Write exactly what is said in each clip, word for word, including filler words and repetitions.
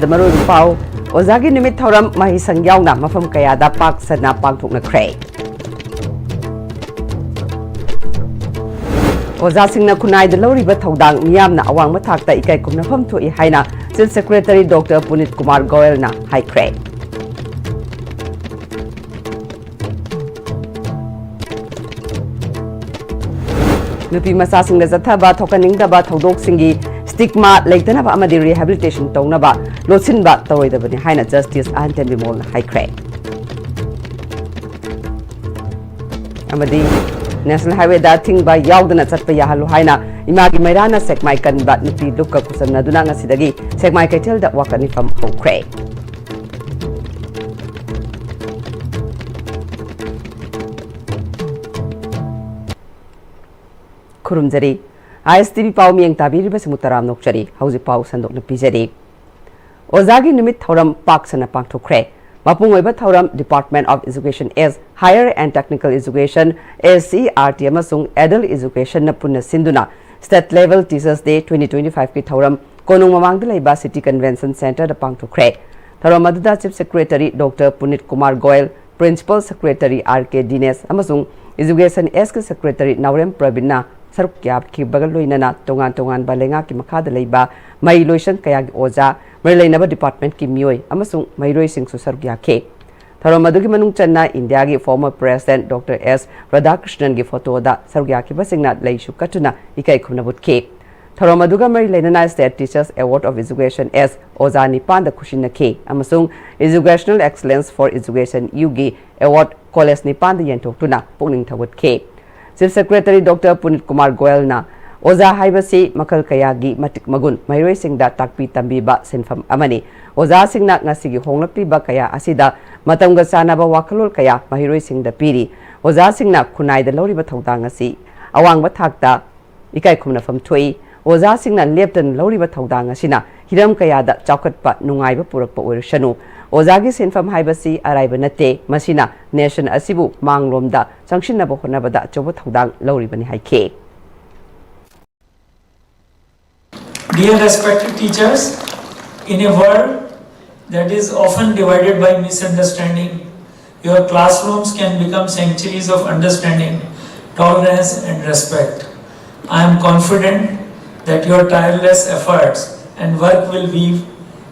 ꯃꯔꯨꯑꯣꯏꯕ ꯄꯥꯎ꯫ ꯑꯣꯖꯥꯒꯤ ꯅꯨꯃꯤꯠ ꯊꯧꯔꯝ ꯃꯍꯩꯁꯪ ꯌꯥꯎꯅ ꯃꯐꯝ ꯀꯌꯥꯗ ꯄꯥꯛ ꯁꯟꯅ ꯄꯥꯡꯊꯣꯛꯅꯈ꯭ꯔꯦ꯫ ꯑꯣꯖꯥꯁꯤꯡꯅ ꯈꯨꯟꯅꯥꯏꯗ ꯂꯧꯔꯤꯕ ꯊꯧꯗꯥꯡ ꯃꯤꯌꯥꯝꯅ ꯑꯋꯥꯡꯕ ꯊꯥꯛꯇ ꯏꯀꯥꯏ ꯈꯨꯝꯅꯐꯝ ꯊꯣꯛꯏ ꯍꯥꯏꯅ Chief Secretary Doctor ꯄꯨꯅꯤꯠ ꯀꯨꯃꯥꯔ ꯒꯣꯌꯜꯅ ꯍꯥꯏꯈ꯭ꯔꯦ꯫ ꯅꯨꯄꯤ ꯃꯆꯥꯁꯤꯡꯗ ꯆꯠꯊꯕ ꯊꯣꯛꯍꯟꯅꯤꯡꯗꯕ ꯊꯧꯗꯣꯛꯁꯤꯡꯒꯤ stigma ꯂꯩꯇꯅꯕ ꯑꯃꯗꯤ rehabilitation ꯇꯧꯅꯕ ꯂꯣꯠꯁꯤꯟꯕ ꯇꯧꯔꯣꯏꯗꯕꯅꯤ ꯍꯥꯏꯅ Justice ꯑꯍꯟ ꯇꯦꯝꯕꯤꯃꯣꯜꯅ ꯍꯥꯏꯈ꯭ꯔꯦ꯫ ꯑꯃꯗꯤ National Highwayꯗ ꯑꯊꯤꯡꯕ ꯌꯥꯎꯗꯅ ꯆꯠꯄ ꯌꯥꯍꯜꯂꯨ ꯍꯥꯏꯅ ꯏꯃꯥꯒꯤ ꯃꯩꯔꯥꯅ ꯁꯦꯛꯃꯥꯏ ꯀꯟꯕ ꯅꯨꯄꯤ ꯂꯨꯞꯀ ꯈꯨꯠꯁꯝꯅꯗꯨꯅ ꯉꯁꯤꯗꯒꯤ ꯁꯦꯛꯃꯥꯏ ꯀꯩꯊꯦꯜꯗ ꯋꯥꯀꯠ ꯃꯤꯐꯝ ꯍꯧꯈ꯭ꯔꯦ꯫ ꯈꯨꯔꯨꯝꯖꯔꯤ꯫ ISTV ꯄꯥꯎ ꯃꯤꯌꯦꯡ ꯇꯥꯕꯤꯔꯤꯕꯁꯤꯡꯕꯨ ꯇꯔꯥꯝꯅ ꯑꯣꯛꯆꯔꯤ꯫ ꯍꯧꯖꯤꯛ ꯄꯥꯎ ꯁꯟꯗꯣꯛꯅ ꯄꯤꯖꯔꯤ꯫ ꯑꯣꯖꯥꯒꯤ ꯅꯨꯃꯤꯠ ꯊꯧꯔꯝ ꯄꯥꯛ ꯁꯟꯅ ꯄꯥꯡꯊꯣꯛꯈ꯭ꯔꯦ꯫ ꯃꯄꯨꯡ ꯑꯣꯏꯕ ꯊꯧꯔꯝ Department of Education S, Higher and Technical Education, SCERT ꯑꯃꯁꯨꯡ Adult Educationꯅ ꯄꯨꯟꯅ ꯁꯤꯟꯗꯨꯅ State Level Teachers Day twenty twenty-fiveꯀꯤ ꯊꯧꯔꯝ ꯀꯣꯅꯨꯡ ꯃꯃꯥꯡꯗ ꯂꯩꯕ City Convention Centreꯗ ꯄꯥꯡꯊꯣꯛꯈ꯭ꯔꯦ꯫ ꯊꯧꯔꯝ ꯑꯗꯨꯗ Chief Secretary Doctor ꯄꯨꯅꯤꯠ Kumar Goyal, Principal Secretary R K ꯗꯤꯅꯦꯁ ꯑꯃꯁꯨꯡ Education Sꯀꯤ Secretary ꯅꯥꯎꯔꯦꯝ ꯄ꯭ꯔꯕꯤꯟꯅ ꯁꯔꯨꯛ ꯌꯥꯈꯤꯕꯒ ꯂꯣꯏꯅꯅ ꯇꯣꯉꯥꯟ ꯇꯣꯉꯥꯟꯕ ꯂꯩꯉꯥꯛꯀꯤ ꯃꯈꯥꯗ ꯂꯩꯕ ꯃꯍꯩ ꯂꯣꯏꯁꯪ ꯀꯌꯥꯒꯤ ꯑꯣꯖꯥ, ꯃꯔꯤ ꯂꯩꯅꯕ departmentꯀꯤ ꯃꯤꯑꯣꯏ ꯑꯃꯁꯨꯡ ꯃꯍꯩꯔꯣꯏꯁꯤꯡꯁꯨ ꯁꯔꯨꯛ ꯌꯥꯈꯤ꯫ ꯊꯧꯔꯝ ꯑꯗꯨꯒꯤ ꯃꯅꯨꯡ ꯆꯟꯅ ꯏꯟꯗꯤꯌꯥꯒꯤ former President Doctor S ꯔꯥꯙꯥꯀ꯭ꯔꯤꯁꯅꯟꯒꯤ photoꯗ ꯁꯔꯨꯛ ꯌꯥꯈꯤꯕꯁꯤꯡꯅ ꯂꯩꯁꯨ ꯀꯠꯇꯨꯅ ꯏꯀꯥꯏ ꯈꯨꯝꯅꯕ ꯎꯠꯈꯤ꯫ ꯊꯧꯔꯝ ꯑꯗꯨꯒ ꯃꯔꯤ ꯂꯩꯅꯅ State Teachers Award of Education S ꯑꯣꯖꯥ ꯅꯤꯄꯥꯟꯗ ꯈꯨꯠꯁꯤꯟꯅꯈꯤ ꯑꯃꯁꯨꯡ Educational Excellence for Education Uꯒꯤ award college ꯅꯤꯄꯥꯟꯗ ꯌꯦꯟꯊꯣꯛꯇꯨꯅ ꯄꯨꯛꯅꯤꯡ ꯊꯧꯒꯠꯈꯤ꯫ Chief Secretary Doctor ꯄꯨꯅꯤꯠ ꯀꯨꯃꯥꯔ ꯒꯣꯌꯜꯅ ꯑꯣꯖꯥ ꯍꯥꯏꯕꯁꯤ ꯃꯈꯜ ꯀꯌꯥꯒꯤ ꯃꯇꯤꯛ ꯃꯒꯨꯟ ꯃꯍꯩꯔꯣꯏꯁꯤꯡꯗ ꯇꯥꯛꯄꯤ ꯇꯝꯕꯤꯕ ꯁꯤꯟꯐꯝ ꯑꯃꯅꯤ꯫ ꯑꯣꯖꯥꯁꯤꯡꯅ ꯉꯁꯤꯒꯤ ꯍꯣꯡꯂꯛꯂꯤꯕ ꯀꯌꯥ ꯑꯁꯤꯗ ꯃꯇꯝꯒ ꯆꯥꯟꯅꯕ ꯋꯥꯈꯜꯂꯣꯟ ꯀꯌꯥ ꯃꯍꯩꯔꯣꯏꯁꯤꯡꯗ ꯄꯤꯔꯤ꯫ ꯑꯣꯖꯥꯁꯤꯡꯅ ꯈꯨꯟꯅꯥꯏꯗ ꯂꯧꯔꯤꯕ ꯊꯧꯗꯥꯡ ꯑꯁꯤ ꯑꯋꯥꯡꯕ ꯊꯥꯛꯇ ꯏꯀꯥꯏ ꯈꯨꯝꯅꯐꯝ ꯊꯣꯛꯏ꯫ ꯑꯣꯖꯥꯁꯤꯡꯅ ꯂꯦꯞꯇꯅ ꯂꯧꯔꯤꯕ ꯊꯧꯗꯥꯡ ꯑꯁꯤꯅ ꯍꯤꯔꯝ ꯀꯌꯥꯗ ꯆꯥꯎꯈꯠꯄ ꯅꯨꯡꯉꯥꯏꯕ ꯄꯨꯔꯛꯄ ꯑꯣꯏꯔꯁꯅꯨ꯫ ꯑꯣꯖꯥꯒꯤ ꯁꯤꯟꯐꯝ ꯍꯥꯏꯕꯁꯤ ꯑꯔꯥꯏꯕ ꯅꯠꯇꯦ꯫ ꯃꯁꯤꯅ nation ꯑꯁꯤꯕꯨ ꯃꯥꯡꯂꯣꯝꯗ ꯆꯪꯁꯤꯟꯅꯕ ꯍꯣꯠꯅꯕꯗ ꯑꯆꯧꯕ ꯊꯧꯗꯥꯡ ꯂꯧꯔꯤꯕꯅꯤ ꯍꯥꯏꯈꯤ꯫ Dear respected teachers, In a world that is often divided by misunderstanding, your classrooms can become sanctuaries of understanding, tolerance, and respect. I am confident that your tireless efforts and work will weave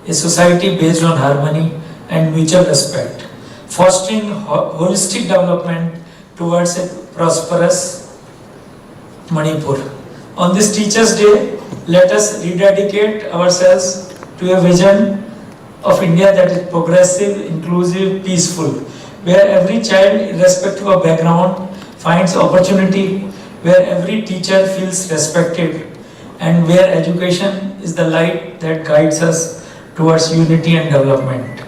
a society based on harmony and mutual respect, fostering ho- holistic development towards a prosperous Manipur. On this Teachers' Day, let us rededicate ourselves to a vision of India that is progressive, inclusive, peaceful, where every child, irrespective of background, finds opportunity, where every teacher feels respected, and where education is the light that guides us towards unity and development.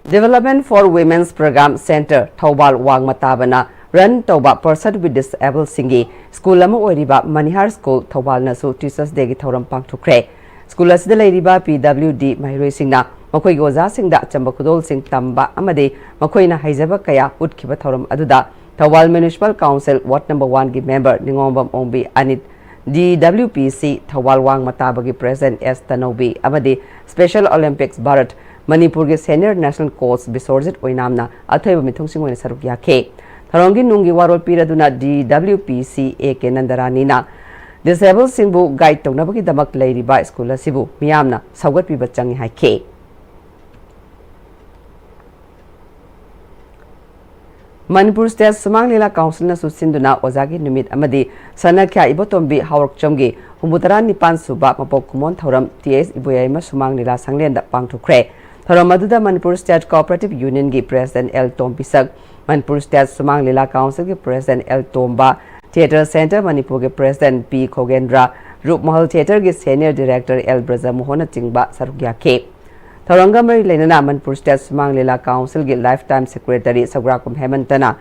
Development for Women's Program Center Thoubal ꯋꯥꯡꯃ ꯇꯥꯕꯅ run ꯇꯧꯕ person with ꯗꯤꯁꯑꯦꯕꯜꯁꯤꯡꯒꯤ school ꯑꯃ ꯑꯣꯏꯔꯤꯕ ꯃꯅꯤꯍꯥꯔ school ꯊꯧꯕꯥꯜꯅꯁꯨ teachers ꯗꯦꯒꯤ ꯊꯧꯔꯝ ꯄꯥꯡꯊꯣꯛꯈ꯭ꯔꯦ꯫ School ꯑꯁꯤꯗ ꯂꯩꯔꯤꯕ ꯄꯤ W ꯗꯤ ꯃꯍꯩꯔꯣꯏꯁꯤꯡꯅ ꯃꯈꯣꯏꯒꯤ ꯑꯣꯖꯥꯁꯤꯡꯗ ꯑꯆꯝꯕ ꯈꯨꯗꯣꯜꯁꯤꯡ ꯇꯝꯕ ꯑꯃꯗꯤ ꯃꯈꯣꯏꯅ ꯍꯩꯖꯕ ꯀꯌꯥ ꯎꯠꯈꯤꯕ ꯊꯧꯔꯝ ꯑꯗꯨꯗ Thoubal municipal council ward number ꯋꯥꯟꯒꯤ ꯃꯦꯝꯕꯔ ꯅꯤꯉꯣꯝꯕꯝ ꯑꯣꯡꯕꯤ ꯑꯅꯤꯠ, D W P C Thoubal ꯋꯥꯡꯃ ꯇꯥꯕꯒꯤ ꯄ꯭ꯔꯦꯁꯤꯗꯦꯟꯠ ꯑꯦꯁ ꯇꯅꯧꯕꯤ ꯑꯃꯗꯤ ꯁ꯭ꯄꯦꯁꯦꯜ ꯑꯣꯂꯤꯝꯄꯤꯛꯁ ꯚꯥꯔꯠ ꯃꯅꯤꯄꯨꯔꯒꯤ ꯁꯦꯅꯤꯌꯔ ꯅꯦꯁꯅꯦꯜ ꯀꯣꯆ ꯕꯤꯁ꯭ꯋꯔꯖꯤꯠ ꯑꯣꯏꯅꯥꯝꯅ ꯑꯊꯣꯏꯕ ꯃꯤꯊꯨꯡꯁꯤꯡ ꯑꯣꯏꯅ ꯁꯔꯨꯛ ꯌꯥꯈꯤ꯫ ꯊꯧꯔꯝꯒꯤ ꯅꯨꯡꯒꯤ ꯋꯥꯔꯣꯜ ꯄꯤꯔꯗꯨꯅ ꯗꯤ ꯗꯕ꯭ꯂꯤꯎ ꯄꯤ ꯁꯤ ꯑꯦ ꯀꯦ ꯅꯟꯗꯔꯥꯅꯤꯅ ꯗꯤꯁꯑꯦꯕꯜꯁꯤꯡꯕꯨ ꯒꯥꯏꯗ ꯇꯧꯅꯕꯒꯤꯗꯃꯛ ꯂꯩꯔꯤꯕ ꯁ꯭ꯀꯨꯜ ꯑꯁꯤꯕꯨ ꯃꯤꯌꯥꯝꯅ ꯁꯧꯒꯠꯄꯤꯕ ꯆꯪꯏ ꯍꯥꯏꯈꯤ꯫ ꯃꯅꯤꯄꯨꯔ ꯁ꯭ꯇꯦꯠ ꯁꯨꯃꯥꯡ ꯂꯤꯂꯥ ꯀꯥꯎꯟꯁꯤꯜꯅꯁꯨ ꯁꯤꯟꯗꯨꯅ ꯑꯣꯖꯥꯒꯤ ꯅꯨꯃꯤꯠ ꯑꯃꯗꯤ ꯁꯅꯥꯈ꯭ꯌꯥ ꯏꯕꯣꯇꯣꯝꯕꯤ ꯍꯥꯎꯔꯛꯆꯝꯒꯤ ꯍꯨꯝꯐꯨꯇꯔꯥ ꯅꯤꯄꯥꯟ ꯁꯨꯕ ꯃꯄꯣꯛ ꯀꯨꯝꯑꯣꯟ ꯊꯧꯔꯝ ꯇꯤ ꯑꯦꯁ ꯏꯕꯣꯌꯥꯏꯃ ꯁꯨꯃꯥꯡ ꯂꯤꯂꯥ ꯁꯪꯂꯦꯟꯗ ꯄꯥꯡꯊꯣꯛꯈ꯭ꯔꯦ꯫ ꯊꯧꯔꯝ ꯑꯗꯨꯗ ꯃꯅꯤꯄꯨꯔ ꯁ꯭ꯇꯦꯠ ꯀꯣꯑꯣꯄꯔꯦꯇꯤꯚ ꯌꯨꯅꯤꯌꯟꯒꯤ president L Tombisak, Manipur state Shumang Lila ꯀꯥꯎꯟꯁꯤꯜꯒꯤ president L Tomba, theatre centre ꯃꯅꯤꯄꯨꯔꯒꯤ ꯄ꯭ꯔꯦꯁꯤꯗꯦꯟꯠ ꯄꯤ ꯈꯣꯒꯦꯟꯗ꯭ꯔ, ꯔꯨꯞꯃꯍꯜ ꯊꯤꯌꯦꯇꯔꯒꯤ ꯁꯦꯅꯤꯌꯔ ꯗꯤꯔꯦꯛꯇꯔ ꯑꯦꯜ ꯕ꯭ꯔꯖꯃꯣꯍꯟꯅꯆꯤꯡꯕ ꯁꯔꯨꯛ ꯌꯥꯈꯤ꯫ ꯊꯧꯔꯝꯒ ꯃꯔꯤ ꯂꯩꯅꯅ ꯃꯅꯤꯄꯨꯔ ꯁ꯭ꯇꯦꯠ ꯁꯨꯃꯥꯡ ꯂꯤꯂꯥ ꯀꯥꯎꯟꯁꯤꯜꯒꯤ ꯂꯥꯏꯐ ꯇꯥꯏꯝ ꯁꯦꯀ꯭ꯔꯦꯇꯔꯤ ꯁꯒ꯭ꯔꯥꯀꯨꯝ ꯍꯦꯃꯟꯇꯅ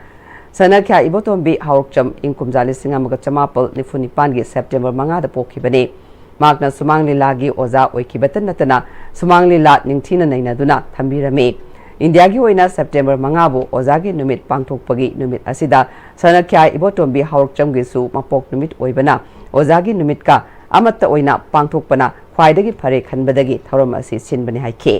ꯁꯅꯥꯈ꯭ꯌꯥ ꯏꯕꯣꯇꯣꯝꯕꯤ ꯍꯥꯎꯔꯛꯆꯝ ꯏꯪ ꯀꯨꯝꯖꯥ ꯂꯤꯁꯤꯡ ꯑꯃꯒ ꯆꯃꯥꯄꯜ ꯅꯤꯐꯨ ꯅꯤꯄꯥꯟꯒꯤ ꯁꯦꯞꯇꯦꯝꯕꯔ ꯃꯉꯥꯗ ꯄꯣꯛꯈꯤꯕꯅꯤ꯫ ꯃꯍꯥꯛꯅ ꯁꯨꯃꯥꯡ ꯂꯤꯂꯥꯒꯤ ꯑꯣꯖꯥ ꯑꯣꯏꯈꯤꯕꯇ ꯅꯠꯇꯅ ꯁꯨꯃꯥꯡ ꯂꯤꯂꯥ ꯅꯤꯡꯊꯤꯅ ꯅꯩꯅꯗꯨꯅ ꯊꯝꯕꯤꯔꯝꯃꯤ꯫ ꯏꯟꯗꯤꯌꯥꯒꯤ ꯑꯣꯏꯅ ꯁꯦꯞꯇꯦꯝꯕꯔ ꯃꯉꯥꯕꯨ ꯑꯣꯖꯥꯒꯤ ꯅꯨꯃꯤꯠ ꯄꯥꯡꯊꯣꯛꯄꯒꯤ ꯅꯨꯃꯤꯠ ꯑꯁꯤꯗ ꯁꯅꯥꯈ꯭ꯌꯥ ꯏꯕꯣꯇꯣꯝꯕꯤ ꯍꯥꯎꯔꯛꯆꯝꯒꯤꯁꯨ ꯃꯄꯣꯛ ꯅꯨꯃꯤꯠ ꯑꯣꯏꯕꯅ ꯑꯣꯖꯥꯒꯤ ꯅꯨꯃꯤꯠꯀ ꯑꯃꯠꯇ ꯑꯣꯏꯅ ꯄꯥꯡꯊꯣꯛꯄꯅ ꯈ꯭ꯋꯥꯏꯗꯒꯤ ꯐꯔꯦ ꯈꯟꯕꯗꯒꯤ ꯊꯧꯔꯝ ꯑꯁꯤ ꯁꯤꯟꯕꯅꯤ ꯍꯥꯏꯈꯤ꯫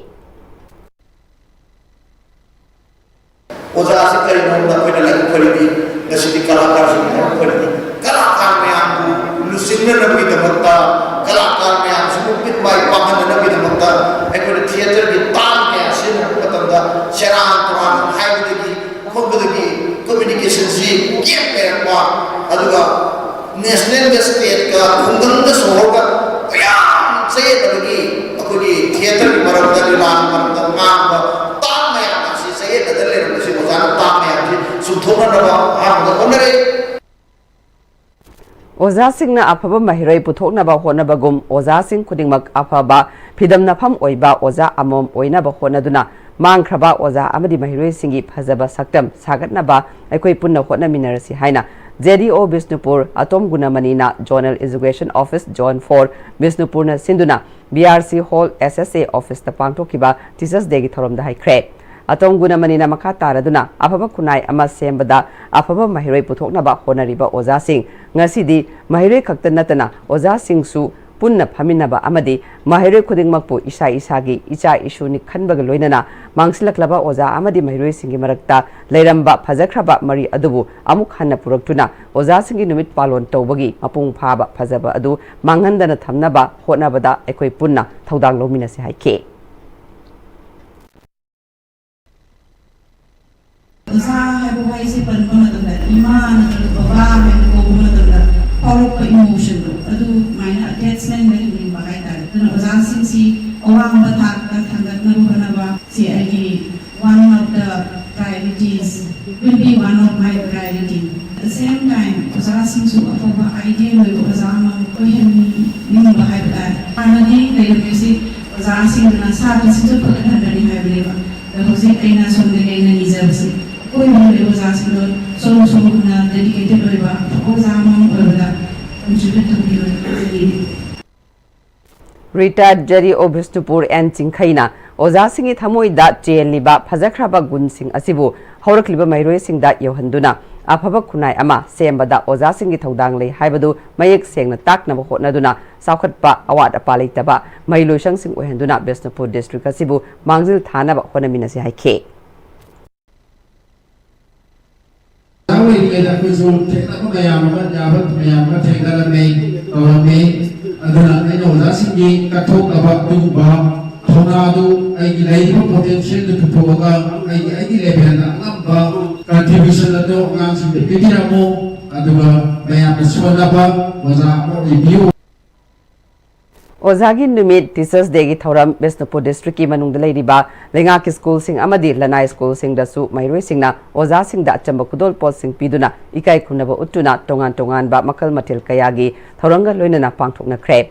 ꯑꯣꯖꯥꯁꯤ ꯀꯔꯤꯅꯣ ꯍꯥꯏꯕꯗ ꯑꯩꯈꯣꯏꯅ ꯂꯥꯏꯔꯤꯛ ꯐꯔꯤꯅꯤ, ꯉꯁꯤꯗꯤ ꯀꯂꯥꯀꯥꯔꯁꯤꯡ ꯂꯥꯏꯔꯤꯛ ꯐꯔꯤꯅꯤ꯫ ꯀꯂꯥꯀꯥꯔ ꯃꯌꯥꯝꯕꯨ ꯂꯨꯆꯤꯡꯅꯅꯕꯒꯤꯗꯃꯛꯇ, ꯀꯂꯥꯀꯥꯔ ꯃꯌꯥꯝꯁꯤꯕꯨ ꯃꯤꯠ ꯃꯥꯏ ꯄꯥꯛꯍꯟꯅꯅꯕꯒꯤꯗꯃꯛꯇ ꯑꯩꯈꯣꯏꯅ ꯊꯤꯌꯦꯇꯔꯒꯤ ꯇꯥꯡ ꯀꯌꯥ ꯁꯤꯖꯤꯟꯅꯔꯛꯄ ꯃꯇꯝꯗ ꯁꯦꯔꯥꯟ ꯇꯨꯔꯥꯟ ꯍꯥꯏꯕꯗꯒꯤ ꯈꯣꯠꯄꯗꯒꯤ ꯀꯝꯃ꯭ꯌꯨꯅꯤꯀꯦꯁꯟꯁꯤ ꯒꯦꯞ ꯂꯩꯔꯛꯄ, ꯑꯗꯨꯒ ꯅꯦꯁꯅꯦꯜꯒ ꯁ꯭ꯇꯦꯠꯀ ꯈꯨꯡꯒꯪꯒ ꯁꯣꯍꯣꯔꯒ ꯃꯌꯥꯝ ꯆꯌꯦꯠꯅꯕꯒꯤ ꯑꯩꯈꯣꯏꯒꯤ ꯊꯤꯌꯦꯇꯔꯒꯤ ꯃꯔꯝꯗ, ꯂꯤꯂꯥꯒꯤ ꯃꯔꯝꯗ ꯉꯥꯡꯕ ꯇꯥꯡ ꯃꯌꯥꯝ ꯑꯁꯤ ꯆꯌꯦꯠꯅꯗ ꯂꯩꯔꯝꯕꯁꯤ ꯑꯣꯖꯥꯅ ꯇꯥꯡ ꯃꯌꯥꯝꯁꯤ ꯆꯨꯝꯊꯣꯛꯅꯅꯕ ꯑꯍꯥꯟꯕꯗ ꯍꯣꯠꯅꯔꯦ꯫ ꯑꯣꯖꯥꯁꯤꯡꯅ ꯑꯐꯕ ꯃꯍꯩꯔꯣꯏ ꯄꯨꯊꯣꯛꯅꯕ ꯍꯣꯠꯅꯕꯒꯨꯝ, ꯑꯣꯖꯥꯁꯤꯡ ꯈꯨꯗꯤꯡꯃꯛ ꯑꯐꯕ ꯐꯤꯗꯝꯅꯐꯝ ꯑꯣꯏꯕ ꯑꯣꯖꯥ ꯑꯃꯃꯝ ꯑꯣꯏꯅꯕ ꯍꯣꯠꯅꯗꯨꯅ, ꯃꯥꯡꯈ꯭ꯔꯕ ꯑꯣꯖꯥ ꯑꯃꯗꯤ ꯃꯍꯩꯔꯣꯏꯁꯤꯡꯒꯤ ꯐꯖꯕ ꯁꯛꯇꯝ ꯁꯥꯒꯠꯅꯕ ꯑꯩꯈꯣꯏ ꯄꯨꯟꯅ ꯍꯣꯠꯅꯃꯤꯟꯅꯔꯁꯤ ꯍꯥꯏꯅ ꯖꯦ ꯗꯤ ꯑꯣ Bishnupur, ꯑꯇꯣꯝ ꯒꯨꯅꯃꯅꯤꯅ Zonal Education Office, Zone four, ꯕꯤꯁꯅꯨꯄꯨꯔꯅ ꯁꯤꯟꯗꯨꯅ ꯕꯤ ꯑꯥꯔ ꯁꯤ ꯍꯣꯜ ꯑꯦꯁ ꯑꯦꯁ ꯑꯦ ꯑꯣꯐꯤꯁꯇ ꯄꯥꯡꯊꯣꯛꯈꯤꯕ ꯇꯤꯆꯔꯁ ꯗꯦꯒꯤ ꯊꯧꯔꯝꯗ ꯍꯥꯏꯈ꯭ꯔꯦ꯫ ꯑꯇꯣꯝ ꯒꯨꯅꯃꯅꯤꯅ ꯃꯈꯥ ꯇꯥꯔꯗꯨꯅ ꯑꯐꯕ ꯈꯨꯟꯅꯥꯏ ꯑꯃ ꯁꯦꯝꯕꯗ ꯑꯐꯕ ꯃꯍꯩꯔꯣꯏ ꯄꯨꯊꯣꯛꯅꯕ ꯍꯣꯠꯅꯔꯤꯕ ꯑꯣꯖꯥꯁꯤꯡ, ꯉꯁꯤꯗꯤ ꯃꯍꯩꯔꯣꯏ ꯈꯛꯇ ꯅꯠꯇꯅ ꯑꯣꯖꯥꯁꯤꯡꯁꯨ ꯄꯨꯟꯅ ꯐꯝꯃꯤꯟꯅꯕ ꯑꯃꯗꯤ ꯃꯍꯩꯔꯣꯏ ꯈꯨꯗꯤꯡꯃꯛꯄꯨ ꯏꯁꯥ ꯏꯁꯥꯒꯤ ꯏꯆꯥ ꯏꯁꯨꯅꯤ ꯈꯟꯕꯒ ꯂꯣꯏꯅꯅ ꯃꯥꯡꯁꯤꯜꯂꯛꯂꯕ ꯑꯣꯖꯥ ꯑꯃꯗꯤ ꯃꯍꯩꯔꯣꯏꯁꯤꯡꯒꯤ ꯃꯔꯛꯇ ꯂꯩꯔꯝꯕ ꯐꯖꯈ꯭ꯔꯕ ꯃꯔꯤ ꯑꯗꯨꯕꯨ ꯑꯃꯨꯛ ꯍꯟꯅ ꯄꯨꯔꯛꯇꯨꯅ ꯑꯣꯖꯥꯁꯤꯡꯒꯤ ꯅꯨꯃꯤꯠ ꯄꯥꯂꯣꯟ ꯇꯧꯕꯒꯤ ꯃꯄꯨꯡ ꯐꯥꯕ ꯐꯖꯕ ꯑꯗꯨ ꯃꯥꯡꯍꯟꯗꯅ ꯊꯝꯅꯕ ꯍꯣꯠꯅꯕꯗ ꯑꯩꯈꯣꯏ ꯄꯨꯟꯅ ꯊꯧꯗꯥꯡ ꯂꯧꯃꯤꯟꯅꯁꯤ ꯍꯥꯏꯈꯤ꯫ ꯑꯣꯖꯥ ꯍꯥꯏꯕ ꯋꯥꯍꯩꯁꯦ ꯄꯟꯕ ꯃꯇꯝꯗ ꯏꯃꯥ ꯅꯠꯇ꯭ꯔꯒ ꯕꯕꯥ ꯍꯥꯏꯅ ꯀꯧꯕ ꯃꯇꯝꯗ ꯐꯥꯎꯔꯛꯄ ꯏꯃꯣꯁꯟꯗꯣ, ꯑꯗꯨꯃꯥꯏꯅ ꯑꯦꯇꯦꯆꯃꯦꯟ ꯂꯩꯍꯟꯅꯤꯡꯕ ꯍꯥꯏꯇꯥꯔꯦ꯫ ꯑꯗꯨꯅ ꯑꯣꯖꯥꯁꯤꯡꯁꯤ ꯑꯋꯥꯡꯕ ꯊꯥꯛꯇ ꯊꯥꯡꯒꯠꯅꯕ ꯍꯣꯠꯅꯕ ꯁꯤ ꯑꯩꯒꯤ one of the priorities, will be one of my priority. At the same time, ꯑꯣꯖꯥꯁꯤꯡꯁꯨ ꯑꯐꯕ ꯑꯥꯏꯗꯤꯌꯦꯜ ꯑꯣꯏꯕ ꯑꯣꯖꯥ ꯑꯃ ꯑꯣꯏꯍꯟꯅꯤꯡꯕ ꯍꯥꯏꯕ ꯇꯥꯔꯦ꯫ ꯍꯥꯟꯅꯗꯤ ꯂꯩꯔꯝꯃꯤꯁꯤ ꯑꯣꯖꯥꯁꯤꯡꯗꯨꯅ ꯁꯥꯇ꯭ꯔꯁꯤꯡꯁꯨ ꯐꯒꯠꯍꯟꯕꯅꯤ ꯍꯥꯏꯕꯅꯦꯕ꯫ ꯑꯗꯣ ꯍꯧꯖꯤꯛ ꯑꯩꯅ ꯁꯣꯝꯗꯒꯤ ꯑꯩꯅ ꯅꯤꯖꯕꯁꯤ, ꯑꯩꯈꯣꯏ ꯂꯩꯔꯤꯕ ꯑꯣꯖꯥꯁꯤꯡꯗꯣ ꯁꯣꯝ ꯁꯣꯝꯅ ꯗꯦꯗꯤꯀꯦꯇꯦꯠ ꯑꯣꯏꯕ ꯑꯐꯕ ꯑꯣꯖꯥ ꯑꯃ ꯑꯣꯏꯕꯗ ꯀꯟꯇ꯭ꯔꯤꯕ꯭ꯌꯨꯠ ꯇꯧꯕꯤꯌꯣꯅ ꯍꯥꯏꯖꯅꯤꯡꯏ꯫ ꯔꯤꯇꯥꯌꯔꯗ ꯖꯦ ꯗꯤ ꯑꯣ ꯕꯤꯁꯅꯨꯄꯨꯔ ꯑꯦꯟ ꯆꯤꯡꯈꯩꯅ ꯑꯣꯖꯥꯁꯤꯡꯒꯤ ꯊꯃꯣꯏꯗ ꯆꯦꯜꯂꯤꯕ ꯐꯖꯈ꯭ꯔꯕ ꯒꯨꯟꯁꯤꯡ ꯑꯁꯤꯕꯨ ꯍꯧꯔꯛꯂꯤꯕ ꯃꯍꯩꯔꯣꯏꯁꯤꯡꯗ ꯌꯧꯍꯟꯗꯨꯅ ꯑꯐꯕ ꯈꯨꯟꯅꯥꯏ ꯑꯃ ꯁꯦꯝꯕꯗ ꯑꯣꯖꯥꯁꯤꯡꯒꯤ ꯊꯧꯗꯥꯡ ꯂꯩ ꯍꯥꯏꯕꯗꯨ ꯃꯌꯦꯛ ꯁꯦꯡꯅ ꯇꯥꯛꯅꯕ ꯍꯣꯠꯅꯗꯨꯅ, ꯆꯥꯎꯈꯠꯄ ꯑꯋꯥꯠ ꯑꯄꯥ ꯂꯩꯇꯕ ꯃꯍꯩꯂꯣꯏꯁꯪꯁꯤꯡ ꯑꯣꯏꯍꯟꯗꯨꯅ ꯕꯤꯁꯅꯨꯄꯨꯔ ꯗꯤꯁꯇ꯭ꯔꯤꯛ ꯑꯁꯤꯕꯨ ꯃꯥꯡꯖꯤꯜ ꯊꯥꯅꯕ ꯍꯣꯠꯅꯃꯤꯟꯅꯁꯤ ꯍꯥꯏꯈꯤ꯫ ꯑꯉꯥꯡ ꯑꯣꯏꯔꯤꯉꯩꯗ ꯑꯩꯈꯣꯏꯁꯨ ꯊꯦꯡꯅꯕ ꯃꯌꯥꯝ ꯑꯃ, ꯌꯥꯕ ꯃꯌꯥꯝ ꯑꯃ ꯊꯦꯡꯅꯔꯝꯃꯤ, ꯇꯧꯔꯝꯃꯤ꯫ ꯑꯗꯨꯅ ꯑꯩꯅ ꯑꯣꯖꯥꯁꯤꯡꯒꯤ ꯀꯠꯊꯣꯛꯅꯕ ꯑꯗꯨꯒꯨꯝꯕ ꯊꯧꯅꯥꯗꯨ, ꯑꯩꯒꯤ ꯂꯩꯔꯤꯕ ꯄꯣꯇꯦꯟꯁꯤꯌꯦꯜꯗꯨ ꯄꯨꯊꯣꯛꯑꯒ ꯑꯩꯒꯤ, ꯑꯩꯒꯤ ꯂꯦꯚꯦꯜꯗ ꯑꯉꯝꯕ ꯀꯟꯇ꯭ꯔꯤꯕ꯭ꯌꯨꯁꯟ ꯑꯗꯨ ꯑꯉꯥꯡꯁꯤꯡꯗ ꯄꯤꯕꯤꯔꯝꯃꯨ꯫ ꯑꯗꯨꯒ ꯃꯌꯥꯝꯅ ꯁꯣꯟꯅꯕ ꯑꯣꯖꯥ ꯑꯃ ꯑꯣꯏꯕꯤꯌꯨ꯫ ꯑꯣꯖꯥꯒꯤ ꯅꯨꯃꯤꯠ, Teachers Dayꯒꯤ ꯊꯧꯔꯝ ꯕꯤꯁꯅꯨꯄꯨꯔ ꯗꯤꯁꯇ꯭ꯔꯤꯛꯀꯤ ꯃꯅꯨꯡꯗ ꯂꯩꯔꯤꯕ ꯂꯩꯉꯥꯛꯀꯤ ꯁ꯭ꯀꯨꯜꯁꯤꯡ ꯑꯃꯗꯤ ꯂꯅꯥꯏ ꯁ꯭ꯀꯨꯜꯁꯤꯡꯗꯁꯨ ꯃꯍꯩꯔꯣꯏꯁꯤꯡꯅ ꯑꯣꯖꯥꯁꯤꯡꯗ ꯑꯆꯝꯕ ꯈꯨꯗꯣꯜꯄꯣꯠꯁꯤꯡ ꯄꯤꯗꯨꯅ ꯏꯀꯥꯏ ꯈꯨꯝꯅꯕ ꯎꯠꯇꯨꯅ ꯇꯣꯉꯥꯟ ꯇꯣꯉꯥꯟꯕ ꯃꯈꯜ ꯃꯊꯦꯜ ꯀꯌꯥꯒꯤ ꯊꯧꯔꯝꯒ ꯂꯣꯏꯅꯅ ꯄꯥꯡꯊꯣꯛꯅꯈ꯭ꯔꯦ꯫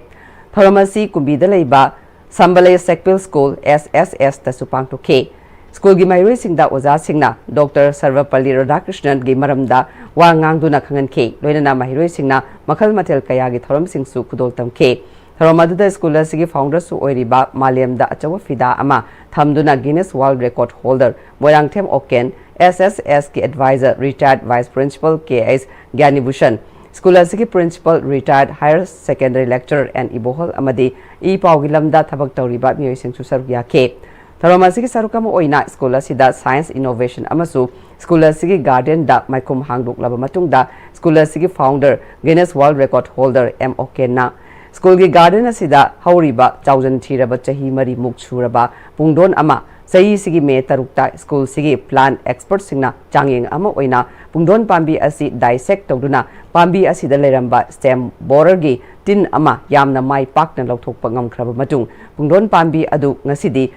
ꯊꯧꯔꯝ ꯑꯁꯤ ꯀꯨꯝꯕꯤꯗ ꯂꯩꯕ ꯁꯝꯕꯂꯩ ꯁꯦꯛꯄꯤꯜ ꯁ꯭ꯀꯨꯜ, S S S, ꯇꯁꯨ ꯄꯥꯡꯊꯣꯛꯈꯤ꯫ ꯁ꯭ꯀꯨꯜꯒꯤ ꯃꯍꯩꯔꯣꯏꯁꯤꯡꯗ ꯑꯣꯖꯥꯁꯤꯡꯅ ꯗꯣꯛꯇꯔ ꯁꯔꯕꯄꯜꯂꯤ ꯔꯥꯙꯥꯀ꯭ꯔꯤꯁꯅꯟꯒꯤ ꯃꯔꯝꯗ ꯋꯥ ꯉꯥꯡꯗꯨꯅ ꯈꯪꯍꯟꯈꯤ꯫ ꯂꯣꯏꯅꯅ ꯃꯍꯩꯔꯣꯏꯁꯤꯡꯅ ꯃꯈꯜ ꯃꯊꯦꯜ ꯀꯌꯥꯒꯤ ꯊꯧꯔꯝꯁꯤꯡꯁꯨ ꯈꯨꯗꯣꯜ ꯇꯝꯈꯤ꯫ ꯊꯧꯔꯝ ꯑꯗꯨꯗ ꯁ꯭ꯀꯨꯜ ꯑꯁꯤꯒꯤ ꯐꯥꯎꯟꯗꯔꯁꯨ ꯑꯣꯏꯔꯤꯕ ꯃꯥꯂꯦꯝꯗ ꯑꯆꯧꯕ ꯐꯤꯗꯥ ꯑꯃ ꯊꯝꯗꯨꯅ Guinness World Record holder Moirangthem Oken, S S S ꯀꯤ advisor, retired vice principal K H Gyanibhushan, school ꯑꯁꯤꯒꯤ principal, retired higher secondary lecturer N Ibohal ꯑꯃꯗꯤ ꯏ ꯄꯥꯎꯒꯤ ꯂꯝꯗ ꯊꯕꯛ ꯇꯧꯔꯤꯕ ꯃꯤꯑꯣꯏꯁꯤꯡꯁꯨ ꯁꯔꯨꯛ ꯌꯥꯈꯤ꯫ ꯊꯧꯔꯝ ꯑꯁꯤꯒꯤ ꯁꯔꯨꯛ ꯑꯃ ꯑꯣꯏꯅ ꯁ꯭ꯀꯨꯜ ꯑꯁꯤꯗ science innovation ꯑꯃꯁꯨ ꯁ꯭ꯀꯨꯜ ꯑꯁꯤꯒꯤ ꯒꯥꯔꯗꯦꯟꯗ ꯃꯥꯏꯈꯨꯝ ꯍꯥꯡꯗꯣꯛꯂꯕ ꯃꯇꯨꯡꯗ ꯁ꯭ꯀꯨꯜ ꯑꯁꯤꯒꯤ founder, Guinness World Record holder M ꯑꯣꯀꯦꯟꯅ ꯁ꯭ꯀꯨꯜꯒꯤ ꯒꯥꯔꯗꯦꯟ ꯑꯁꯤꯗ ꯍꯧꯔꯤꯕ ꯆꯥꯎꯖꯟ ꯊꯤꯔꯕ ꯆꯍꯤ ꯃꯔꯤꯃꯨꯛ ꯁꯨꯔꯕ ꯄꯨꯡꯗꯣꯟ ꯑꯃ ꯆꯍꯤꯁꯤꯒꯤ ꯃꯦ ꯇꯔꯨꯛꯇ ꯁ꯭ꯀꯨꯜꯁꯤꯒꯤ ꯄ꯭ꯂꯥꯟ ꯑꯦꯛꯁꯄꯔꯠꯁꯤꯡꯅ ꯆꯥꯡꯌꯦꯡ ꯑꯃ ꯑꯣꯏꯅ ꯄꯨꯡꯗꯣꯟ ꯄꯥꯝꯕꯤ ꯑꯁꯤ dissect ꯇꯧꯗꯨꯅ ꯄꯥꯝꯕꯤ ꯑꯁꯤꯗ ꯂꯩꯔꯝꯕ stem borerꯒꯤ ꯇꯤꯟ ꯑꯃ ꯌꯥꯝꯅ ꯃꯥꯏ ꯄꯥꯛꯅ ꯂꯧꯊꯣꯛꯄ ꯉꯝꯈ꯭ꯔꯕ ꯃꯇꯨꯡ ꯄꯨꯡꯗꯣꯟ ꯄꯥꯝꯕꯤ ꯑꯗꯨ ꯉꯁꯤꯗꯤ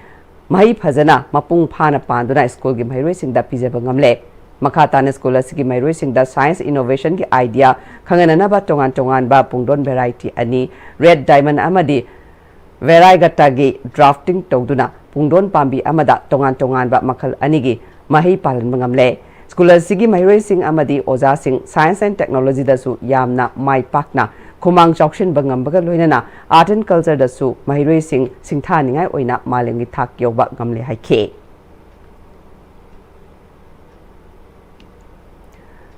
ꯃꯍꯩ ꯐꯖꯅ ꯃꯄꯨꯡ ꯐꯥꯅ ꯄꯥꯟꯗꯨꯅ ꯁ꯭ꯀꯨꯜꯒꯤ ꯃꯍꯩꯔꯣꯏꯁꯤꯡꯗ ꯄꯤꯖꯕ ꯉꯝꯂꯦ꯫ ꯃꯈꯥ ꯇꯥꯅ ꯁ꯭ꯀꯨꯜ ꯑꯁꯤꯒꯤ ꯃꯍꯩꯔꯣꯏꯁꯤꯡꯗ science innovationꯒꯤ idea ꯈꯪꯍꯟꯅꯅꯕ ꯇꯣꯉꯥꯟ ꯇꯣꯉꯥꯟꯕ ꯄꯨꯡꯗꯣꯟ variety ꯑꯅꯤ, Red Diamond ꯑꯃꯗꯤ Variegataꯒꯤ drafting ꯇꯧꯗꯨꯅ ꯄꯨꯡꯗꯣꯟ ꯄꯥꯝꯕꯤ ꯑꯃꯗ ꯇꯣꯉꯥꯟ ꯇꯣꯉꯥꯟꯕ ꯃꯈꯜ ꯑꯅꯤꯒꯤ ꯃꯍꯩ ꯄꯥꯜꯍꯟꯕ ꯉꯝꯂꯦ꯫ ꯁ꯭ꯀꯨꯜ ꯑꯁꯤꯒꯤ ꯃꯍꯩꯔꯣꯏꯁꯤꯡ ꯑꯃꯗꯤ ꯑꯣꯖꯥꯁꯤꯡ science and technologyꯗꯁꯨ ꯌꯥꯝꯅ ꯃꯥꯏ ꯄꯥꯛꯅ ꯈꯨꯃꯥꯡ ꯆꯥꯎꯁꯤꯟꯕ ꯉꯝꯕꯒ ꯂꯣꯏꯅꯅ art and cultureꯗꯁꯨ ꯃꯍꯩꯔꯣꯏꯁꯤꯡ ꯁꯤꯡꯊꯥꯅꯤꯡꯉꯥꯏ ꯑꯣꯏꯅ ꯃꯥꯂꯦꯝꯒꯤ ꯊꯥꯛ ꯌꯧꯕ ꯉꯝꯂꯦ ꯍꯥꯏꯈꯤ꯫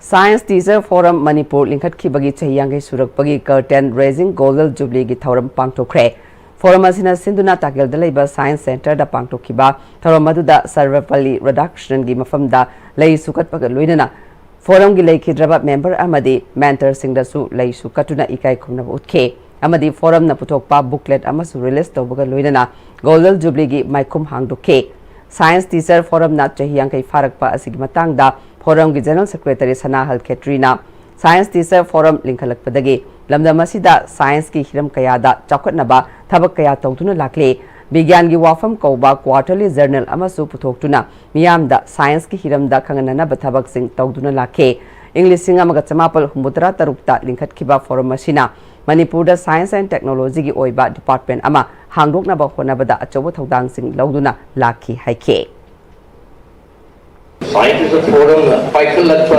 Science Teacher Forum Manipur ꯂꯤꯡꯈꯠꯈꯤꯕꯒꯤ ꯆꯍꯤ ꯌꯥꯡꯈꯩ ꯁꯨꯔꯛꯄꯒꯤ Curtain Raising Golden Jubilee ꯒꯤ ꯊꯧꯔꯝ ꯄꯥꯡꯊꯣꯛꯈ꯭ꯔꯦ꯫ Forum ꯑꯁꯤꯅ ꯁꯤꯟꯗꯨꯅ ꯇꯥꯀꯦꯜꯗ ꯂꯩꯕ Science Center ꯗ ꯄꯥꯡꯊꯣꯛꯈꯤꯕ ꯊꯧꯔꯝ ꯑꯗꯨꯗ ꯁꯔꯕꯄꯜꯂꯤ ꯔꯥꯙꯥꯀ꯭ꯔꯤꯁꯅꯟꯒꯤ ꯃꯐꯝꯗ ꯂꯩꯁꯨ ꯀꯠꯄꯒ ꯂꯣꯏꯅꯅ Forum ꯒꯤ ꯂꯩꯈꯤꯗ꯭ꯔꯕ member ꯑꯃꯗꯤ mentor ꯁꯤꯡꯗꯁꯨ ꯂꯩꯁꯨ ꯀꯠꯇꯨꯅ ꯏꯀꯥꯏ ꯈꯨꯝꯅꯕ ꯎꯠꯈꯤ꯫ ꯑꯃꯗꯤ Forum ꯅ ꯄꯨꯊꯣꯛꯄ booklet ꯑꯃꯁꯨ release ꯇꯧꯕꯒ ꯂꯣꯏꯅꯅ Golden Jubilee ꯒꯤ ꯃꯥꯏꯈꯨꯝ ꯍꯥꯡꯗꯣꯛꯈꯤ꯫ Science Teacher Forum ꯅ ꯆꯍꯤ ꯌꯥꯡꯈꯩ ꯐꯥꯔꯛꯄ ꯑꯁꯤꯒꯤ ꯃꯇꯥꯡꯗ Forum ꯒꯤ General Secretary ꯁꯅꯥꯍꯜ ꯈꯦꯇ꯭ꯔꯤꯅ Science Teacher Forum ꯂꯤꯡꯈꯠꯂꯛꯄꯗꯒꯤ ꯂꯝꯗꯝ ꯑꯁꯤꯗ science ꯀꯤ ꯍꯤꯔꯝ ꯀꯌꯥꯗ ꯆꯥꯎꯈꯠꯅꯕ ꯊꯕꯛ ꯀꯌꯥ ꯇꯧꯗꯨꯅ ꯂꯥꯛꯂꯤ꯫ ꯕꯤꯒ꯭ꯌꯥꯟꯒꯤ ꯋꯥꯐꯝ ꯀꯧꯕ quarterly journal ꯑꯃꯁꯨ ꯄꯨꯊꯣꯛꯇꯨꯅ ꯃꯤꯌꯥꯝꯗ science ꯀꯤ ꯍꯤꯔꯝꯗ ꯈꯪꯍꯟꯅꯅꯕ ꯊꯕꯛꯁꯤꯡ ꯇꯧꯗꯨꯅ ꯂꯥꯛꯈꯤ꯫ ꯏꯪ ꯂꯤꯁꯤꯡ ꯑꯃꯒ ꯆꯃꯥꯄꯜ ꯍꯨꯝꯐꯨꯇꯔꯥ ꯇꯔꯨꯛꯇ ꯂꯤꯡꯈꯠꯈꯤꯕ Forum ꯑꯁꯤꯅ ꯃꯅꯤꯄꯨꯔꯗ Science and Technology ꯒꯤ ꯑꯣꯏꯕ department ꯑꯃ ꯍꯥꯡꯗꯣꯛꯅꯕ ꯍꯣꯠꯅꯕꯗ ꯑꯆꯧꯕ ꯊꯧꯗꯥꯡꯁꯤꯡ ꯂꯧꯗꯨꯅ ꯂꯥꯛꯈꯤ ꯍꯥꯏꯈꯤ꯫ Science Teacher Forum ꯅ ꯄꯥꯏꯈꯠꯂꯛꯄ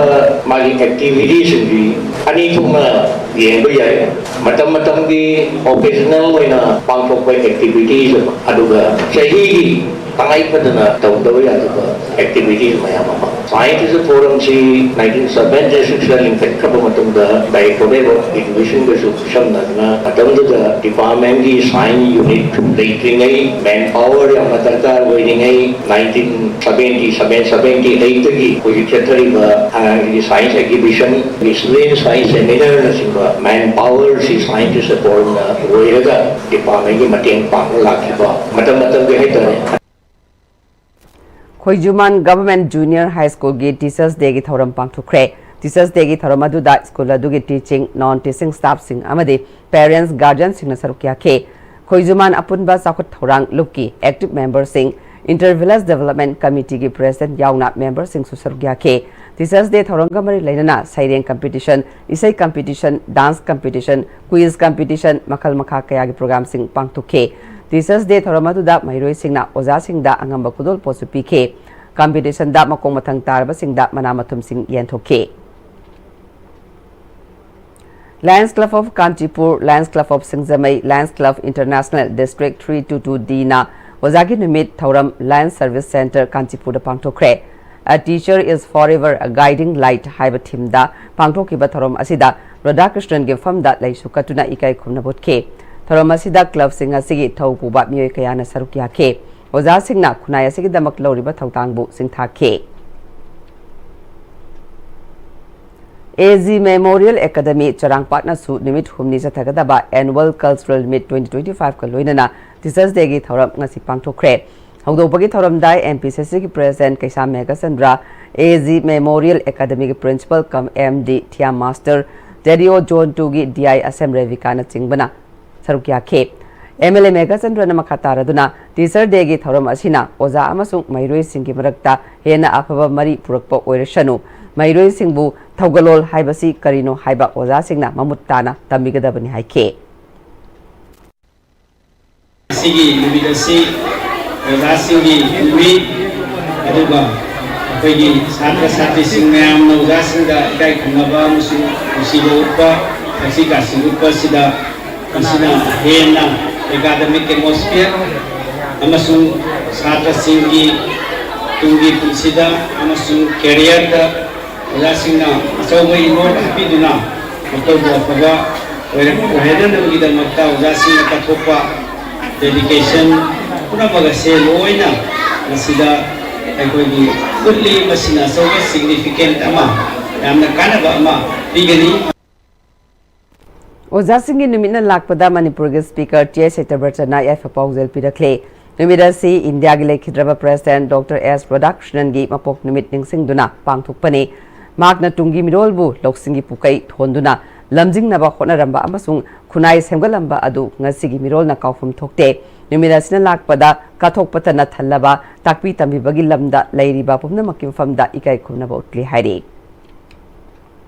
ꯃꯥꯒꯤ activity ꯁꯤꯡꯁꯤ ꯑꯅꯤ ꯊꯣꯛꯅ ꯌꯦꯡꯕ ꯌꯥꯏ꯫ ꯃꯇꯝ ꯃꯇꯝꯒꯤ occasional ꯑꯣꯏꯅ ꯄꯥꯡꯊꯣꯛꯄ activities ꯑꯃ, ꯑꯗꯨꯒ ꯆꯍꯤꯒꯤ ꯇꯉꯥꯏ ꯐꯗꯅ ꯇꯧꯗꯕ ꯌꯥꯗꯕ activities ꯃꯌꯥꯝ ꯑꯃ꯫ Science Teacher Forum ꯁꯤ nineteen seventy six ꯇ ꯂꯤꯡꯈꯠꯈ꯭ꯔꯕ ꯃꯇꯨꯡꯗ Directorate of Education ꯒꯁꯨ ꯈꯨꯠꯁꯝꯅꯗꯨꯅ ꯃꯇꯝꯗꯨꯗ department ꯀꯤ science unit ꯂꯩꯇ꯭ꯔꯤꯉꯩ, man power ꯌꯥꯝꯅ ꯗꯔꯀꯥꯔ ꯑꯣꯏꯔꯤꯉꯩ, nineteen seventy seven seventy eight ꯇꯒꯤ ꯍꯧꯖꯤꯛ ꯆꯠꯊꯔꯤꯕ ꯑꯉꯥꯡꯒꯤ science exhibition, student science seminar ꯅꯆꯤꯡꯕ man power ꯁꯤ Science Teacher Forum ꯅ ꯑꯣꯏꯔꯒ department ꯀꯤ ꯃꯇꯦꯡ ꯄꯥꯡꯕ ꯂꯥꯛꯈꯤꯕ ꯃꯇꯝ ꯃꯇꯝꯒꯤ ꯍꯥꯏꯇꯥꯔꯦ꯫ ꯈꯣꯏꯖꯨꯃꯥꯟ Government Junior High School ꯒꯤ Teachers Day ꯒꯤ ꯊꯧꯔꯝ ꯄꯥꯡꯊꯣꯛꯈ꯭ꯔꯦ꯫ Teachers Day ꯒꯤ ꯊꯧꯔꯝ ꯑꯗꯨꯗ school ꯑꯗꯨꯒꯤ teaching, non teaching staff ꯁꯤꯡ ꯑꯃꯗꯤ parents, guardian ꯁꯤꯡꯅ ꯁꯔꯨꯛ ꯌꯥꯈꯤ꯫ ꯈꯣꯏꯖꯨꯃꯥꯟ ꯑꯄꯨꯟꯕ ꯆꯥꯎꯈꯠ ꯊꯧꯔꯥꯡ ꯂꯨꯞꯀꯤ active member ꯁꯤꯡ, Inter Village Development Committee ꯒꯤ president ꯌꯥꯎꯅ member ꯁꯤꯡꯁꯨ ꯁꯔꯨꯛ ꯌꯥꯈꯤ꯫ Teachers Day ꯊꯧꯔꯝꯒ ꯃꯔꯤ ꯂꯩꯅꯅ ꯁꯩꯔꯦꯡ competition, ꯏꯁꯩ competition, dance competition, quiz competition, ꯃꯈꯜ ꯃꯈꯥ ꯀꯌꯥꯒꯤ program ꯁꯤꯡ ꯄꯥꯡꯊꯣꯛꯈꯤ꯫ Teachers Day ꯊꯧꯔꯝ ꯑꯗꯨꯗ ꯃꯍꯩꯔꯣꯏꯁꯤꯡꯅ ꯑꯣꯖꯥꯁꯤꯡꯗ ꯑꯉꯝꯕ ꯈꯨꯗꯣꯜꯄꯣꯠꯁꯨ ꯄꯤꯈꯤ꯫ Competition ꯗ ꯃꯈꯣꯡ ꯃꯊꯪ ꯇꯥꯔꯕꯁꯤꯡꯗ ꯃꯅꯥ ꯃꯊꯨꯝꯁꯤꯡ ꯌꯦꯟꯊꯣꯛꯈꯤ꯫ Lions Club of Kanchipur, Lions Club of Singjamei, Lions Club International District three two two D ꯅ ꯑꯣꯖꯥꯒꯤ ꯅꯨꯃꯤꯠ ꯊꯧꯔꯝ Lions Service Centre ꯀꯥꯟꯆꯤꯄꯨꯔꯗ ꯄꯥꯡꯊꯣꯛꯈ꯭ꯔꯦ꯫ A Teacher is Forever a Guiding Light ꯍꯥꯏꯕ ꯊꯤꯝꯗ ꯄꯥꯡꯊꯣꯛꯈꯤꯕ ꯊꯧꯔꯝ ꯑꯁꯤꯗ ꯔꯥꯙꯥꯀ꯭ꯔꯤꯁꯅꯟꯒꯤ ꯃꯐꯝꯗ ꯂꯩꯁꯨ ꯀꯠꯇꯨꯅ ꯏꯀꯥꯏ ꯈꯨꯝꯅꯕ ꯎꯠꯈꯤ꯫ ꯊꯧꯔꯝ ꯑꯁꯤꯗ ꯀ꯭ꯂꯕꯁꯤꯡ ꯑꯁꯤꯒꯤ ꯊꯧ ꯄꯨꯕ ꯃꯤꯑꯣꯏ ꯀꯌꯥꯅ ꯁꯔꯨꯛ ꯌꯥꯈꯤ꯫ ꯑꯣꯖꯥꯁꯤꯡꯅ ꯈꯨꯟꯅꯥꯏ ꯑꯁꯤꯒꯤꯗꯃꯛ ꯂꯧꯔꯤꯕ ꯊꯧꯗꯥꯡꯕꯨ ꯁꯤꯡꯊꯥꯈꯤ꯫ ꯑꯦ ꯖꯤ Memorial Academy ꯆꯔꯥꯡꯄꯥꯠꯅꯁꯨ ꯅꯨꯃꯤꯠ ꯍꯨꯝꯅꯤ ꯆꯠꯊꯒꯗꯕ Annual Cultural Meet twenty twenty-five ꯀ ꯂꯣꯏꯅꯅ Teachers Day ꯒꯤ ꯊꯧꯔꯝ ꯉꯁꯤ ꯄꯥꯡꯊꯣꯛꯈ꯭ꯔꯦ꯫ ꯍꯧꯗꯣꯛꯄꯒꯤ ꯊꯧꯔꯝꯗ M P C C ꯒꯤ President Keisham Meghachandra, A G Memorial Academy ꯒꯤ Principal cum M D Thiam Master, Terio Zone two ꯒꯤ D I ꯑꯁꯦꯝ ꯔꯦꯕꯤꯀꯥꯅꯆꯤꯡꯕꯅ ꯁꯔꯨꯛ ꯌꯥꯈꯤ꯫ M L A ꯃꯦꯘꯆꯟꯗ꯭ꯔꯅ ꯃꯈꯥ ꯇꯥꯔꯗꯨꯅ, Teacher Day ꯒꯤ ꯊꯧꯔꯝ ꯑꯁꯤꯅ ꯑꯣꯖꯥ ꯑꯃꯁꯨꯡ ꯃꯍꯩꯔꯣꯏꯁꯤꯡꯒꯤ ꯃꯔꯛꯇ ꯍꯦꯟꯅ ꯑꯐꯕ ꯃꯔꯤ ꯄꯨꯔꯛꯄ ꯑꯣꯏꯔꯁꯅꯨ, ꯃꯍꯩꯔꯣꯏꯁꯤꯡꯕꯨ ꯊꯧꯒꯜꯂꯣꯟ ꯍꯥꯏꯕꯁꯤ ꯀꯔꯤꯅꯣ ꯍꯥꯏꯕ ꯑꯣꯖꯥꯁꯤꯡꯅ ꯃꯃꯨꯠ ꯇꯥꯅ ꯇꯝꯕꯤꯒꯗꯕꯅꯤ ꯍꯥꯏꯈꯤ꯫ ꯉꯁꯤꯒꯤ ꯅꯨꯃꯤꯠ ꯑꯁꯤ ꯑꯣꯖꯥꯁꯤꯡꯒꯤ ꯅꯨꯃꯤꯠ, ꯑꯗꯨꯒ ꯑꯩꯈꯣꯏꯒꯤ ꯁꯥꯇ꯭ꯔ ꯁꯥꯇ꯭ꯔꯤꯁꯤꯡ ꯃꯌꯥꯝꯅ ꯑꯣꯖꯥꯁꯤꯡꯗ ꯏꯀꯥꯏ ꯈꯨꯝꯅꯕ ꯑꯃꯁꯨꯡ ꯅꯨꯡꯁꯤꯕ ꯎꯠꯄ, ꯊꯛꯁꯤ ꯈꯥꯁꯤ ꯎꯠꯄ ꯑꯁꯤꯗ, ꯃꯁꯤꯅ ꯍꯦꯟꯅ academic atmosphere ꯑꯃꯁꯨꯡ ꯁꯥꯇ꯭ꯔꯁꯤꯡꯒꯤ ꯇꯨꯡꯒꯤ ꯄꯨꯟꯁꯤꯗ ꯑꯃꯁꯨꯡ career ꯗ ꯑꯣꯖꯥꯁꯤꯡꯅ ꯑꯆꯧꯕ ꯏꯍꯨꯜ ꯍꯥꯞꯄꯤꯗꯨꯅ ꯃꯈꯣꯏꯕꯨ ꯑꯐꯕ ꯑꯣꯏꯔꯛ-, ꯑꯣꯏꯍꯟꯅꯕꯒꯤꯗꯃꯛꯇ ꯑꯣꯖꯥꯁꯤꯡꯅ ꯀꯠꯊꯣꯛꯄ dedication ꯄꯨꯝꯅꯃꯛ ꯑꯁꯦ ꯂꯣꯏꯅ ꯃꯁꯤꯗ ꯑꯩꯈꯣꯏꯒꯤ ꯎꯠꯂꯤ꯫ ꯃꯁꯤꯅ ꯑꯆꯧꯕ significant ꯑꯃ, ꯌꯥꯝꯅ ꯀꯥꯟꯅꯕ ꯑꯃ ꯄꯤꯒꯅꯤ꯫ ꯑꯣꯖꯥꯁꯤꯡꯒꯤ ꯅꯨꯃꯤꯠꯅ ꯂꯥꯛꯄꯗ ꯃꯅꯤꯄꯨꯔꯒꯤ Speaker ꯇꯤ ꯑꯦꯁ ꯁꯇ꯭ꯌꯕ꯭ꯔꯇꯅ ꯌꯥꯏꯐ ꯄꯥꯎꯖꯦꯜ ꯄꯤꯔꯛꯂꯦ꯫ ꯅꯨꯃꯤꯠ ꯑꯁꯤ ꯏꯟꯗꯤꯌꯥꯒꯤ ꯂꯩꯈꯤꯗ꯭ꯔꯕ President Doctor ꯑꯦꯁ ꯔꯥꯙꯥꯀ꯭ꯔꯤꯁꯅꯟꯒꯤ ꯃꯄꯣꯛ ꯅꯨꯃꯤꯠ ꯅꯤꯡꯁꯤꯡꯗꯨꯅ ꯄꯥꯡꯊꯣꯛꯄꯅꯤ꯫ ꯃꯍꯥꯛꯅ ꯇꯨꯡꯒꯤ ꯃꯤꯔꯣꯜꯕꯨ ꯂꯧꯁꯤꯡꯒꯤ ꯄꯨꯀꯩ ꯊꯣꯟꯗꯨꯅ ꯂꯝꯖꯤꯡꯅꯕ ꯍꯣꯠꯅꯔꯝꯕ ꯑꯃꯁꯨꯡ ꯈꯨꯟꯅꯥꯏ ꯁꯦꯝꯒꯠꯂꯝꯕ ꯑꯗꯨ ꯉꯁꯤꯒꯤ ꯃꯤꯔꯣꯜꯅ ꯀꯥꯎꯐꯝ ꯊꯣꯛꯇꯦ꯫ ꯅꯨꯃꯤꯠ ꯑꯁꯤꯅ ꯂꯥꯛꯄꯗ ꯀꯠꯊꯣꯛꯄꯇ ꯅꯠꯊꯜꯂꯕ ꯇꯥꯛꯄꯤ ꯇꯝꯕꯤꯕꯒꯤ ꯂꯝꯗ ꯂꯩꯔꯤꯕ ꯄꯨꯝꯅꯃꯛꯀꯤ ꯃꯐꯝꯗ ꯏꯀꯥꯏ ꯈꯨꯝꯅꯕ ꯎꯠꯂꯤ ꯍꯥꯏꯔꯤ꯫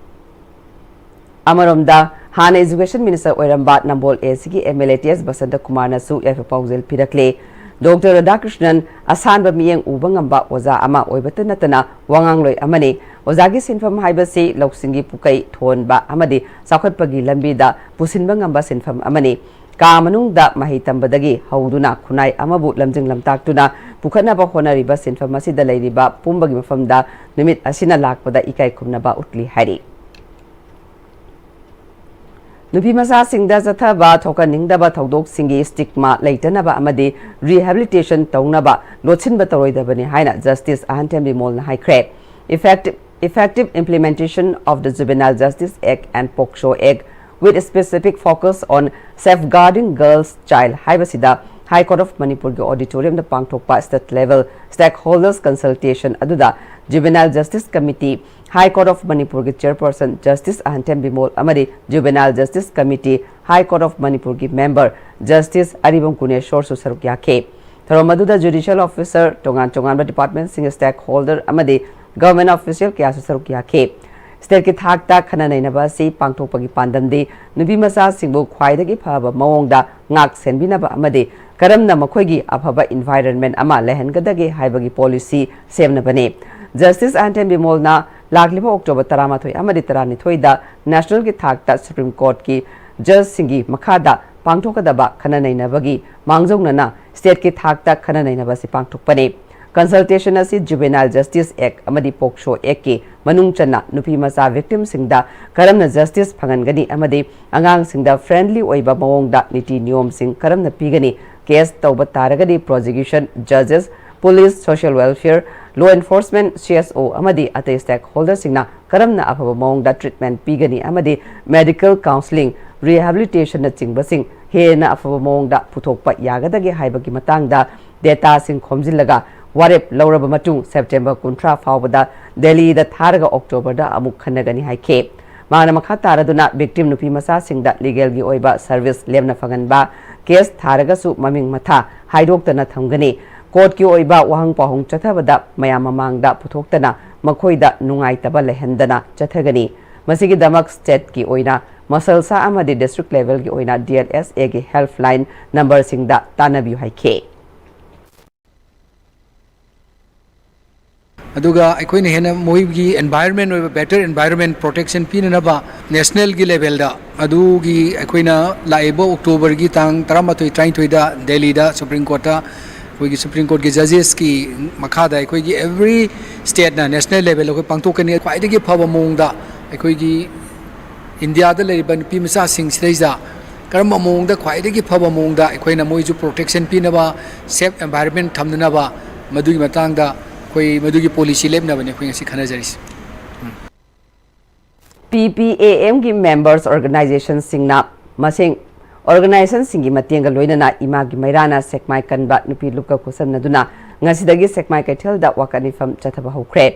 ꯑꯃꯔꯣꯝꯗ, ꯍꯥꯟꯅ Education Minister ꯑꯣꯏꯔꯝꯕ ꯅꯝꯕꯣꯜ ꯑꯦ ꯁꯤꯒꯤ M L A ꯇꯤ ꯑꯦꯁ ꯕꯁꯟꯇ ꯀꯨꯃꯥꯔꯅꯁꯨ ꯌꯥꯏꯐ ꯄꯥꯎꯖꯦꯜ ꯄꯤꯔꯛꯂꯦ꯫ ꯗꯣꯛꯇꯔ ꯔꯥꯙꯥꯀ꯭ꯔꯤꯁꯅꯟ ꯑꯁꯥꯟꯕ ꯃꯤꯠꯌꯦꯡ ꯎꯕ ꯉꯝꯕ ꯑꯣꯖꯥ ꯑꯃ ꯑꯣꯏꯕꯇ ꯅꯠꯇꯅ ꯋꯥꯉꯥꯡꯂꯣꯏ ꯑꯃꯅꯤ꯫ ꯑꯣꯖꯥꯒꯤ ꯁꯤꯟꯐꯝ ꯍꯥꯏꯕꯁꯤ ꯂꯧꯁꯤꯡꯒꯤ ꯄꯨꯀꯩ ꯊꯣꯟꯕ ꯑꯃꯗꯤ ꯆꯥꯎꯈꯠꯄꯒꯤ ꯂꯝꯕꯤꯗ ꯄꯨꯁꯤꯟꯕ ꯉꯝꯕ ꯁꯤꯟꯐꯝ ꯑꯃꯅꯤ꯫ ꯀꯥ ꯃꯅꯨꯡꯗ ꯃꯍꯩ ꯇꯝꯕꯗꯒꯤ ꯍꯧꯗꯨꯅ ꯈꯨꯟꯅꯥꯏ ꯑꯃꯕꯨ ꯂꯝꯖꯤꯡ ꯂꯝꯇꯥꯛꯇꯨꯅ ꯄꯨꯈꯠꯅꯕ ꯍꯣꯠꯅꯔꯤꯕ ꯁꯤꯟꯐꯝ ꯑꯁꯤꯗ ꯂꯩꯔꯤꯕ ꯄꯨꯝꯕꯒꯤ ꯃꯐꯝꯗ ꯅꯨꯃꯤꯠ ꯑꯁꯤꯅ ꯂꯥꯛꯄꯗ ꯏꯀꯥꯏ ꯈꯨꯝꯅꯕ ꯎꯠꯂꯤ ꯍꯥꯏꯔꯤ꯫ ꯅꯨꯄꯤ ꯃꯆꯥꯁꯤꯡꯗ ꯆꯠꯊꯕ ꯊꯣꯛꯍꯟꯅꯤꯡꯗꯕ ꯊꯧꯗꯣꯛꯁꯤꯡꯒꯤ stigma ꯂꯩꯇꯅꯕ ꯑꯃꯗꯤ rehabilitation ꯇꯧꯅꯕ ꯂꯣꯠꯁꯤꯟꯕ ꯇꯧꯔꯣꯏꯗꯕꯅꯤ ꯍꯥꯏꯅ Justice ꯑꯍꯟꯊꯦꯝ ꯕꯤꯃꯣꯜꯅ ꯍꯥꯏꯈ꯭ꯔꯦ꯫ Effective, effective implementation of the Juvenile Justice Act and POCSO Act with specific focus on safeguarding girls child ꯍꯥꯏꯕꯁꯤꯗ High Court of ꯃꯅꯤꯄꯨꯔꯒꯤ auditoriumꯗ ꯄꯥꯡꯊꯣꯛꯄ state level stakeholders consultation ꯑꯗꯨꯗ Juvenile Justice Committee, High Court of ꯃꯅꯤꯄꯨꯔꯒꯤ chairperson Justice ꯑꯍꯟꯊꯦꯝ Bimol ꯑꯃꯗꯤ Juvenile Justice Committee, High Court of ꯃꯅꯤꯄꯨꯔꯒꯤ member Justice ꯑꯔꯤꯕꯝ ꯒꯨꯅꯦꯁꯣꯔꯁꯨ ꯁꯔꯨꯛ ꯌꯥꯈꯤ꯫ ꯊꯧꯔꯝ ꯑꯗꯨꯗ judicial officer, ꯇꯣꯉꯥꯟ ꯇꯣꯉꯥꯟꯕ departmentꯁꯤꯡꯒꯤ stakeholder ꯑꯃꯗꯤ government official ꯀꯌꯥꯁꯨ ꯁꯔꯨꯛ ꯌꯥꯈꯤ꯫ Stateꯀꯤ ꯊꯥꯛꯇ ꯈꯟꯅ ꯅꯩꯅꯕ ꯑꯁꯤ ꯄꯥꯡꯊꯣꯛꯄꯒꯤ ꯄꯥꯟꯗꯝꯗꯤ ꯅꯨꯄꯤ ꯃꯆꯥꯁꯤꯡꯕꯨ ꯈ꯭ꯋꯥꯏꯗꯒꯤ ꯐꯕ ꯃꯑꯣꯡꯗ ꯉꯥꯛ ꯁꯦꯟꯕꯤꯅꯕ ꯑꯃꯗꯤ ꯀꯔꯝꯅ ꯃꯈꯣꯏꯒꯤ ꯑꯐꯕ environment ꯑꯃ ꯂꯩꯍꯟꯒꯗꯒꯦ ꯍꯥꯏꯕꯒꯤ policy ꯁꯦꯝꯅꯕꯅꯤ꯫ Justice ꯑꯍꯟꯊꯦꯝ ꯕꯤꯃꯣꯜꯅ ꯂꯥꯛꯂꯤꯕ October ꯇꯔꯥꯃꯥꯊꯣꯏ ꯑꯃꯗꯤ ꯇꯔꯥꯅꯤꯊꯣꯏꯗ nationalꯒꯤ ꯊꯥꯛꯇ Supreme Courtꯀꯤ judgeꯁꯤꯡꯒꯤ ꯃꯈꯥꯗ ꯄꯥꯡꯊꯣꯛꯀꯗꯕ ꯈꯟꯅ ꯅꯩꯅꯕꯒꯤ ꯃꯥꯡꯖꯧꯅꯅ stateꯀꯤ ꯊꯥꯛꯇ ꯈꯟꯅ ꯅꯩꯅꯕ ꯑꯁꯤ ꯄꯥꯡꯊꯣꯛꯄꯅꯤ꯫ Consultation ꯑꯁꯤ Juvenile Justice Act ꯑꯃꯗꯤ POCSO Actꯀꯤ ꯃꯅꯨꯡ ꯆꯟꯅ ꯅꯨꯄꯤ ꯃꯆꯥ victimꯁꯤꯡꯗ ꯀꯔꯝꯅ justice ꯐꯪꯍꯟꯒꯅꯤ ꯑꯃꯗꯤ ꯑꯉꯥꯡꯁꯤꯡꯗ friendly ꯑꯣꯏꯕ ꯃꯑꯣꯡꯗ ꯅꯤꯇꯤ ꯅꯤꯌꯣꯝꯁꯤꯡ ꯀꯔꯝꯅ ꯄꯤꯒꯅꯤ, case ꯇꯧꯕ ꯇꯥꯔꯒꯗꯤ prosecution, judges, police, social welfare, law enforcement, CSO ꯑꯃꯗꯤ ꯑꯇꯩ stakeholderꯁꯤꯡꯅ ꯀꯔꯝꯅ ꯑꯐꯕ ꯃꯑꯣꯡꯗ treatment ꯄꯤꯒꯅꯤ ꯑꯃꯗꯤ medical counselling, rehabilitationꯅꯆꯤꯡꯕꯁꯤꯡ ꯍꯦꯟꯅ ꯑꯐꯕ ꯃꯑꯣꯡꯗ ꯄꯨꯊꯣꯛꯄ ꯌꯥꯒꯗꯒꯦ ꯍꯥꯏꯕꯒꯤ ꯃꯇꯥꯡꯗ dataꯁꯤꯡ ꯈꯣꯝꯖꯤꯜꯂꯒ ꯋꯥꯔꯦꯞ ꯂꯧꯔꯕ ꯃꯇꯨꯡ September ꯀꯨꯟꯊ꯭ꯔꯥ ꯐꯥꯎꯕꯗ Delhiꯗ ꯊꯥꯔꯒ Octoberꯗ ꯑꯃꯨꯛ ꯈꯟꯅꯒꯅꯤ ꯍꯥꯏꯈꯤ꯫ ꯃꯥꯅ ꯃꯈꯥ ꯇꯥꯔꯗꯨꯅ victim ꯅꯨꯄꯤ ꯃꯆꯥꯁꯤꯡꯗ legalꯒꯤ ꯑꯣꯏꯕ service ꯂꯦꯝꯅ ꯐꯪꯍꯟꯕ, case ꯊꯥꯔꯒꯁꯨ ꯃꯃꯤꯡ ꯃꯊꯥ ꯍꯥꯏꯗꯣꯛꯇꯅ ꯊꯝꯒꯅꯤ꯫ Courtꯀꯤ ꯑꯣꯏꯕ ꯋꯥꯍꯪ ꯄꯥꯎꯍꯪ ꯆꯠꯊꯕꯗ ꯃꯌꯥꯝ ꯃꯃꯥꯡꯗ ꯄꯨꯊꯣꯛꯇꯅ ꯃꯈꯣꯏꯗ ꯅꯨꯡꯉꯥꯏꯇꯕ ꯂꯩꯍꯟꯗꯅ ꯆꯠꯊꯒꯅꯤ꯫ ꯃꯁꯤꯒꯤꯗꯃꯛ stateꯀꯤ ꯑꯣꯏꯅ ꯃꯁꯜꯁꯥ ꯑꯃꯗꯤ district levelꯒꯤ ꯑꯣꯏꯅ DLSAꯒꯤ helpline numberꯁꯤꯡꯗ ꯇꯥꯟꯅꯕꯤꯌꯨ ꯍꯥꯏꯈꯤ꯫ ꯑꯗꯨꯒ ꯑꯩꯈꯣꯏꯅ ꯍꯦꯟꯅ ꯃꯣꯏꯒꯤ environment ꯑꯣꯏꯕ better environment protection ꯄꯤꯅꯅꯕ nationalꯒꯤ levelꯗ ꯑꯗꯨꯒꯤ ꯑꯩꯈꯣꯏꯅ ꯂꯥꯛꯏꯕ Octoberꯒꯤ ꯇꯥꯡ ꯇꯔꯥꯃꯥꯊꯣꯏ ꯇꯔꯥꯅꯤꯊꯣꯏꯗ Delhiꯗ Supreme Courtꯇ ꯑꯩꯈꯣꯏꯒꯤ ꯁꯨꯄ꯭ꯔꯤꯝ ꯀꯣꯔꯠꯀꯤ ꯖꯖꯦꯁꯀꯤ ꯃꯈꯥꯗ ꯑꯩꯈꯣꯏꯒꯤ ꯑꯦꯕ꯭ꯔꯤ ꯁ꯭ꯇꯦꯠꯅ ꯅꯦꯁꯅꯦꯜ ꯂꯦꯚꯦꯜ ꯑꯩꯈꯣꯏ ꯄꯥꯡꯊꯣꯛꯀꯅꯤ꯫ ꯈ꯭ꯋꯥꯏꯗꯒꯤ ꯐꯕ ꯃꯑꯣꯡꯗ ꯑꯩꯈꯣꯏꯒꯤ ꯏꯟꯗꯤꯌꯥꯗ ꯂꯩꯔꯤꯕ ꯅꯨꯄꯤ ꯃꯆꯥꯁꯤꯡꯁꯤꯗꯩꯗ ꯀꯔꯝꯕ ꯃꯑꯣꯡꯗ ꯈ꯭ꯋꯥꯏꯗꯒꯤ ꯐꯕ ꯃꯑꯣꯡꯗ ꯑꯩꯈꯣꯏꯅ ꯃꯣꯏꯁꯨ ꯄ꯭ꯔꯣꯇꯦꯛꯁꯟ ꯄꯤꯅꯕ, ꯁꯦꯐ ꯑꯦꯟꯚꯥꯏꯔꯟꯃꯦꯟ ꯊꯝꯅꯅꯕ, ꯃꯗꯨꯒꯤ ꯃꯇꯥꯡꯗ ꯑꯩꯈꯣꯏ ꯃꯗꯨꯒꯤ ꯄꯣꯂꯤꯁꯤ ꯂꯦꯞꯅꯕꯅꯤ ꯑꯩꯈꯣꯏ ꯉꯁꯤ ꯈꯟꯅꯖꯔꯤꯁꯤ꯫ ꯄꯤ ꯄꯤ ꯑꯦ ꯑꯦꯝꯒꯤ ꯃꯦꯝꯕꯔꯁ ꯑꯣꯔꯒꯅꯥꯏꯖꯦꯁꯟꯁꯤꯡꯅ ꯃꯁꯤꯡ ꯑꯣꯔꯒꯅꯥꯏꯖꯦꯁꯟꯁꯤꯡꯒꯤ ꯃꯇꯦꯡꯒ ꯂꯣꯏꯅꯅ ꯏꯃꯥꯒꯤ ꯃꯩꯔꯥꯅ ꯁꯦꯛꯃꯥꯏ ꯀꯟꯕ ꯅꯨꯄꯤ ꯂꯨꯞꯀ ꯈꯨꯠꯁꯝꯅꯗꯨꯅ ꯉꯁꯤꯗꯒꯤ ꯁꯦꯛꯃꯥꯏ ꯀꯩꯊꯦꯜꯗ ꯋꯥꯀꯠ ꯃꯤꯐꯝ ꯆꯠꯊꯕ ꯍꯧꯈ꯭ꯔꯦ꯫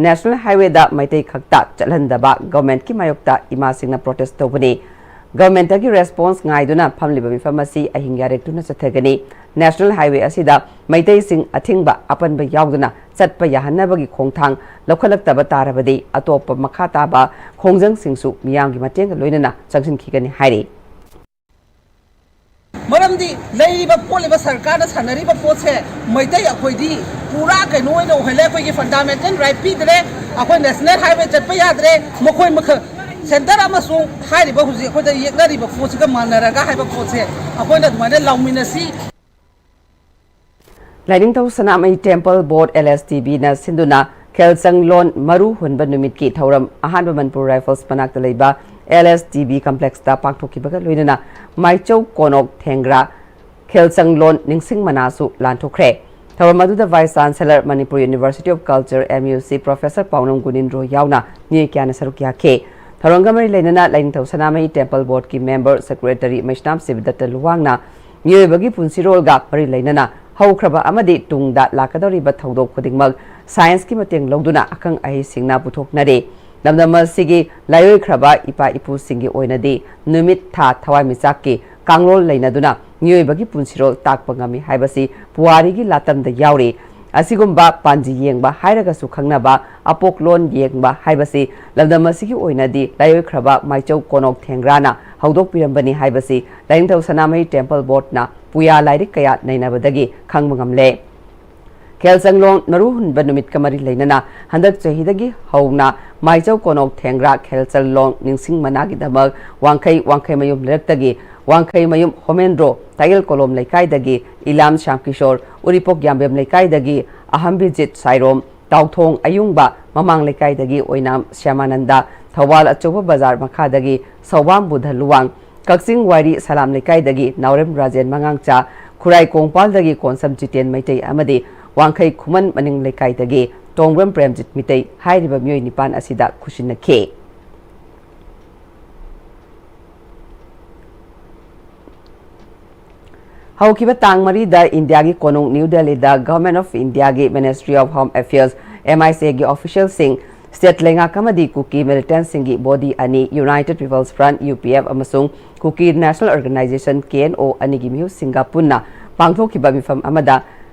ꯅꯦꯁꯅꯦꯜ ꯍꯥꯏꯋꯦꯗ ꯃꯩꯇꯩ ꯈꯛꯇ ꯆꯠꯍꯟꯗꯕ ꯒꯚꯔꯟꯃꯦꯟꯠꯀꯤ ꯃꯥꯌꯣꯛꯇ ꯏꯃꯥꯁꯤꯡꯅ ꯄ꯭ꯔꯣꯇꯦꯁ ꯇꯧꯕꯅꯤ꯫ ꯒꯚꯔꯟꯃꯦꯟꯠꯇꯒꯤ ꯔꯦꯁꯄꯣꯟꯁ ꯉꯥꯏꯗꯨꯅ ꯐꯝꯂꯤꯕ ꯃꯤꯐꯝ ꯑꯁꯤ ꯑꯍꯤꯡ ꯌꯥꯔꯦꯛꯇꯨꯅ ꯆꯠꯊꯒꯅꯤ꯫ ꯅꯦꯁꯅꯦꯜ ꯍꯥꯏꯋꯦ ꯑꯁꯤꯗ ꯃꯩꯇꯩꯁꯤꯡ ꯑꯊꯤꯡꯕ ꯑꯄꯟꯕ ꯌꯥꯎꯗꯅ ꯆꯠꯄ ꯌꯥꯍꯟꯅꯕꯒꯤ ꯈꯣꯡꯊꯥꯡ ꯂꯧꯈꯠꯂꯛꯇꯕ ꯇꯥꯔꯕꯗꯤ ꯑꯇꯣꯞꯄ ꯃꯈꯥ ꯇꯥꯕ ꯈꯣꯡꯖꯪꯁꯤꯡꯁꯨ ꯃꯤꯌꯥꯝꯒꯤ ꯃꯇꯦꯡꯒ ꯂꯣꯏꯅꯅ ꯆꯪꯁꯤꯟꯈꯤꯒꯅꯤ ꯍꯥꯏꯔꯤ꯫ ꯃꯔꯝꯗꯤ ꯂꯩꯔꯤꯕ ꯈꯣꯠꯂꯤꯕ ꯁꯔꯀꯥꯔꯅ ꯁꯥꯟꯅꯔꯤꯕ ꯄꯣꯠꯁꯦ ꯃꯩꯇꯩ ꯑꯩꯈꯣꯏꯗꯤ ꯄꯨꯔꯥ ꯀꯩꯅꯣ ꯑꯣꯏꯅ ꯑꯣꯏꯍꯜꯂꯦ꯫ ꯑꯩꯈꯣꯏꯒꯤ ꯐꯟꯗꯥꯃꯦꯟꯇꯦꯜ ꯔꯥꯏꯠ ꯄꯤꯗ꯭ꯔꯦ꯫ ꯑꯩꯈꯣꯏ ꯅꯦꯁꯅꯦꯜ ꯍꯥꯏꯋꯦ ꯆꯠꯄ ꯌꯥꯗ꯭ꯔꯦ꯫ ꯃꯈꯣꯏ ꯃꯈꯜ ꯁꯦꯟꯇꯔ ꯑꯃꯁꯨꯡ ꯍꯥꯏꯔꯤꯕ ꯍꯧꯖꯤꯛ ꯑꯩꯈꯣꯏꯗ ꯌꯦꯛꯅꯔꯤꯕ ꯄꯣꯠꯁꯤꯒ ꯃꯥꯟꯅꯔꯒ ꯍꯥꯏꯕ ꯄꯣꯠꯁꯦ ꯑꯩꯈꯣꯏꯅ ꯑꯗꯨꯃꯥꯏꯅ ꯂꯥꯎꯃꯤꯟꯅꯁꯤ꯫ ꯂꯥꯏꯅꯤꯡꯊꯧ ꯁꯅꯥꯃꯍꯤ ꯇꯦꯝꯄꯜ ꯕꯣꯔꯗ, ꯑꯦꯜ ꯑꯦꯁ ꯇꯤ ꯕꯤꯅ ꯁꯤꯟꯗꯨꯅ ꯈꯦꯜꯆꯪꯂꯣꯟ ꯃꯔꯨ ꯍꯨꯟꯕ ꯅꯨꯃꯤꯠꯀꯤ ꯊꯧꯔꯝ ꯑꯍꯥꯟꯕ ꯃꯅꯤꯄꯨꯔ ꯔꯥꯏꯐꯜꯁ ꯃꯅꯥꯛꯇ ꯂꯩꯕ ꯑꯦꯜ ꯑꯦꯁ ꯇꯤ ꯕꯤ ꯀꯝꯄ꯭ꯂꯦꯛꯁꯇ ꯄꯥꯡꯊꯣꯛꯈꯤꯕꯒ ꯂꯣꯏꯅꯅ ꯃꯥꯏꯆꯧ ꯀꯣꯅꯣꯛ ꯊꯦꯡꯒ꯭ꯔꯥ ꯈꯦꯜꯆꯪꯂꯣꯟ ꯅꯤꯡꯁꯤꯡ ꯃꯅꯥꯁꯨ ꯂꯥꯟꯊꯣꯛꯈ꯭ꯔꯦ꯫ ꯊꯧꯔꯝ ꯑꯗꯨꯗ Vice Chancellor, Manipur University of Culture, M U C, Professor ꯄꯥꯎꯅꯝ ꯒꯨꯅꯤꯟꯗ꯭ꯔꯣ ꯌꯥꯎꯅ ꯃꯤꯑꯣꯏ ꯀꯌꯥꯅ ꯁꯔꯨꯛ ꯌꯥꯈꯤ꯫ ꯊꯧꯔꯝꯒ ꯃꯔꯤ ꯂꯩꯅꯅ ꯂꯥꯏꯅꯤꯡꯊꯧ ꯁꯅꯥꯃꯍꯤ ꯇꯦꯝꯄꯜ ꯕꯣꯔꯗꯀꯤ ꯃꯦꯝꯕꯔ ꯁꯦꯀ꯭ꯔꯦꯇꯔꯤ ꯃꯩꯁꯅꯥꯝ ꯁꯤꯕꯗꯠꯇ ꯂꯨꯋꯥꯡꯅ ꯃꯤꯑꯣꯏꯕꯒꯤ ꯄꯨꯟꯁꯤꯔꯣꯜꯒ ꯃꯔꯤ ꯂꯩꯅꯅ ꯍꯧꯈ꯭ꯔꯕ ꯑꯃꯗꯤ ꯇꯨꯡꯗ ꯂꯥꯛꯀꯗꯧꯔꯤꯕ ꯊꯧꯗꯣꯛ ꯈꯨꯗꯤꯡꯃꯛ ꯁꯥꯏꯟꯁꯀꯤ ꯃꯇꯦꯡ ꯂꯧꯗꯨꯅ ꯑꯈꯪ ꯑꯍꯩꯁꯤꯡꯅ ꯄꯨꯊꯣꯛꯅꯔꯤ꯫ ꯂꯝꯗꯝ ꯑꯁꯤꯒꯤ ꯂꯥꯏꯑꯣꯏꯈ꯭ꯔꯕ ꯏꯄꯥ ꯏꯄꯨꯁꯤꯡꯒꯤ ꯑꯣꯏꯅꯗꯤ ꯅꯨꯃꯤꯠ, ꯊꯥ, ꯊꯋꯥꯟꯃꯤꯆꯥꯛꯀꯤ ꯀꯥꯡꯂꯣꯟ ꯂꯩꯅꯗꯨꯅ ꯃꯤꯑꯣꯏꯕꯒꯤ ꯄꯨꯟꯁꯤꯔꯣꯜ ꯇꯥꯛꯄ ꯉꯝꯃꯤ ꯍꯥꯏꯕꯁꯤ ꯄꯨꯋꯥꯔꯤꯒꯤ ꯂꯥꯇꯝꯗ ꯌꯥꯎꯔꯤ꯫ ꯑꯁꯤꯒꯨꯝꯕ ꯄꯥꯟꯖꯤ ꯌꯦꯡꯕ ꯍꯥꯏꯔꯒꯁꯨ ꯈꯪꯅꯕ ꯑꯄꯣꯛꯂꯣꯟ ꯌꯦꯡꯕ ꯍꯥꯏꯕꯁꯤ ꯂꯝꯗꯝ ꯑꯁꯤꯒꯤ ꯑꯣꯏꯅꯗꯤ ꯂꯥꯏꯑꯣꯏꯈ꯭ꯔꯕ ꯃꯥꯏꯆꯧ ꯀꯣꯅꯣꯛ ꯊꯦꯡꯒ꯭ꯔꯥꯅ ꯍꯧꯗꯣꯛꯄꯤꯔꯝꯕꯅꯤ ꯍꯥꯏꯕꯁꯤ ꯂꯥꯏꯅꯤꯡꯊꯧ ꯁꯅꯥꯃꯍꯤ ꯇꯦꯝꯄꯜ ꯕꯣꯔꯗꯅ ꯄꯨꯌꯥ ꯂꯥꯏꯔꯤꯛ ꯀꯌꯥ ꯅꯩꯅꯕꯗꯒꯤ ꯈꯪꯕ ꯉꯝꯂꯦ꯫ ꯈꯦꯜꯆꯪꯂꯣꯡ ꯃꯔꯨ ꯍꯨꯟꯕ ꯅꯨꯃꯤꯠꯀ ꯃꯔꯤ ꯂꯩꯅꯅ ꯍꯟꯗꯛ ꯆꯍꯤꯗꯒꯤ ꯍꯧꯅ ꯃꯥꯏꯆꯧ ꯀꯣꯅꯣꯛ ꯊꯦꯡꯒ꯭ꯔꯥ ꯈꯦꯜꯆꯪꯂꯣꯡ ꯅꯤꯡꯁꯤꯡ ꯃꯅꯥꯒꯤꯗꯃꯛ ꯋꯥꯡꯈꯩ ꯋꯥꯡꯈꯩꯃꯌꯨꯝ ꯂꯩꯔꯛꯇꯒꯤ ꯋꯥꯡꯈꯩꯃꯌꯨꯝ ꯍꯣꯃꯦꯟꯗ꯭ꯔꯣ, ꯇꯥꯌꯦꯜ ꯀꯣꯂꯣꯝ ꯂꯩꯀꯥꯏꯗꯒꯤ ꯏꯂꯥꯝ ꯁ꯭ꯌꯥꯝꯀꯤꯁꯣꯔ, ꯎꯔꯤꯄꯣꯛ ꯌꯥꯝꯕꯦꯝ ꯂꯩꯀꯥꯏꯗꯒꯤ ꯑꯍꯝꯕꯤꯖꯤꯠ ꯁꯥꯏꯔꯣꯝ, ꯇꯥꯎꯊꯣꯡ ꯑꯌꯨꯡꯕ, ꯃꯃꯥꯡ ꯂꯩꯀꯥꯏꯗꯒꯤ ꯑꯣꯏꯅꯥꯝ ꯁ꯭ꯌꯥꯃꯥꯅꯟꯗ, ꯊꯧꯕꯥꯜ ꯑꯆꯧꯕ ꯕꯖꯥꯔ ꯃꯈꯥꯗꯒꯤ ꯁꯧꯕꯥꯝ ꯕꯨꯙ ꯂꯨꯋꯥꯡ, ꯀꯛꯆꯤꯡ ꯋꯥꯏꯔꯤ ꯁꯂꯥꯝ ꯂꯩꯀꯥꯏꯗꯒꯤ ꯅꯥꯎꯔꯦꯝ ꯔꯥꯖꯦꯟ ꯃꯉꯥꯡꯆꯥ, ꯈꯨꯔꯥꯏ ꯀꯣꯡꯄꯥꯜꯗꯒꯤ ꯀꯣꯟꯁꯝ ꯖꯤꯇꯦꯟ ꯃꯩꯇꯩ ꯑꯃꯗꯤ ꯋꯥꯡꯈꯩ ꯈꯨꯃꯟ ꯃꯅꯤꯡ ꯂꯩꯀꯥꯏꯗꯒꯤ ꯇꯣꯡꯕ꯭ꯔꯝ ꯄ꯭ꯔꯦꯝꯖꯤꯠ ꯃꯤꯇꯩ ꯍꯥꯏꯔꯤꯕ ꯃꯤꯑꯣꯏ ꯅꯤꯄꯥꯟ ꯑꯁꯤꯗ ꯈꯨꯠꯁꯤꯟꯅꯈꯤ꯫ ꯍꯧꯈꯤꯕ ꯇꯥꯡ ꯃꯔꯤꯗ ꯏꯟꯗꯤꯌꯥꯒꯤ ꯀꯣꯅꯨꯡ ꯅ꯭ꯌꯨ ꯗꯦꯜꯂꯤꯗ Government of India ꯒꯤ Ministry of Home Affairs, M I C A ꯒꯤ official ꯁꯤꯡ, state ꯂꯩꯉꯥꯛ ꯑꯃꯗꯤ ꯀꯨꯀꯤ militant ꯁꯤꯡꯒꯤ body ꯑꯅꯤ, United People's Front, U P F, ꯑꯃꯁꯨꯡ Kuki National Organisation, K N O, ꯑꯅꯤꯒꯤ ꯃꯤꯍꯨꯠꯁꯤꯡꯒ ꯄꯨꯟꯅ ꯄꯥꯡꯊꯣꯛꯈꯤꯕ ꯃꯤꯐꯝ ꯑꯃꯗ,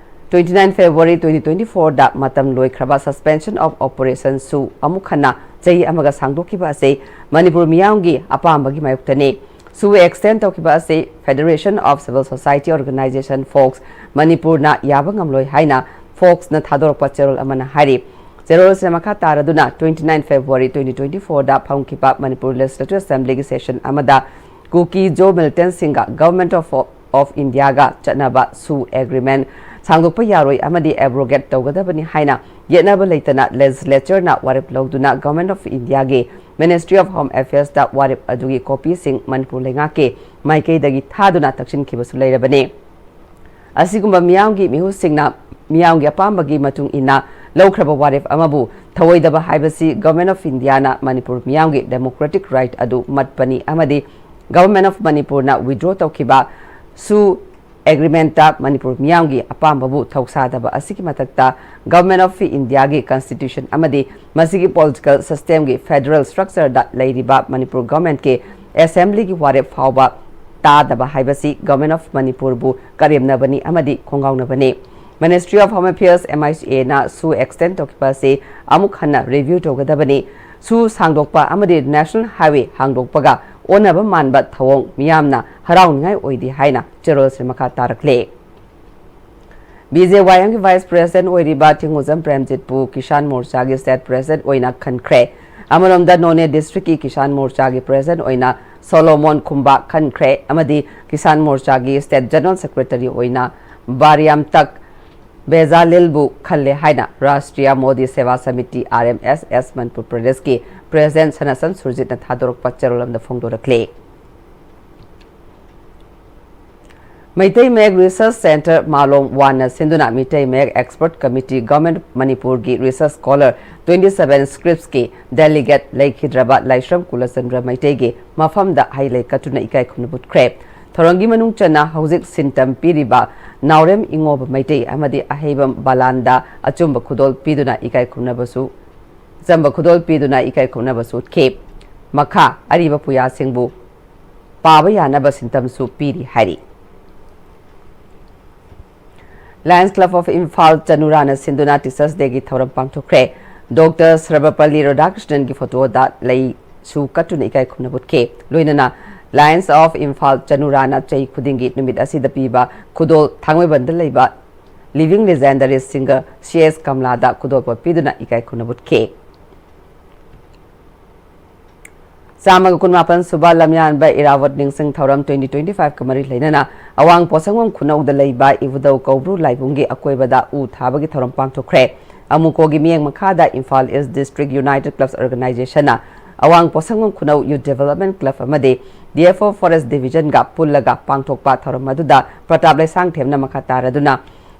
twenty nine February twenty twenty four ꯗ ꯃꯇꯝ ꯂꯣꯏꯈ꯭ꯔꯕ Suspension of Operation ꯁꯨ ꯑꯃꯨꯛ ꯍꯟꯅ ꯆꯍꯤ ꯑꯃꯒ ꯁꯥꯡꯗꯣꯛꯈꯤꯕ ꯑꯁꯤ ꯃꯅꯤꯄꯨꯔ ꯃꯤꯌꯥꯝꯒꯤ ꯑꯄꯥꯝꯕꯒꯤ ꯃꯥꯌꯣꯛꯇꯅꯤ꯫ ꯁꯨ extend ꯇꯧꯈꯤꯕ ꯑꯁꯤ Federation of Civil Society Organisation, fox, ꯃꯅꯤꯄꯨꯔꯅ ꯌꯥꯕ ꯉꯝꯂꯣꯏ ꯍꯥꯏꯅ ꯐꯣꯛꯁꯅ ꯊꯥꯗꯣꯔꯛꯄ ꯆꯦꯔꯣꯜ ꯑꯃꯅ ꯍꯥꯏꯔꯤ꯫ ꯆꯦꯔꯣꯜ ꯑꯁꯤꯅ ꯃꯈꯥ ꯇꯥꯔꯗꯨꯅ, twenty nine February twenty twenty fourꯗ ꯐꯝꯈꯤꯕ Manipur Legislative Assembly ꯒꯤ session ꯑꯃꯗ ꯀꯨꯀꯤ ꯖꯣ militant ꯁꯤꯡꯒ Government of, of India ꯒ ꯆꯠꯅꯕ ꯁꯨ agreement ꯁꯥꯡꯗꯣꯛꯄ ꯌꯥꯔꯣꯏ ꯑꯃꯗꯤ abrogate ꯇꯧꯒꯗꯕꯅꯤ ꯍꯥꯏꯅ ꯌꯦꯠꯅꯕ ꯂꯩꯇꯅ legislature ꯅ ꯋꯥꯔꯦꯞ ꯂꯧꯗꯨꯅ Government of India ꯒꯤ Ministry of Home Affairs ꯇ ꯋꯥꯔꯦꯞ ꯑꯗꯨꯒꯤ copy ꯁꯤꯡ ꯃꯅꯤꯄꯨꯔ ꯂꯩꯉꯥꯛꯀꯤ ꯃꯥꯏꯀꯩꯗꯒꯤ ꯊꯥꯗꯨꯅ ꯇꯛꯁꯤꯟꯈꯤꯕꯁꯨ ꯂꯩꯔꯕꯅꯤ꯫ ꯑꯁꯤꯒꯨꯝꯕ ꯃꯤꯌꯥꯝꯒꯤ ꯃꯤꯍꯨꯠꯁꯤꯡꯅ ꯃꯤꯌꯥꯝꯒꯤ ꯑꯄꯥꯝꯕꯒꯤ ꯃꯇꯨꯡ ꯏꯟꯅ ꯂꯧꯈ꯭ꯔꯕ ꯋꯥꯔꯦꯞ ꯑꯃꯕꯨ ꯊꯧꯑꯣꯏꯗꯕ ꯍꯥꯏꯕꯁꯤ Government of India ꯅ ꯃꯅꯤꯄꯨꯔ ꯃꯤꯌꯥꯝꯒꯤ democratic right ꯑꯗꯨ ꯃꯠꯄꯅꯤ ꯑꯃꯗꯤ Government of ꯃꯅꯤꯄꯨꯔꯅ withdraw ꯇꯧꯈꯤꯕ ꯁꯨ agreement ꯇ ꯃꯅꯤꯄꯨꯔ ꯃꯤꯌꯥꯝꯒꯤ ꯑꯄꯥꯝꯕꯕꯨ ꯊꯧꯁꯥꯗꯕ ꯑꯁꯤꯒꯤ ꯃꯊꯛꯇ Government of India ꯒꯤ Constitution ꯑꯃꯗꯤ ꯃꯁꯤꯒꯤ political system ꯒꯤ federal structure ꯗ ꯂꯩꯔꯤꯕ ꯃꯅꯤꯄꯨꯔ Government ꯀꯤ Assembly ꯒꯤ ꯋꯥꯔꯦꯞ ꯐꯥꯎꯕ ꯇꯥꯗꯕ ꯍꯥꯏꯕꯁꯤ Government of ꯃꯅꯤꯄꯨꯔꯕꯨ ꯀꯔꯦꯝꯅꯕꯅꯤ ꯑꯃꯗꯤ ꯈꯣꯡꯒꯥꯎꯅꯕꯅꯤ꯫ Ministry of Home Affairs, M I C A ꯅ ꯁꯨ extend ꯇꯧꯈꯤꯕ ꯑꯁꯤ ꯑꯃꯨꯛ ꯍꯟꯅ review ꯇꯧꯒꯗꯕꯅꯤ꯫ ꯁꯨ ꯁꯥꯡꯗꯣꯛꯄ ꯑꯃꯗꯤ National Highway ꯍꯥꯡꯗꯣꯛꯄꯒ ꯑꯣꯟꯅꯕ ꯃꯥꯟꯕ ꯊꯧꯑꯣꯡ ꯃꯤꯌꯥꯝꯅ ꯍꯔꯥꯎꯅꯤꯡꯉꯥꯏ ꯑꯣꯏꯗꯦ ꯍꯥꯏꯅ ꯆꯦꯔꯣꯜ ꯑꯁꯤ ꯃꯈꯥ ꯇꯥꯔꯛꯂꯤ꯫ B J Y M ꯒꯤ Vice President ꯑꯣꯏꯔꯤꯕ ꯊꯤꯡꯉꯨꯖꯝ ꯄ꯭ꯔꯦꯝꯖꯤꯠꯄꯨ ꯀꯤꯁꯥꯟ ꯃꯣꯔꯆꯥꯒꯤ State President ꯑꯣꯏꯅ ꯈꯟꯈ꯭ꯔꯦ꯫ ꯑꯃꯔꯣꯝꯗ, ꯅꯣꯅꯦ district ꯀꯤ ꯀꯤꯁꯥꯟ ꯃꯣꯔꯆꯥꯒꯤ President ꯑꯣꯏꯅ ꯁꯣꯂꯣꯃꯣꯟ ꯈꯨꯝꯕꯥ ꯈꯟꯈ꯭ꯔꯦ ꯑꯃꯗꯤ ꯀꯤꯁꯥꯟ ꯃꯣꯔꯆꯥꯒꯤ State General Secretary ꯑꯣꯏꯅ ꯕꯥꯔꯤꯌꯥꯝꯇꯛ ꯕꯦꯖꯥꯂꯤꯜꯕꯨ ꯈꯜꯂꯦ ꯍꯥꯏꯅ ꯔꯥꯁꯇ꯭ꯔꯤꯌꯥ ꯃꯣꯗꯤ ꯁꯦꯕꯥ samiti, R M S S, Manipur ꯄ꯭ꯔꯗꯦꯁꯀꯤ President ꯁꯅꯥꯁꯟ ꯁꯨꯔꯖꯤꯠꯅ ꯊꯥꯗꯣꯔꯛꯄ ꯆꯦꯔꯣꯜ ꯑꯃꯗ ꯐꯣꯡꯗꯣꯔꯛꯂꯤ꯫ ꯃꯩꯇꯩ ꯃꯌꯦꯛ Research Centre ꯃꯥꯂꯣꯝ ꯋꯥꯟꯅ ꯁꯤꯟꯗꯨꯅ ꯃꯤꯇꯩ ꯃꯌꯦꯛ Expert Committee, Government ꯃꯅꯤꯄꯨꯔꯒꯤ Research Scholar twenty seven Scriptsꯀꯤ Delegate ꯂꯩꯈꯤꯗ꯭ꯔꯕ ꯂꯥꯏꯁ꯭ꯔꯝ ꯀꯨꯂꯆꯟꯗ꯭ꯔ ꯃꯩꯇꯩꯒꯤ ꯃꯐꯝꯗ ꯍꯩ ꯂꯩ ꯀꯠꯇꯨꯅ ꯏꯀꯥꯏ ꯈꯨꯝꯅꯕ ꯎꯠꯈ꯭ꯔꯦ꯫ ꯊꯧꯔꯝꯒꯤ ꯃꯅꯨꯡ ꯆꯟꯅ ꯍꯧꯖꯤꯛ ꯁꯤꯟꯇꯝ ꯄꯤꯔꯤꯕ ꯅꯥꯎꯔꯦꯝ ꯏꯉꯣꯕ ꯃꯩꯇꯩ ꯑꯃꯗꯤ ꯑꯍꯩꯕꯝ ꯕꯥꯂꯥꯟꯗ ꯑꯆꯨꯝꯕ ꯈꯨꯗꯣꯜ ꯄꯤꯗꯨꯅ ꯏꯀꯥꯏ ꯈꯨꯝꯅꯕꯁꯨ, ꯑꯆꯝꯕ ꯈꯨꯗꯣꯜ ꯄꯤꯗꯨꯅ ꯏꯀꯥꯏ ꯈꯨꯝꯅꯕꯁꯨ ꯎꯠꯈꯤ꯫ ꯃꯈꯥ ꯑꯔꯤꯕ ꯄꯨꯌꯥꯁꯤꯡꯕꯨ ꯄꯥꯕ ꯌꯥꯅꯕ ꯁꯤꯟꯇꯝꯁꯨ ꯄꯤꯔꯤ ꯍꯥꯏꯔꯤ꯫ Lions Club of Imphal, ꯆꯅꯨꯔꯥꯅ ꯁꯤꯟꯗꯨꯅ Teachers Dayꯒꯤ ꯊꯧꯔꯝ ꯄꯥꯡꯊꯣꯛꯈ꯭ꯔꯦ꯫ ꯗꯣꯛꯇꯔ ꯁꯔꯕꯄꯜꯂꯤ ꯔꯥꯙꯥꯀ꯭ꯔꯤꯁꯅꯟꯒꯤ ꯐꯣꯇꯣꯗ ꯂꯩꯁꯨ ꯀꯠꯇꯨꯅ ꯏꯀꯥꯏ ꯈꯨꯝꯅꯕ ꯎꯠꯈꯤ꯫ ꯂꯣꯏꯅꯅ Lions of Imphal, ꯆꯅꯨꯔꯥꯅ ꯆꯍꯤ ꯈꯨꯗꯤꯡꯒꯤ ꯅꯨꯃꯤꯠ ꯑꯁꯤꯗ ꯄꯤꯕ ꯈꯨꯗꯣꯜ ꯊꯥꯡꯃꯩꯕꯟꯗ ꯂꯩꯕ Living Legendary Singer C S ꯀꯝꯂꯥꯗ ꯈꯨꯗꯣꯜꯄꯣꯠ ꯄꯤꯗꯨꯅ ꯏꯀꯥꯏ ꯈꯨꯝꯅꯕ ꯎꯠꯈꯤ꯫ ꯆꯥꯝꯃꯒ ꯀꯨꯟꯃꯥꯄꯟ ꯁꯨꯕ ꯂꯝꯌꯥꯟꯕ ꯏꯔꯥꯕꯣꯠ ꯅꯤꯡꯁꯤꯡ ꯊꯧꯔꯝ twenty twenty five ꯀ ꯃꯔꯤ ꯂꯩꯅꯅ ꯑꯋꯥꯡ ꯄꯣꯠꯁꯪꯕꯝ ꯈꯨꯅꯧꯗ ꯂꯩꯕ ꯏꯕꯨꯙꯧ ꯀꯧꯕ꯭ꯔꯨ ꯂꯥꯏꯕꯨꯡꯒꯤ ꯑꯀꯣꯏꯕꯗ ꯎ ꯊꯥꯕꯒꯤ ꯊꯧꯔꯝ ꯄꯥꯡꯊꯣꯛꯈ꯭ꯔꯦ꯫ ꯑꯃꯨꯀꯣꯒꯤ ꯃꯤꯠꯌꯦꯡ ꯃꯈꯥꯗ Imphal East District United Clubs Organizationꯅ ꯑꯋꯥꯡ ꯄꯣꯠꯁꯪꯕꯝ ꯈꯨꯅꯧ Youth Development Club ꯑꯃꯗꯤ D F O Forest Divisionꯒ ꯄꯨꯜꯂꯒ ꯄꯥꯡꯊꯣꯛꯄ ꯊꯧꯔꯝ ꯑꯗꯨꯗ ꯄ꯭ꯔꯇꯥꯞ ꯂꯩꯁꯥꯡꯊꯦꯝꯅ ꯃꯈꯥ ꯇꯥꯔꯗꯨꯅ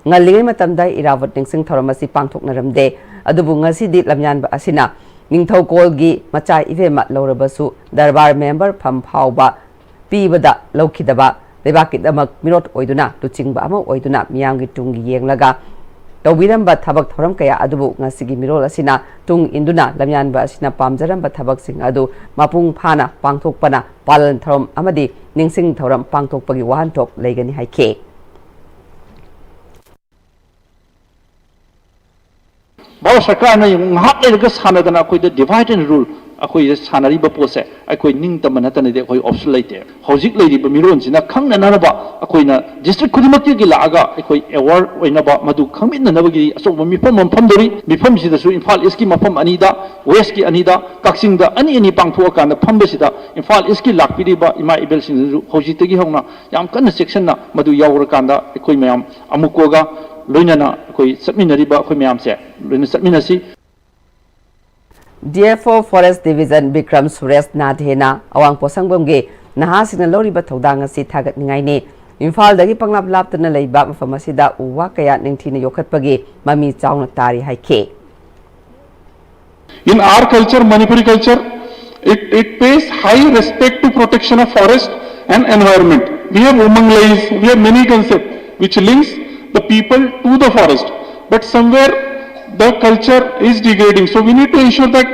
ꯉꯜꯂꯤꯉꯩ ꯃꯇꯝꯗ ꯏꯔꯥꯕꯣꯠ ꯅꯤꯡꯁꯤꯡ ꯊꯧꯔꯝ ꯑꯁꯤ ꯄꯥꯡꯊꯣꯛꯅꯔꯝꯗꯦ, ꯑꯗꯨꯕꯨ ꯉꯁꯤꯗꯤ ꯂꯝꯌꯥꯟꯕ ꯑꯁꯤꯅ ꯅꯤꯡꯊꯧꯀꯣꯜꯒꯤ ꯃꯆꯥ ꯏꯕꯦꯝꯃ ꯂꯧꯔꯕꯁꯨ ꯗꯔꯕꯥꯔ member ꯐꯝ ꯐꯥꯎꯕ ꯄꯤꯕꯗ ꯂꯧꯈꯤꯗꯕ, ꯂꯩꯕꯥꯛꯀꯤꯗꯃꯛ ꯃꯤꯔꯣꯠ ꯑꯣꯏꯗꯨꯅ ꯂꯨꯆꯤꯡꯕ ꯑꯃ ꯑꯣꯏꯗꯨꯅ ꯃꯤꯌꯥꯝꯒꯤ ꯇꯨꯡꯒꯤ ꯌꯦꯡꯂꯒ ꯇꯧꯕꯤꯔꯝꯕ ꯊꯕꯛ ꯊꯧꯔꯝ ꯀꯌꯥ ꯑꯗꯨꯕꯨ ꯉꯁꯤꯒꯤ ꯃꯤꯔꯣꯜ ꯑꯁꯤꯅ ꯇꯨꯡ ꯏꯟꯗꯨꯅ ꯂꯝꯌꯥꯟꯕ ꯑꯁꯤꯅ ꯄꯥꯝꯖꯔꯝꯕ ꯊꯕꯛꯁꯤꯡ ꯑꯗꯨ ꯃꯄꯨꯡ ꯐꯥꯅ ꯄꯥꯡꯊꯣꯛꯄꯅ ꯄꯥꯂꯟ ꯊꯧꯔꯝ ꯑꯃꯗꯤ ꯅꯤꯡꯁꯤꯡ ꯊꯧꯔꯝ ꯄꯥꯡꯊꯣꯛꯄꯒꯤ ꯋꯥꯍꯟꯊꯣꯛ ꯂꯩꯒꯅꯤ ꯍꯥꯏꯈꯤ꯫ ꯚꯥꯔꯠ ꯁꯔꯀꯥꯔꯅ ꯉꯥꯏꯍꯥꯛ ꯂꯩꯔꯒ ꯁꯥꯟꯅꯗꯅ ꯑꯩꯈꯣꯏꯗ divide and rule, ꯑꯩꯈꯣꯏꯗ ꯁꯥꯟꯅꯔꯤꯕ ꯄꯣꯠꯁꯦ ꯑꯩꯈꯣꯏ ꯅꯤꯡꯇꯝꯕ ꯅꯠꯇꯅꯗꯤ ꯑꯩꯈꯣꯏ option ꯂꯩꯇꯦ꯫ ꯍꯧꯖꯤꯛ ꯂꯩꯔꯤꯕ ꯃꯤꯔꯣꯟꯁꯤꯅ ꯈꯪꯅꯅꯕ ꯑꯩꯈꯣꯏꯅ district ꯈꯨꯗꯤꯡꯃꯛꯇꯒꯤ ꯂꯥꯛꯑꯒ ꯑꯩꯈꯣꯏ aware ꯑꯣꯏꯅꯕ, ꯃꯗꯨ ꯈꯪꯃꯤꯟꯅꯅꯕꯒꯤ ꯑꯆꯧꯕ ꯃꯤꯐꯝ ꯑꯃ ꯐꯝꯗꯣꯔꯤ꯫ ꯃꯤꯐꯝꯁꯤꯗꯁꯨ ꯏꯝꯐꯥꯜ East ꯀꯤ ꯃꯐꯝ ꯑꯅꯤꯗ, West ꯀꯤ ꯑꯅꯤꯗ, ꯀꯛꯆꯤꯡꯗ ꯑꯅꯤ ꯑꯅꯤ ꯄꯥꯡꯊꯣꯛꯑꯀꯥꯟꯗ ꯐꯝꯕꯁꯤꯗ ꯏꯝꯐꯥꯜ East ꯀꯤ ꯂꯥꯛꯄꯤꯔꯤꯕ ꯏꯃꯥ ꯏꯕꯦꯜꯁꯤꯡꯗꯁꯨ ꯍꯧꯖꯤꯛꯇꯒꯤ ꯍꯧꯅ ꯌꯥꯝ ꯀꯟꯅ ꯆꯦꯛꯁꯤꯟꯅ ꯃꯗꯨ ꯌꯥꯎꯔꯀꯥꯟꯗ ꯑꯩꯈꯣꯏ ꯃꯌꯥꯝ ꯑꯃꯨꯛꯀꯣꯒ ꯂꯣꯏꯅꯅ ꯑꯩꯈꯣꯏ ꯆꯠꯃꯤꯟꯅꯔꯤꯕ ꯑꯩꯈꯣꯏ ꯃꯌꯥꯝꯁꯦ ꯂꯣꯏꯅ ꯆꯠꯃꯤꯟꯅꯁꯤ꯫ D F O Forest Division Bikram Suresh Nadhena ꯑꯋꯥꯡ ꯄꯣꯠꯁꯪꯕꯝꯒꯤ ꯅꯍꯥꯁꯤꯡꯅ ꯂꯧꯔꯤꯕ ꯊꯧꯗꯥꯡ ꯑꯁꯤ ꯊꯥꯒꯠꯅꯤꯡꯉꯥꯏꯅꯤ꯫ ꯏꯝꯐꯥꯜꯗꯒꯤ ꯄꯪꯂꯥꯞ ꯂꯥꯞꯇꯅ ꯂꯩꯕ ꯃꯐꯝ ꯑꯁꯤꯗ ꯎ ꯋꯥ ꯀꯌꯥ ꯅꯤꯡꯊꯤꯅ ꯌꯣꯛꯈꯠꯄꯒꯤ ꯃꯃꯤ ꯆꯥꯎꯅ ꯇꯥꯔꯤ ꯍꯥꯏꯈꯤ꯫ In our culture, Manipuri culture, it, it pays high respect to protection of forest and environment. We have umanglais, we have many concepts which links the people to the forest. But somewhere the culture is degrading. So we need to ensure that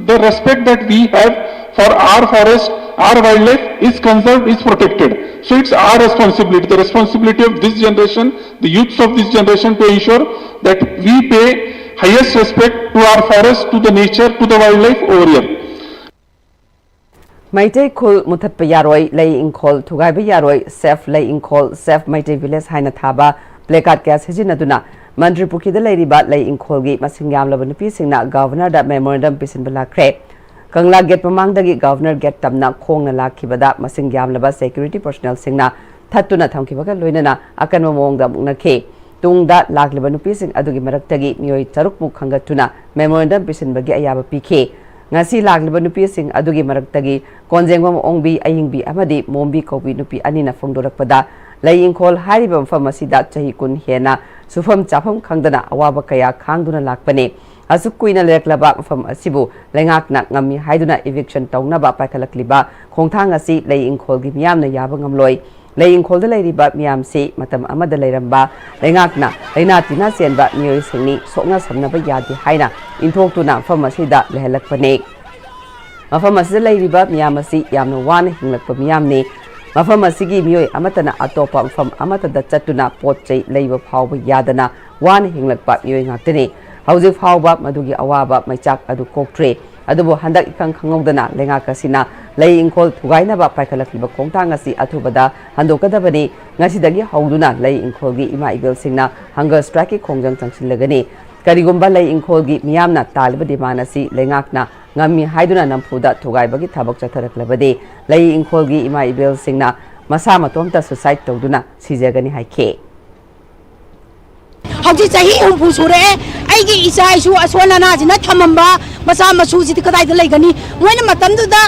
the respect that we have for our forest, our wildlife is conserved, is protected. So it's our responsibility, the responsibility of this generation, the youths of this generation, to ensure that we pay highest respect to our forest, to the nature, to the wildlife over here. Meitei ꯈꯨꯜ ꯃꯨꯊꯠꯄ ꯌꯥꯔꯣꯏ, ꯂꯩ ꯏꯪꯈꯣꯜ ꯊꯨꯒꯥꯏꯕ ꯌꯥꯔꯣꯏ, Save ꯂꯩ ꯏꯪꯈꯣꯜ, Save Meitei Village ꯍꯥꯏꯅ ꯊꯥꯕ placard ꯀꯌꯥ ꯁꯤꯖꯤꯟꯅꯗꯨꯅ ꯃꯟꯇ꯭ꯔꯤ ꯄꯨꯈ꯭ꯔꯤꯗ ꯂꯩꯔꯤꯕ ꯂꯩ ꯏꯪꯈꯣꯜꯒꯤ ꯃꯁꯤꯡ ꯌꯥꯝꯂꯕ ꯅꯨꯄꯤꯁꯤꯡꯅ Governor ꯗ memorandum ꯄꯤꯁꯤꯟꯕ ꯂꯥꯛꯈ꯭ꯔꯦ꯫ ꯀꯪꯂꯥ gate ꯃꯃꯥꯡꯗꯒꯤ Governor gate ꯇꯝꯅ ꯈꯣꯡꯅ ꯂꯥꯛꯈꯤꯕꯗ ꯃꯁꯤꯡ ꯌꯥꯝꯂꯕ security personnel ꯁꯤꯡꯅ ꯊꯠꯇꯨꯅ ꯊꯝꯈꯤꯕꯒ ꯂꯣꯏꯅꯅ ꯑꯀꯟꯕ ꯃꯑꯣꯡꯗ ꯃꯨꯛꯅꯈꯤ꯫ ꯇꯨꯡꯗ ꯂꯥꯛꯂꯤꯕ ꯅꯨꯄꯤꯁꯤꯡ ꯑꯗꯨꯒꯤ ꯃꯔꯛꯇꯒꯤ ꯃꯤꯑꯣꯏ ꯇꯔꯨꯛꯃꯨꯛ ꯈꯟꯒꯠꯇꯨꯅ memorandum ꯄꯤꯁꯤꯟꯕꯒꯤ ꯑꯌꯥꯕ ꯄꯤꯈꯤ꯫ ꯉꯁꯤ ꯂꯥꯛꯂꯤꯕ ꯅꯨꯄꯤꯁꯤꯡ ꯑꯗꯨꯒꯤ ꯃꯔꯛꯇꯒꯤ ꯀꯣꯟꯖꯦꯡꯕꯝ ꯑꯣꯡꯕꯤ ꯑꯌꯤꯡꯕꯤ ꯑꯃꯗꯤ ꯃꯣꯝꯕꯤ ꯀꯧꯕꯤ ꯅꯨꯄꯤ ꯑꯅꯤꯅ ꯐꯣꯡꯗꯣꯔꯛꯄꯗ, ꯂꯩ ꯏꯪꯈꯣꯜ ꯍꯥꯏꯔꯤꯕ ꯃꯐꯝ ꯑꯁꯤꯗ ꯆꯍꯤ ꯀꯨꯟ ꯍꯦꯟꯅ ꯁꯨꯐꯝ ꯆꯥꯐꯝ ꯈꯪꯗꯅ ꯑꯋꯥꯕ ꯀꯌꯥ ꯈꯥꯡꯗꯨꯅ ꯂꯥꯛꯄꯅꯤ꯫ ꯑꯁꯨꯛ ꯀꯨꯏꯅ ꯂꯩꯔꯛꯂꯕ ꯃꯐꯝ ꯑꯁꯤꯕꯨ ꯂꯩꯉꯥꯛꯅ ꯉꯝꯃꯤ ꯍꯥꯏꯗꯨꯅ eviction ꯇꯧꯅꯕ ꯄꯥꯏꯈꯠꯂꯛꯂꯤꯕ ꯈꯣꯡꯊꯥꯡ ꯑꯁꯤ ꯂꯩ ꯏꯪꯈꯣꯜꯒꯤ ꯃꯤꯌꯥꯝꯅ ꯌꯥꯕ ꯉꯝꯂꯣꯏ꯫ ꯂꯩ ꯏꯪꯈꯣꯜꯗ ꯂꯩꯔꯤꯕ ꯃꯤꯌꯥꯝꯁꯤ ꯃꯇꯝ ꯑꯃꯗ ꯂꯩꯔꯝꯕ ꯂꯩꯉꯥꯛꯅ ꯂꯩꯅꯥ ꯇꯤꯟꯅ ꯆꯦꯟꯕ ꯃꯤꯑꯣꯏꯁꯤꯡꯅꯤ, ꯁꯣꯛꯅ ꯁꯝꯅꯕ ꯌꯥꯗꯦ ꯍꯥꯏꯅ ꯏꯟꯊꯣꯛꯇꯨꯅ ꯃꯐꯝ ꯑꯁꯤꯗ ꯂꯩꯍꯜꯂꯛꯄꯅꯤ꯫ ꯃꯐꯝ ꯑꯁꯤꯗ ꯂꯩꯔꯤꯕ ꯃꯤꯌꯥꯝ ꯑꯁꯤ ꯌꯥꯝꯅ ꯋꯥꯅ ꯍꯤꯡꯂꯛꯄ ꯃꯤꯌꯥꯝꯅꯤ꯫ ꯃꯐꯝ ꯑꯁꯤꯒꯤ ꯃꯤꯑꯣꯏ ꯑꯃꯠꯇꯅ ꯑꯇꯣꯞꯄ ꯃꯐꯝ ꯑꯃꯠꯇꯗ ꯆꯠꯇꯨꯅ ꯄꯣꯠ ꯆꯩ ꯂꯩꯕ ꯐꯥꯎꯕ ꯌꯥꯗꯅ ꯋꯥꯅ ꯍꯤꯡꯂꯛꯄ ꯃꯤꯑꯣꯏ ꯉꯥꯛꯇꯅꯤ꯫ ꯍꯧꯖꯤꯛ ꯐꯥꯎꯕ ꯃꯗꯨꯒꯤ ꯑꯋꯥꯕ ꯃꯩꯆꯥꯛ ꯑꯗꯨ ꯀꯣꯛꯇ꯭ꯔꯤ꯫ ꯑꯗꯨꯕꯨ ꯍꯟꯗꯛ ꯏꯈꯪ ꯈꯪꯍꯧꯗꯅ ꯂꯩꯉꯥꯛ ꯑꯁꯤꯅ ꯂꯩ ꯏꯪꯈꯣꯜ ꯊꯨꯒꯥꯏꯅꯕ ꯄꯥꯏꯈꯠꯂꯛꯂꯤꯕ ꯈꯣꯡꯊꯥꯡ ꯑꯁꯤ ꯑꯊꯨꯕꯗ ꯍꯟꯗꯣꯛꯀꯗꯕꯅꯤ꯫ ꯉꯁꯤꯗꯒꯤ ꯍꯧꯗꯨꯅ ꯂꯩ ꯏꯪꯈꯣꯜꯒꯤ ꯏꯃꯥ ꯏꯕꯦꯜꯁꯤꯡꯅ hunger strikeꯀꯤ ꯈꯣꯡꯖꯪ ꯆꯪꯁꯤꯜꯂꯒꯅꯤ꯫ ꯀꯔꯤꯒꯨꯝꯕ ꯂꯩ ꯏꯪꯈꯣꯜꯒꯤ ꯃꯤꯌꯥꯝꯅ ꯇꯥꯜꯂꯤꯕ demand ꯑꯁꯤ ꯂꯩꯉꯥꯛꯅ ꯉꯝꯃꯤ ꯍꯥꯏꯗꯨꯅ ꯅꯝꯐꯨꯗ ꯊꯨꯒꯥꯏꯕꯒꯤ ꯊꯕꯛ ꯆꯠꯊꯔꯛꯂꯕꯗꯤ ꯂꯩ ꯏꯪꯈꯣꯜꯒꯤ ꯏꯃꯥ ꯏꯕꯦꯜꯁꯤꯡꯅ ꯃꯁꯥ ꯃꯇꯣꯝꯇ suicide ꯇꯧꯗꯨꯅ ꯁꯤꯖꯒꯅꯤ ꯍꯥꯏꯈꯤ꯫ ꯍꯧꯖꯤꯛ ꯆꯍꯤ ꯍꯨꯝꯐꯨ ꯁꯨꯔꯛꯑꯦ꯫ ꯑꯩꯒꯤ ꯏꯆꯥ ꯏꯁꯨ ꯑꯁꯣꯟ ꯑꯅꯥꯁꯤꯅ ꯊꯝꯃꯝꯕ ꯃꯆꯥ ꯃꯁꯨꯁꯤꯗꯤ ꯀꯗꯥꯏꯗ ꯂꯩꯒꯅꯤ? ꯃꯣꯏꯅ ꯃꯇꯝꯗꯨꯗ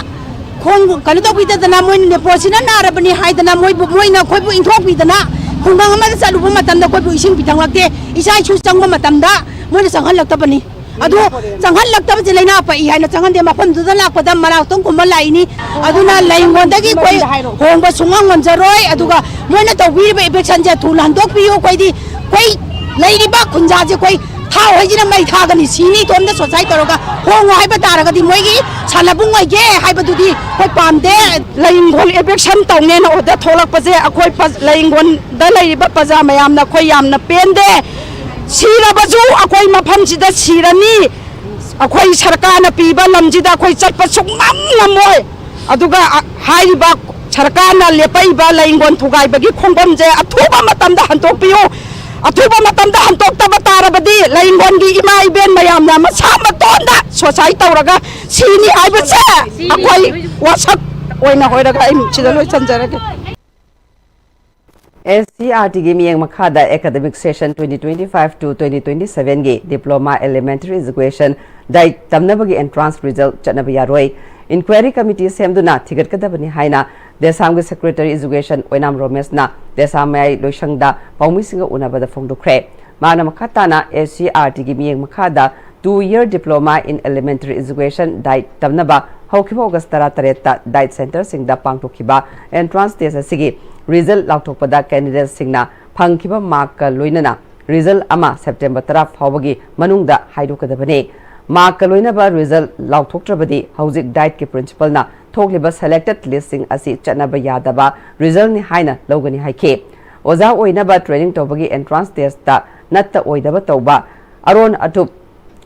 ꯈꯣꯡ ꯀꯩꯅꯣ ꯇꯧꯕꯤꯗꯗꯅ, ꯃꯣꯏꯅ ꯅꯦꯄꯣꯁꯤꯅ ꯅꯥꯔꯕꯅꯤ ꯍꯥꯏꯗꯅ ꯃꯣꯏꯕꯨ, ꯃꯣꯏꯅ ꯑꯩꯈꯣꯏꯕꯨ ꯏꯟꯊꯣꯛꯄꯤꯗꯅ, ꯈꯨꯡꯒꯪ ꯑꯃꯗ ꯆꯠꯂꯨꯕ ꯃꯇꯝꯗ ꯑꯩꯈꯣꯏꯕꯨ ꯏꯁꯤꯡ ꯄꯤꯊꯛꯂꯛꯇꯦ꯫ ꯏꯆꯥ ꯏꯁꯨ ꯆꯪꯕ ꯃꯇꯝꯗ ꯃꯣꯏꯅ ꯆꯪꯍꯜꯂꯛꯇꯕꯅꯤ꯫ ꯑꯗꯨ ꯆꯪꯍꯜꯂꯛꯇꯕꯁꯦ ꯂꯩꯅꯥ ꯄꯛꯏ ꯍꯥꯏꯅ ꯆꯪꯍꯟꯗꯦ꯫ ꯃꯐꯝꯗꯨꯗ ꯂꯥꯛꯄꯗ ꯃꯔꯥꯛꯇꯣꯡ ꯀꯨꯝꯕ ꯂꯥꯛꯏꯅꯤ꯫ ꯑꯗꯨꯅ ꯂꯩꯉꯣꯟꯗꯒꯤ ꯑꯩꯈꯣꯏ ꯍꯣꯡꯕ ꯁꯨꯡꯉꯝ ꯉꯝꯖꯔꯣꯏ꯫ ꯑꯗꯨꯒ ꯃꯣꯏꯅ ꯇꯧꯕꯤꯔꯤꯕ evictionꯁꯦ ꯊꯨꯅ ꯍꯟꯗꯣꯛꯄꯤꯌꯨ꯫ ꯑꯩꯈꯣꯏꯗꯤ, ꯑꯩꯈꯣꯏ ꯂꯩꯔꯤꯕ ꯈꯨꯟꯖꯥꯁꯦ ꯑꯩꯈꯣꯏ ꯊꯥꯎ ꯍꯩꯁꯤꯅ ꯃꯩ ꯊꯥꯒꯅꯤ, ꯁꯤꯅꯤ ꯏꯇꯣꯝꯗ suicide ꯇꯧꯔꯒ꯫ ꯍꯣꯡꯉꯣ ꯍꯥꯏꯕ ꯇꯥꯔꯒꯗꯤ ꯃꯣꯏꯒꯤ ꯁꯥꯟꯅꯕꯨꯡ ꯑꯣꯏꯒꯦ ꯍꯥꯏꯕꯗꯨꯗꯤ ꯑꯩꯈꯣꯏ ꯄꯥꯝꯗꯦ꯫ ꯂꯩ ꯏꯪꯈꯣꯜ eviction ꯇꯧꯅꯦꯅ order ꯊꯣꯛꯂꯛꯄꯁꯦ ꯑꯩꯈꯣꯏ ꯄ-, ꯂꯩ ꯏꯪꯈꯣꯜꯗ ꯂꯩꯔꯤꯕ ꯄ꯭ꯔꯖꯥ ꯃꯌꯥꯝꯅ ꯑꯩꯈꯣꯏ ꯌꯥꯝꯅ ꯄꯦꯟꯗꯦ꯫ ꯁꯤꯔꯕꯁꯨ ꯑꯩꯈꯣꯏ ꯃꯐꯝꯁꯤꯗ ꯁꯤꯔꯅꯤ꯫ ꯑꯩꯈꯣꯏ ꯁꯔꯀꯥꯔꯅ ꯄꯤꯕ ꯂꯝꯁꯤꯗ ꯑꯩꯈꯣꯏ ꯆꯠꯄ ꯁꯨꯡꯉꯝ ꯉꯝꯃꯣꯏ꯫ ꯑꯗꯨꯒ, ꯑ, ꯍꯥꯏꯔꯤꯕ ꯁꯔꯀꯥꯔꯅ ꯂꯦꯞꯄꯛꯏꯕ ꯂꯩ ꯏꯪꯈꯣꯜ ꯊꯨꯒꯥꯏꯕꯒꯤ ꯈꯣꯡꯐꯝꯁꯦ ꯑꯊꯨꯕ ꯃꯇꯝꯗ ꯍꯟꯗꯣꯛꯄꯤꯌꯨ꯫ ꯑꯊꯨꯕ ꯃꯇꯝꯗ ꯍꯟꯗꯣꯛꯇꯕ ꯇꯥꯔꯕꯗꯤ ꯂꯩ ꯏꯪꯈꯣꯜꯒꯤ ꯏꯃꯥ ꯏꯕꯦꯟ ꯃꯌꯥꯝꯅ ꯃꯁꯥ ꯃꯇꯣꯟꯗ suicide ꯇꯧꯔꯒ ꯁꯤꯅꯤ ꯍꯥꯏꯕꯁꯦ ꯑꯩꯈꯣꯏ ꯋꯥꯁꯛ ꯑꯣꯏꯅ ꯑꯣꯏꯔꯒ ꯑꯩ ꯁꯤꯗ ꯂꯣꯏꯁꯤꯟꯖꯔꯒꯦ꯫ SCERTꯒꯤ ꯃꯤꯠꯌꯦꯡ ꯃꯈꯥꯗ academic session twenty twenty-five to twenty twenty-sevenꯒꯤ Diploma Elementary Education, DEET ꯇꯝꯅꯕꯒꯤ entrance result ꯆꯠꯅꯕ ꯌꯥꯔꯣꯏ꯫ Inquiry committee ꯁꯦꯝꯗꯨꯅ ꯊꯤꯒꯠꯀꯗꯕꯅꯤ ꯍꯥꯏꯅ DESAMꯒꯤ Secretary Education ꯑꯣꯏꯅꯥꯝ ꯔꯣꯃꯦꯁꯅ DESAM ꯃꯌꯥꯏ ꯂꯣꯏꯁꯪꯗ ꯄꯥꯎꯃꯤꯁꯤꯡꯒ ꯎꯅꯕꯗ ꯐꯣꯡꯗꯣꯛꯈ꯭ꯔꯦ꯫ ꯃꯥꯅ ꯃꯈꯥ ꯇꯥꯅ SCERTꯒꯤ ꯃꯤꯠꯌꯦꯡ ꯃꯈꯥꯗ two year Diploma in Elementary Education, DEET ꯇꯝꯅꯕ ꯍꯧꯈꯤꯕ August ꯇꯔꯥꯇꯔꯦꯠꯇ DEET centreꯁꯤꯡꯗ ꯄꯥꯡꯊꯣꯛꯈꯤꯕ entrance test ꯑꯁꯤꯒꯤ result ꯂꯥꯎꯊꯣꯛꯄꯗ candidateꯁꯤꯡꯅ ꯐꯪꯈꯤꯕ markꯀ ꯂꯣꯏꯅꯅ result ꯑꯃ September ꯇꯔꯥ ꯐꯥꯎꯕꯒꯤ ꯃꯅꯨꯡꯗ ꯍꯥꯏꯗꯣꯛꯀꯗꯕꯅꯤ꯫ Markꯀ ꯂꯣꯏꯅꯕ result ꯂꯥꯎꯊꯣꯛꯇ꯭ꯔꯕꯗꯤ ꯍꯧꯖꯤꯛ DEETꯀꯤ principalꯅ ꯊꯣꯛꯂꯤꯕ selected listꯁꯤꯡ ꯑꯁꯤ ꯆꯠꯅꯕ ꯌꯥꯗꯕ resultꯅꯤ ꯍꯥꯏꯅ ꯂꯧꯒꯅꯤ ꯍꯥꯏꯈꯤ꯫ ꯑꯣꯖꯥ ꯑꯣꯏꯅꯕ training ꯇꯧꯕꯒꯤ entrance testꯇ ꯅꯠꯇ ꯑꯣꯏꯗꯕ ꯇꯧꯕ, ꯑꯔꯣꯟ ꯑꯊꯨꯞ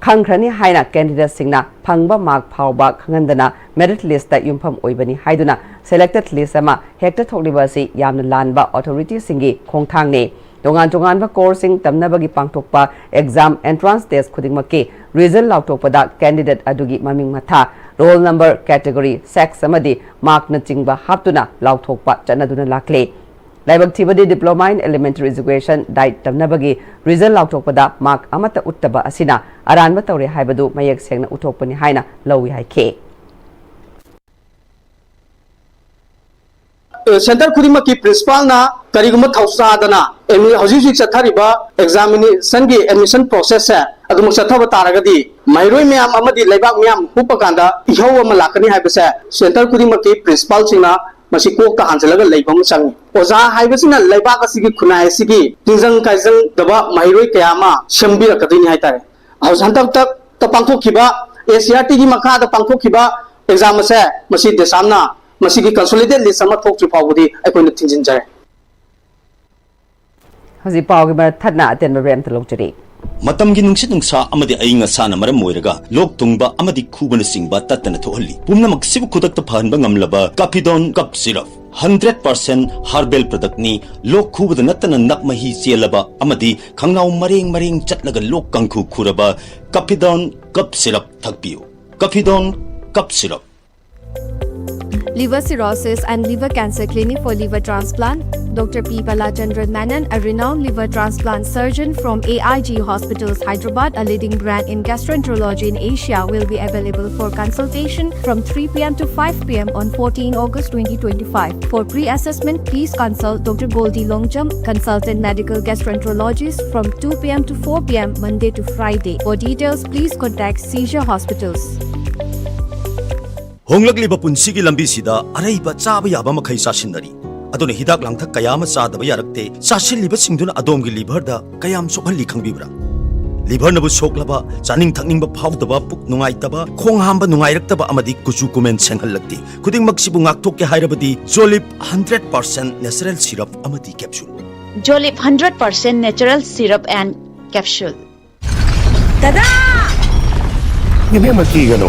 ꯈꯪꯈ꯭ꯔꯅꯤ ꯍꯥꯏꯅ candidateꯁꯤꯡꯅ ꯐꯪꯕ mark ꯐꯥꯎꯕ ꯈꯪꯍꯟꯗꯅ merit listꯇ ꯌꯨꯝꯐꯝ ꯑꯣꯏꯕꯅꯤ ꯍꯥꯏꯗꯨꯅ selected list ꯑꯃ ꯍꯦꯛꯇ ꯊꯣꯛꯂꯤꯕ ꯑꯁꯤ ꯌꯥꯝꯅ ꯂꯥꯟꯕ authorityꯁꯤꯡꯒꯤ ꯈꯣꯡꯊꯥꯡꯅꯤ꯫ ꯇꯣꯉꯥꯟ ꯇꯣꯉꯥꯟꯕ courseꯁꯤꯡ ꯇꯝꯅꯕꯒꯤ ꯄꯥꯡꯊꯣꯛꯄ exam entrance test ꯈꯨꯗꯤꯡꯃꯛꯀꯤ result ꯂꯥꯎꯊꯣꯛꯄꯗ candidate ꯑꯗꯨꯒꯤ ꯃꯃꯤꯡ ꯃꯊꯥ, roll number, category, sex ꯑꯃꯗꯤ markꯅꯆꯤꯡꯕ ꯍꯥꯞꯇꯨꯅ ꯂꯥꯎꯊꯣꯛꯄ ꯆꯠꯅꯗꯨꯅ ꯂꯥꯛꯂꯤ꯫ ꯂꯥꯏꯕꯛ ꯊꯤꯕꯗꯤ diploma in elementary education, DEET ꯇꯝꯅꯕꯒꯤ result ꯂꯥꯎꯊꯣꯛꯄꯗ mark ꯑꯃꯠꯇ ꯎꯠꯇꯕ ꯑꯁꯤꯅ ꯑꯔꯥꯟꯕ ꯇꯧꯔꯦ ꯍꯥꯏꯕꯗꯨ ꯃꯌꯦꯛ ꯁꯦꯡꯅ ꯎꯠꯊꯣꯛꯄꯅꯤ ꯍꯥꯏꯅ ꯂꯧꯏ ꯍꯥꯏꯈꯤ꯫ Center ꯈꯨꯗꯤꯡꯃꯛꯀꯤ principalꯅ ꯀꯔꯤꯒꯨꯝꯕ ꯊꯧꯁꯥꯗꯅ ꯑꯦꯗꯃꯤ- ꯍꯧꯖꯤꯛ ꯍꯧꯖꯤꯛ ꯆꯠꯊꯔꯤꯕ examinationꯒꯤ admission processꯁꯦ ꯑꯗꯨꯃꯛ ꯆꯠꯊꯕ ꯇꯥꯔꯒꯗꯤ ꯃꯍꯩꯔꯣꯏ ꯃꯌꯥꯝ ꯑꯃꯗꯤ ꯂꯩꯕꯥꯛ ꯃꯤꯌꯥꯝ ꯍꯨꯞꯄ ꯀꯥꯟꯗ ꯏꯍꯧ ꯑꯃ ꯂꯥꯛꯀꯅꯤ ꯍꯥꯏꯕꯁꯦ center ꯈꯨꯗꯤꯡꯃꯛꯀꯤ principalꯁꯤꯡꯅ ꯃꯁꯤ ꯀꯣꯛꯇ ꯍꯥꯟꯖꯤꯜꯂꯒ ꯂꯩꯕ ꯑꯃ ꯆꯪꯉꯤ꯫ ꯑꯣꯖꯥ ꯍꯥꯏꯕꯁꯤꯅ ꯂꯩꯕꯥꯛ ꯑꯁꯤꯒꯤ ꯈꯨꯟꯅꯥꯏ ꯑꯁꯤꯒꯤ ꯇꯤꯟꯖꯪ ꯀꯥꯏꯖꯪꯗꯕ ꯃꯍꯩꯔꯣꯏ ꯀꯌꯥ ꯑꯃ ꯁꯦꯝꯕꯤꯔꯛꯀꯗꯣꯏꯅꯤ ꯍꯥꯏꯇꯥꯔꯦ꯫ ꯍꯧꯖꯤꯛ ꯍꯟꯗꯛꯇ ꯄꯥꯡꯊꯣꯛꯈꯤꯕ NCERTꯒꯤ ꯃꯈꯥꯗ ꯄꯥꯡꯊꯣꯛꯈꯤꯕ exam ꯑꯁꯦ ꯃꯁꯤ ꯗꯦꯁꯥꯝꯅ ꯃꯁꯤꯒꯤ consolidated list ꯑꯃ ꯊꯣꯛꯇ꯭ꯔꯤ ꯐꯥꯎꯕꯗꯤ ꯑꯩꯈꯣꯏꯅ ꯊꯤꯡꯖꯤꯟꯖꯔꯦ꯫ ꯍꯧꯖꯤꯛ ꯄꯥꯎꯒꯤ ꯃꯊꯠꯅ ꯑꯇꯦꯟꯕ break ꯑꯃꯇ ꯂꯧꯖꯔꯤ꯫ ꯃꯇꯝꯒꯤ ꯅꯨꯡꯁꯤꯠ ꯅꯨꯡꯁꯥ ꯑꯃꯗꯤ ꯑꯏꯪ ꯑꯁꯥꯅ ꯃꯔꯝ ꯑꯣꯏꯔꯒ ꯂꯣꯛ ꯊꯨꯡꯕ ꯑꯃꯗꯤ ꯈꯨꯕꯅꯆꯤꯡꯕ ꯇꯠꯇꯅ ꯊꯣꯛꯍꯜꯂꯤ꯫ ꯄꯨꯝꯅꯃꯛꯁꯤꯕꯨ ꯈꯨꯗꯛꯇ ꯐꯍꯟꯕ ꯉꯝꯂꯕ Kafidon Cough Syrup, hundred percent herbal productꯅꯤ꯫ ꯂꯣꯛ ꯈꯨꯕꯗ ꯅꯠꯇꯅ ꯅꯞ ꯃꯍꯤ ꯆꯦꯜꯂꯕ ꯑꯃꯗꯤ ꯈꯪꯅꯥꯎ ꯃꯔꯦꯡ ꯃꯔꯦꯡ ꯆꯠꯂꯒ ꯂꯣꯛ ꯀꯥꯡꯈꯨ ꯈꯨꯔꯕ Kafidon Cough Syrup ꯊꯛꯄꯤꯌꯨ꯫ Kafidon Cough Syrup. Liver Cirrhosis and Liver Cancer Clinic for Liver Transplant, Doctor P Palachandran Menon, a renowned liver transplant surgeon from A I G Hospitals, Hyderabad, a leading brand in gastroenterology in Asia, will be available for consultation from three p.m. to five p.m. on fourteen August twenty twenty-five. For pre-assessment, please consult Doctor Goldie Longjam, consultant medical gastroenterologist, from two p.m. to four p.m. Monday to Friday. For details, please contact Seizure Hospitals. ꯍꯣꯡꯂꯛꯂꯤꯕ ꯄꯨꯟꯁꯤꯒꯤ ꯂꯝꯕꯤꯁꯤꯗ ꯑꯔꯩꯕ ꯆꯥꯕ ꯌꯥꯕ ꯃꯈꯩ ꯆꯥꯁꯤꯟꯅꯔꯤ꯫ ꯑꯗꯨꯅ ꯍꯤꯗꯥꯛ ꯂꯥꯡꯊꯛ ꯀꯌꯥ ꯑꯃ ꯆꯥꯗꯕ ꯌꯥꯔꯛꯇꯦ꯫ ꯆꯥꯁꯤꯜꯂꯤꯕꯁꯤꯡꯗꯨꯅ ꯑꯗꯣꯝꯒꯤ liverꯗ ꯀꯌꯥꯝ ꯁꯣꯛꯍꯜꯂꯤ ꯈꯪꯕꯤꯕ꯭ꯔꯥ? Liverꯅꯕꯨ ꯁꯣꯛꯂꯕ, ꯆꯥꯅꯤꯡ ꯊꯛꯅꯤꯡꯕ ꯐꯥꯎꯗꯕ, ꯄꯨꯛ ꯅꯨꯡꯉꯥꯏꯇꯕ, ꯈꯣꯡ ꯍꯥꯝꯕ ꯅꯨꯡꯉꯥꯏꯔꯛꯇꯕ ꯑꯃꯗꯤ ꯀꯨꯆꯨ ꯀꯨꯃꯦꯟ ꯁꯦꯡꯍꯜꯂꯛꯇꯦ꯫ ꯈꯨꯗꯤꯡꯃꯛꯁꯤꯕꯨ ꯉꯥꯛꯊꯣꯛꯀꯦ ꯍꯥꯏꯔꯕꯗꯤ Jolib hundred percent natural syrup ꯑꯃꯗꯤ capsule꯫ Jolib hundred percent natural syrup and capsule. ꯗꯗꯥ! ꯏꯕꯦꯝꯃ, ꯀꯤꯒꯅꯨ,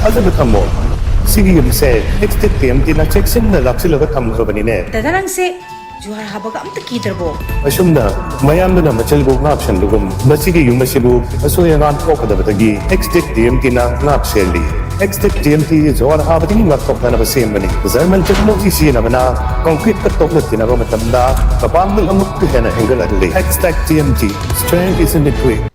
ꯊꯥꯖꯕ ꯊꯝꯃꯣ꯫ ꯁꯤꯒꯤ ꯌꯨꯝꯁꯦ ꯑꯦꯛꯁꯇꯦꯛ ꯇꯤ ꯑꯦꯝ ꯇꯤꯅ ꯆꯦꯛꯁꯤꯟꯅ ꯂꯥꯛꯁꯤꯜꯂꯒ ꯊꯝꯈ꯭ꯔꯕꯅꯤꯅꯦ꯫ ꯗꯥꯗꯥ, ꯅꯪꯁꯦ ꯖꯨꯍꯥꯔ ꯍꯥꯕꯒ ꯑꯝꯇ ꯀꯤꯗ꯭ꯔꯕꯣ? ꯑꯁꯨꯝꯅ ꯃꯌꯥꯝꯗꯨꯅ ꯃꯆꯤꯜꯕꯨ ꯉꯥꯛꯁꯦꯟꯕꯒꯨꯝ, ꯃꯁꯤꯒꯤ ꯌꯨꯝ ꯑꯁꯤꯕꯨ ꯑꯁꯣꯏ ꯑꯉꯥꯝ ꯊꯣꯛꯀꯗꯕꯗꯒꯤ ꯑꯦꯛꯁꯇꯦꯛ ꯇꯤ ꯑꯦꯝ ꯇꯤꯅ ꯉꯥꯛ ꯁꯦꯜꯂꯤ꯫ ꯑꯦꯛꯁꯇꯦꯛ ꯇꯤ ꯑꯦꯝ ꯇꯤ ꯖꯨꯍꯥꯔ ꯍꯥꯕꯗꯒꯤ ꯉꯥꯛꯊꯣꯛꯅꯅꯕ ꯁꯦꯝꯕꯅꯤ꯫ ꯖꯔꯃꯟ ꯇꯦꯛꯅꯣꯂꯣꯖꯤ ꯁꯤꯖꯤꯟꯅꯕꯅ ꯀꯣꯡꯀ꯭ꯔꯤꯠꯀ ꯇꯣꯛꯅ ꯇꯤꯟꯅꯕ ꯃꯇꯝꯗ ꯃꯄꯥꯡꯒꯜ ꯑꯃꯨꯛꯀ ꯍꯦꯟꯅ ꯍꯦꯟꯒꯠꯍꯜꯂꯤ꯫ Xtech T M T, strength is in the grit꯫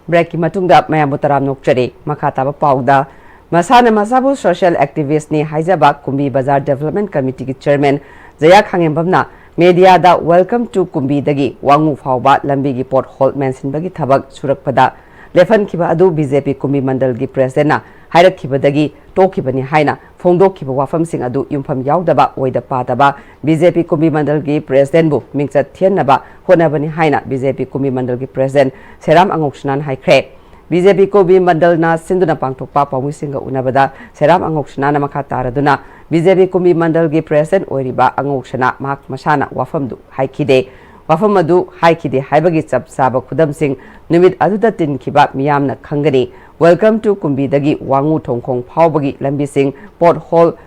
ꯕ꯭ꯔꯦꯛꯀꯤ ꯃꯇꯨꯡꯗ ꯃꯌꯥꯝꯕꯨ ꯇꯔꯥꯝꯅ ꯑꯣꯛꯆꯔꯤ꯫ ꯃꯈꯥ ꯇꯥꯕ ꯄꯥꯎꯗ, ꯃꯁꯥꯅ ꯃꯁꯥꯕꯨ ꯁꯣꯁꯤꯌꯦꯜ ꯑꯦꯛꯇꯤꯚꯤꯁ꯭ꯠꯅꯤ ꯍꯥꯏꯖꯕ ꯀꯨꯝꯕꯤ ꯕꯖꯥꯔ ꯗꯤꯕꯦꯂꯞꯃꯦꯟꯠ ꯀꯃꯤꯇꯤꯒꯤ ꯆꯦꯌꯔꯃꯦꯟ ꯖꯌꯥ ꯈꯥꯉꯦꯝꯕꯝꯅ ꯃꯦꯗꯤꯌꯥꯗ "Welcome to ꯀꯨꯝꯕꯤꯗꯒꯤ ꯋꯥꯉꯨ ꯐꯥꯎꯕ ꯂꯝꯕꯤꯒꯤ ꯄꯣꯠ ꯍꯣꯜ ꯃꯦꯟꯁꯤꯟꯕꯒꯤ ꯊꯕꯛ ꯁꯨꯔꯛꯄꯗ ꯂꯦꯞꯍꯟꯈꯤꯕ ꯑꯗꯨ ꯕꯤ ꯖꯦ ꯄꯤ ꯀꯨꯝꯕꯤ ꯃꯟꯗꯜꯒꯤ ꯄ꯭ꯔꯦꯁꯤꯗꯦꯟꯠꯅ ꯍꯥꯏꯔꯛꯈꯤꯕꯗꯒꯤ ꯇꯣꯛꯈꯤꯕꯅꯤ" ꯍꯥꯏꯅ ꯐꯣꯡꯗꯣꯛꯈꯤꯕ ꯋꯥꯐꯝꯁꯤꯡ ꯑꯗꯨ ꯌꯨꯝꯐꯝ ꯌꯥꯎꯗꯕ, ꯑꯣꯏꯗ ꯄꯥꯗꯕ, ꯕꯤ ꯖꯦ ꯄꯤ ꯀꯨꯝꯕꯤ ꯃꯟꯗꯜꯒꯤ ꯄ꯭ꯔꯦꯁꯤꯗꯦꯟꯠꯕꯨ ꯃꯤꯡꯆꯠ ꯊꯤꯍꯟꯅꯕ ꯍꯣꯠꯅꯕꯅꯤ ꯍꯥꯏꯅ ꯕꯤ ꯖꯦ ꯄꯤ ꯀꯨꯝꯕꯤ ꯃꯟꯗꯜꯒꯤ ꯄ꯭ꯔꯦꯁꯤꯗꯦꯟꯠ ꯁꯦꯔꯥꯝ ꯑꯉꯧꯁꯅꯥꯅ ꯍꯥꯏꯈ꯭ꯔꯦ꯫ ꯕꯤ ꯖꯦ ꯄꯤ ꯀꯨꯝꯕꯤ ꯃꯟꯗꯜꯅ ꯁꯤꯟꯗꯨꯅ ꯄꯥꯡꯊꯣꯛꯄ ꯄꯥꯎꯃꯤꯁꯤꯡꯒ ꯎꯅꯕꯗ ꯁꯦꯔꯥꯝ ꯑꯉꯧꯁꯅꯥꯅ ꯃꯈꯥ ꯇꯥꯔꯗꯨꯅ ꯕꯤ ꯖꯦ ꯄꯤ ꯀꯨꯝꯕꯤ ꯃꯟꯗꯜꯒꯤ ꯄ꯭ꯔꯦꯁꯤꯗꯦꯟꯠ ꯑꯣꯏꯔꯤꯕ ꯑꯉꯧꯁꯅꯥ ꯃꯍꯥꯛ ꯃꯁꯥꯅ ꯋꯥꯐꯝꯗꯨ ꯍꯥꯏꯈꯤꯗꯦ꯫ ꯋꯥꯐꯝ ꯑꯗꯨ ꯍꯥꯏꯈꯤꯗꯦ ꯍꯥꯏꯕꯒꯤ ꯆꯞ ꯆꯥꯕ ꯈꯨꯗꯝꯁꯤꯡ ꯅꯨꯃꯤꯠ ꯑꯗꯨꯗ ꯇꯤꯟꯈꯤꯕ ꯃꯤꯌꯥꯝꯅ ꯈꯪꯒꯅꯤ꯫ "Welcome to ꯀꯨꯝꯕꯤꯗꯒꯤ ꯋꯥꯉꯨ ꯊꯣꯡꯈꯣꯡ ꯐꯥꯎꯕꯒꯤ ꯂꯝꯕꯤꯁꯤꯡ ꯄꯣꯠ ꯍꯣꯜ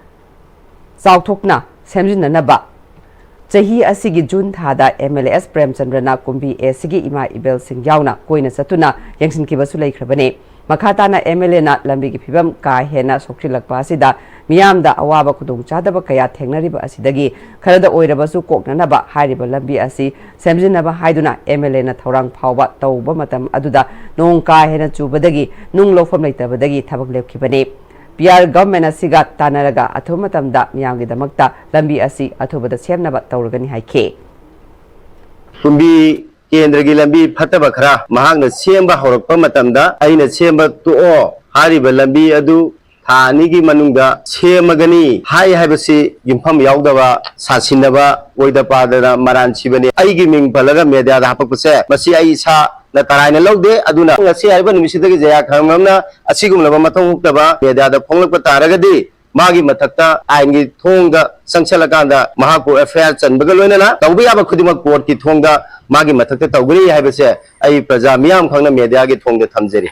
ꯆꯥꯎꯊꯣꯛꯅ ꯁꯦꯝꯖꯤꯟꯅꯅꯕ ꯆꯍꯤ ꯑꯁꯤꯒꯤ ꯖꯨꯟ ꯊꯥꯗ ꯑꯦꯝ ꯑꯦꯜ ꯑꯦ ꯑꯦꯁ ꯄ꯭ꯔꯦꯝꯆꯟꯗ꯭ꯔꯅ ꯀꯨꯝꯕꯤ ꯑꯦ ꯁꯤꯒꯤ ꯏꯃꯥ ꯏꯕꯦꯜꯁꯤꯡ ꯌꯥꯎꯅ ꯀꯣꯏꯅ ꯆꯠꯇꯨꯅ ꯌꯦꯡꯁꯤꯟꯈꯤꯕꯁꯨ ꯂꯩꯈ꯭ꯔꯕꯅꯤ꯫ ꯃꯈꯥ ꯇꯥꯅ ꯑꯦꯝ ꯑꯦꯜ ꯑꯦꯅ ꯂꯝꯕꯤꯒꯤ ꯐꯤꯕꯝ ꯀꯥ ꯍꯦꯟꯅ ꯁꯣꯛꯆꯤꯜꯂꯛꯄ ꯑꯁꯤꯗ ꯃꯤꯌꯥꯝꯗ ꯑꯋꯥꯕ ꯈꯨꯗꯣꯡꯆꯥꯗꯕ ꯀꯌꯥ ꯊꯦꯡꯅꯔꯤꯕ ꯑꯁꯤꯗꯒꯤ ꯈꯔꯗ ꯑꯣꯏꯔꯕꯁꯨ ꯀꯣꯛꯅꯅꯕ ꯍꯥꯏꯔꯤꯕ ꯂꯝꯕꯤ ꯑꯁꯤ ꯁꯦꯝꯖꯤꯟꯅꯕ ꯍꯥꯏꯗꯨꯅ ꯑꯦꯝ ꯑꯦꯜ ꯑꯦꯅ ꯊꯧꯔꯥꯡ ꯐꯥꯎꯕ ꯇꯧꯕ ꯃꯇꯝ ꯑꯗꯨꯗ ꯅꯣꯡ ꯀꯥ ꯍꯦꯟꯅ ꯆꯨꯕꯗꯒꯤ ꯅꯨꯡ ꯂꯧꯐꯝ ꯂꯩꯇꯕꯗꯒꯤ ꯊꯕꯛ ꯂꯦꯞꯈꯤꯕꯅꯤ꯫ ꯄꯤ ꯑꯥꯔ ꯒꯚꯔꯟꯃꯦꯟꯠ ꯑꯁꯤꯒ ꯇꯥꯟꯅꯔꯒ ꯑꯊꯨꯕ ꯃꯇꯝꯗ ꯃꯤꯌꯥꯝꯒꯤꯗꯃꯛꯇ ꯂꯝꯕꯤ ꯑꯁꯤ ꯑꯊꯨꯕꯗ ꯁꯦꯝꯅꯕ ꯇꯧꯔꯒꯅꯤ ꯍꯥꯏꯈꯤ꯫ ꯀꯨꯝꯕꯤ ꯀꯦꯟꯗ꯭ꯔꯒꯤ ꯂꯝꯕꯤ ꯐꯠꯇꯕ ꯈꯔ ꯃꯍꯥꯛꯅ ꯁꯦꯝꯕ ꯍꯧꯔꯛꯄ ꯃꯇꯝꯗ ꯑꯩꯅ ꯁꯦꯝꯕ ꯇꯣꯛꯑꯣ, ꯍꯥꯏꯔꯤꯕ ꯂꯝꯕꯤ ꯑꯗꯨ ꯊꯥ ꯑꯅꯤꯒꯤ ꯃꯅꯨꯡꯗ ꯁꯦꯝꯃꯒꯅꯤ ꯍꯥꯏ ꯍꯥꯏꯕꯁꯤ ꯌꯨꯝꯐꯝ ꯌꯥꯎꯗꯕ, ꯁꯥꯁꯤꯟꯅꯕ, ꯑꯣꯏꯗ ꯄꯥꯗꯅ ꯃꯔꯥꯟ ꯁꯤꯕꯅꯤ꯫ ꯑꯩꯒꯤ ꯃꯤꯡ ꯄꯜꯂꯒ ꯃꯦꯗꯤꯌꯥꯗ ꯍꯥꯄꯛꯄꯁꯦ ꯃꯁꯤ ꯑꯩ ꯏꯁꯥꯅ ꯇꯔꯥꯏꯅ ꯂꯧꯗꯦ꯫ ꯑꯗꯨꯅ ꯉꯁꯤ ꯍꯥꯏꯔꯤꯕ ꯅꯨꯃꯤꯠꯁꯤꯗꯒꯤ ꯖꯌꯥ ꯈꯥꯉꯦꯝꯕꯝꯅ ꯑꯁꯤꯒꯨꯝꯂꯕ ꯃꯊꯧ ꯍꯨꯛꯇꯕ ꯃꯦꯗꯤꯌꯥꯗ ꯐꯣꯡꯂꯛꯄ ꯇꯥꯔꯒꯗꯤ ꯃꯥꯒꯤ ꯃꯊꯛꯇ ꯑꯥꯏꯟꯒꯤ ꯊꯣꯡꯗ ꯆꯪꯁꯤꯜꯂꯀꯥꯟꯗ ꯃꯍꯥꯛꯄꯨ ꯑꯦꯐ ꯑꯥꯏ ꯑꯥꯔ ꯆꯟꯕꯒ ꯂꯣꯏꯅꯅ ꯇꯧꯕ ꯌꯥꯕ ꯈꯨꯗꯤꯡꯃꯛ ꯀꯣꯔꯠꯀꯤ ꯊꯣꯡꯗ ꯃꯥꯒꯤ ꯃꯊꯛꯇ ꯇꯧꯒꯅꯤ ꯍꯥꯏꯕꯁꯦ ꯑꯩ ꯄ꯭ꯔꯖꯥ ꯃꯤꯌꯥꯝ ꯈꯪꯅ ꯃꯦꯗꯤꯌꯥꯒꯤ ꯊꯣꯡꯗ ꯊꯝꯖꯔꯤ꯫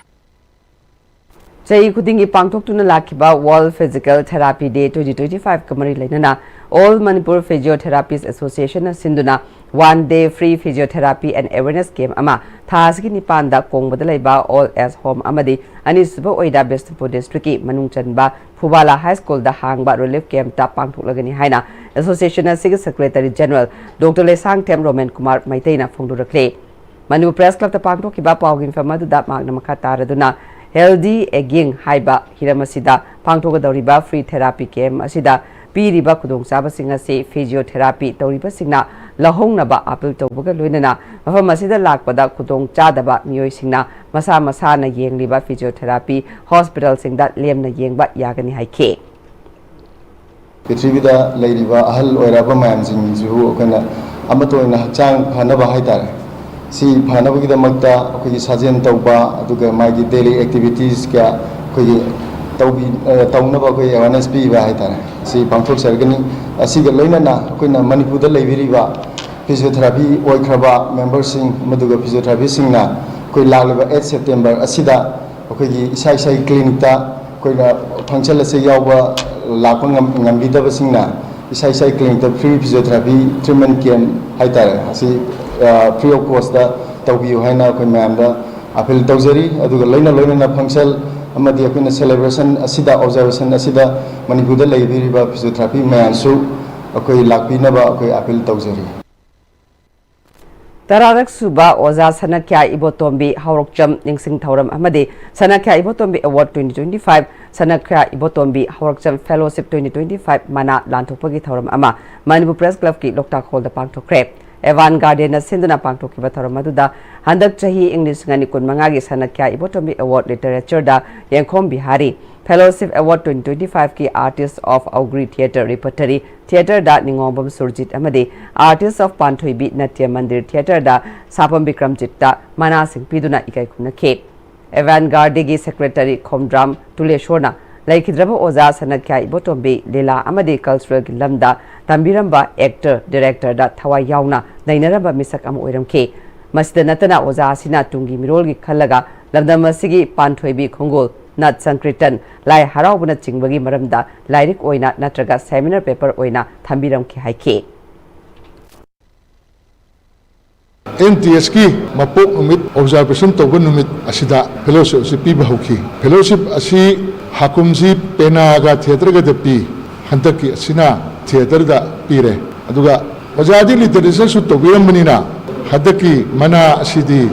ꯆꯍꯤ ꯈꯨꯗꯤꯡꯒꯤ ꯄꯥꯡꯊꯣꯛꯇꯨꯅ ꯂꯥꯛꯈꯤꯕ World Physical Therapy Day twenty twenty-five ꯀ ꯃꯔꯤ ꯂꯩꯅꯅ All Manipur Physiotherapists Association ꯅ ꯁꯤꯟꯗꯨꯅ One Day Free Physiotherapy and Awareness Camp ꯑꯃ ꯊꯥ ꯑꯁꯤꯒꯤ ꯅꯤꯄꯥꯟꯗ ꯀꯣꯡꯕꯗ ꯂꯩꯕ Old Age Home ꯑꯃꯗꯤ ꯑꯅꯤꯁꯨꯕ ꯑꯣꯏꯗ ꯕꯤꯁꯅꯨꯄꯨꯔ district ꯀꯤ ꯃꯅꯨꯡ ꯆꯟꯕ ꯐꯨꯕꯥꯂꯥ High School ꯗ ꯍꯥꯡꯕ relief camp ꯇ ꯄꯥꯡꯊꯣꯛꯂꯒꯅꯤ ꯍꯥꯏꯅ association ꯑꯁꯤꯒꯤ secretary general Doctor Leishangthem Romen Kumar ꯃꯩꯇꯩꯅ ꯐꯣꯡꯗꯣꯔꯛꯂꯤ꯫ ꯃꯅꯤꯄꯨꯔ Press Club ꯇ ꯄꯥꯡꯊꯣꯛꯈꯤꯕ ꯄꯥꯎꯒꯤ ꯃꯤꯐꯝ ꯑꯗꯨꯗ ꯃꯍꯥꯛꯅ ꯃꯈꯥ ꯇꯥꯔꯗꯨꯅ Healthy Aging ꯍꯥꯏꯕ ꯍꯤꯔꯝ ꯑꯁꯤꯗ ꯄꯥꯡꯊꯣꯛꯀꯗꯧꯔꯤꯕ free therapy camp ꯑꯁꯤꯗ ꯄꯤꯔꯤꯕ ꯈꯨꯗꯣꯡꯆꯥꯕꯁꯤꯡ ꯑꯁꯤ physiotherapy ꯇꯧꯔꯤꯕꯁꯤꯡꯅ ꯂꯧꯍꯧꯅꯕ appeal ꯇꯧꯕꯒ ꯂꯣꯏꯅꯅ ꯃꯐꯝ ꯑꯁꯤꯗ ꯂꯥꯛꯄꯗ ꯈꯨꯗꯣꯡ ꯆꯥꯗꯕ ꯃꯤꯑꯣꯏꯁꯤꯡꯅ ꯃꯁꯥ ꯃꯁꯥꯅ ꯌꯦꯡꯂꯤꯕ physiotherapy hospital ꯁꯤꯡꯗ ꯂꯦꯝꯅ ꯌꯦꯡꯕ ꯌꯥꯒꯅꯤ ꯍꯥꯏꯈꯤ꯫ ꯄ꯭ꯔꯤꯊꯤꯕꯤꯗ ꯂꯩꯔꯤꯕ ꯑꯍꯜ ꯑꯣꯏꯔꯛꯑꯕ ꯃꯌꯥꯝꯁꯤꯡꯁꯤꯕꯨ ꯑꯩꯈꯣꯏꯅ ꯑꯃꯠꯇ ꯑꯣꯏꯅ ꯍꯛꯆꯥꯡ ꯐꯅꯕ ꯍꯥꯏꯇꯥꯔꯦ, ꯁꯤ ꯐꯅꯕꯒꯤꯗꯃꯛꯇ ꯑꯩꯈꯣꯏꯒꯤ ꯁꯥꯖꯦꯜ ꯇꯧꯕ, ꯑꯗꯨꯒ ꯃꯥꯒꯤ daily activities ꯀꯌꯥ ꯑꯩꯈꯣꯏꯒꯤ ꯇꯧꯕꯤ-, ꯑ, ꯇꯧꯅꯕ ꯑꯩꯈꯣꯏ awareness ꯄꯤꯕ ꯍꯥꯏꯇꯥꯔꯦ, ꯁꯤ ꯄꯥꯡꯊꯣꯛꯆꯔꯒꯅꯤ꯫ ꯑꯁꯤꯒ ꯂꯣꯏꯅꯅ ꯑꯩꯈꯣꯏꯅ ꯃꯅꯤꯄꯨꯔꯗ ꯂꯩꯕꯤꯔꯤꯕ physiotherapy ꯑꯣꯏꯈ꯭ꯔꯕ member ꯁꯤꯡ, ꯃꯗꯨꯒ physiotherapy ꯁꯤꯡꯅ ꯑꯩꯈꯣꯏ ꯂꯥꯛꯂꯤꯕ eight September ꯑꯁꯤꯗ ꯑꯩꯈꯣꯏꯒꯤ ꯏꯁꯥ ꯏꯁꯥꯒꯤ clinic ꯇ ꯑꯩꯈꯣꯏꯅ function ꯑꯁꯤ ꯌꯥꯎꯕ ꯂꯥꯛꯄ ꯉꯝ-, ꯉꯝꯕꯤꯗꯕꯁꯤꯡꯅ ꯏꯁꯥ ꯏꯁꯥꯒꯤ clinic ꯇ free physiotherapy treatment camp ꯍꯥꯏꯇꯥꯔꯦ, ꯑꯁꯤ, ꯑ, free of cost ꯇ ꯇꯧꯕꯤꯌꯨ ꯍꯥꯏꯅ ꯑꯩꯈꯣꯏ ꯃꯌꯥꯝꯗ appeal ꯇꯧꯖꯔꯤ꯫ ꯑꯗꯨꯒ ꯂꯣꯏꯅ ꯂꯣꯏꯅꯅ function ꯑꯃꯗꯤ ꯑꯩꯈꯣꯏꯅ celebration ꯑꯁꯤꯗ, observation ꯑꯁꯤꯗ ꯃꯅꯤꯄꯨꯔꯗ ꯂꯩꯕꯤꯔꯤꯕ physiotherapy ꯃꯌꯥꯝꯁꯨ ꯑꯩꯈꯣꯏ ꯂꯥꯛꯄꯤꯅꯕ ꯑꯩꯈꯣꯏ appeal ꯇꯧꯖꯔꯤ꯫ ꯇꯔꯥꯔꯛ ꯁꯨꯕ ꯑꯣꯖꯥ ꯁꯅꯈ꯭ꯌꯥ ꯏꯕꯣꯇꯣꯝꯕꯤ ꯍꯧꯔꯛꯆꯝ ꯅꯤꯡꯁꯤꯡ ꯊꯧꯔꯝ ꯑꯃꯗꯤ ꯁꯅꯈ꯭ꯌꯥ ꯏꯕꯣꯇꯣꯝꯕꯤ Award twenty twenty-five, ꯁꯅꯈ꯭ꯌꯥ ꯏꯕꯣꯇꯣꯝꯕꯤ ꯍꯧꯔꯛꯆꯝ Fellowship twenty twenty-five ꯃꯅꯥ ꯂꯥꯟꯊꯣꯛꯄꯒꯤ ꯊꯧꯔꯝ ꯑꯃ ꯃꯅꯤꯄꯨꯔ Press Club ꯀꯤ ꯂꯣꯛꯇꯥꯛ ꯍꯣꯜꯗ ꯄꯥꯡꯊꯣꯛꯈ꯭ꯔꯦ꯫ Evan Garden ꯅ ꯁꯤꯟꯗꯨꯅ ꯄꯥꯡꯊꯣꯛꯈꯤꯕ ꯊꯧꯔꯝ ꯑꯗꯨꯗ ꯍꯟꯗꯛ ꯆꯍꯤ ꯏꯪ ꯂꯤꯁꯤꯡ ꯑꯅꯤ ꯀꯨꯟꯃꯉꯥꯒꯤ ꯁꯅꯈ꯭ꯌꯥ ꯏꯕꯣꯇꯣꯝꯕꯤ Award Literature ꯗ ꯌꯦꯡꯈꯣꯝ Bihari, Fellowship Award twenty twenty-five ꯀꯤ Artist of Augri Theatre Repertory Theatre ꯗ ꯅꯤꯉꯣꯝꯕꯝ ꯁꯨꯔꯖꯤꯠ ꯑꯃꯗꯤ Artist of Panthoibi Natya Mandir Theatre ꯗ ꯁꯥꯄꯝ ꯕꯤꯀ꯭ꯔꯝꯖꯤꯠꯇ ꯃꯅꯥꯁꯤꯡ ꯄꯤꯗꯨꯅ ꯏꯀꯥꯏ ꯈꯨꯝꯅꯈꯤ꯫ Evan Garden ꯒꯤ Secretary ꯈꯣꯝꯗ꯭ꯔꯥꯝ ꯇꯨꯂꯦꯁꯣꯔꯅ ꯂꯩꯈꯤꯗ꯭ꯔꯕ ꯑꯣꯖꯥ ꯁꯅꯈ꯭ꯌꯥ ꯏꯕꯣꯇꯣꯝꯕꯤ ꯂꯤꯂꯥ ꯑꯃꯗꯤ cultural ꯒꯤ ꯂꯝꯗ ꯇꯝꯕꯤꯔꯝꯕ actor, director ꯗ ꯊꯋꯥꯏ ꯌꯥꯎꯅ ꯅꯩꯅꯔꯝꯕ ꯃꯤꯁꯛ ꯑꯃ ꯑꯣꯏꯔꯝꯈꯤ꯫ ꯃꯁꯤꯗ ꯅꯠꯇꯅ ꯑꯣꯖꯥ ꯑꯁꯤꯅ ꯇꯨꯡꯒꯤ ꯃꯤꯔꯣꯜꯒꯤ ꯈꯜꯂꯒ ꯂꯝꯗꯝ ꯑꯁꯤꯒꯤ ꯄꯥꯟꯊꯣꯏꯕꯤ ꯈꯣꯡꯒꯨꯜ, ꯅꯠ ꯁꯪꯀ꯭ꯔꯤꯇꯟ, ꯂꯥꯏ ꯍꯔꯥꯎꯕꯅꯆꯤꯡꯕꯒꯤ ꯃꯔꯝꯗ ꯂꯥꯏꯔꯤꯛ ꯑꯣꯏꯅ ꯅꯠꯇ꯭ꯔꯒ seminar paper ꯑꯣꯏꯅ ꯊꯝꯕꯤꯔꯝꯈꯤ ꯍꯥꯏꯈꯤ꯫ ꯑꯦꯝ ꯇꯤ ꯑꯦꯁꯀꯤ ꯃꯄꯣꯛ ꯅꯨꯃꯤꯠ observation ꯇꯧꯕ ꯅꯨꯃꯤꯠ ꯑꯁꯤꯗ fellowship ꯑꯁꯤ ꯄꯤꯕ ꯍꯧꯈꯤ꯫ Fellowship ꯑꯁꯤ ꯍꯥꯀꯨꯝꯁꯤ ꯄꯦꯅꯥꯒ ꯊꯤꯌꯦꯇꯔꯒꯗ ꯄꯤ꯫ ꯍꯟꯗꯛꯀꯤ ꯑꯁꯤꯅ ꯊꯤꯌꯦꯇꯔꯗ ꯄꯤꯔꯦ꯫ ꯑꯗꯨꯒ ꯑꯣꯖꯥꯗꯤ ꯂꯤꯇꯔꯦꯆꯔꯁꯨ ꯇꯧꯕꯤꯔꯝꯕꯅꯤꯅ ꯍꯟꯗꯛꯀꯤ ꯃꯅꯥ ꯑꯁꯤꯗꯤ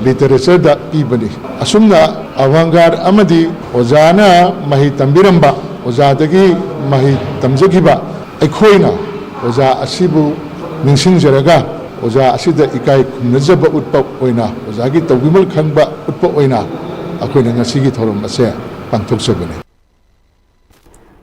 ꯂꯤꯇꯔꯦꯆꯔꯗ ꯄꯤꯕꯅꯤ꯫ ꯑꯁꯨꯝꯅ ꯑꯋꯥꯡꯒꯥꯔ ꯑꯃꯗꯤ ꯑꯣꯖꯥꯅ ꯃꯍꯩ ꯇꯝꯕꯤꯔꯝꯕ, ꯑꯣꯖꯥꯗꯒꯤ ꯃꯍꯩ ꯇꯝꯖꯈꯤꯕ ꯑꯩꯈꯣꯏꯅ ꯑꯣꯖꯥ ꯑꯁꯤꯕꯨ ꯅꯤꯡꯁꯤꯡꯖꯔꯒ ꯑꯣꯖꯥ ꯑꯁꯤꯗ ꯏꯀꯥꯏ ꯈꯨꯝꯅꯖꯕ ꯎꯠꯄ ꯑꯣꯏꯅ, ꯑꯣꯖꯥꯒꯤ ꯇꯧꯕꯤꯃꯜ ꯈꯪꯕ ꯎꯠꯄ ꯑꯣꯏꯅ ꯑꯩꯈꯣꯏꯅ ꯉꯁꯤꯒꯤ ꯊꯧꯔꯝ ꯑꯁꯦ ꯄꯥꯡꯊꯣꯛꯆꯕꯅꯤ꯫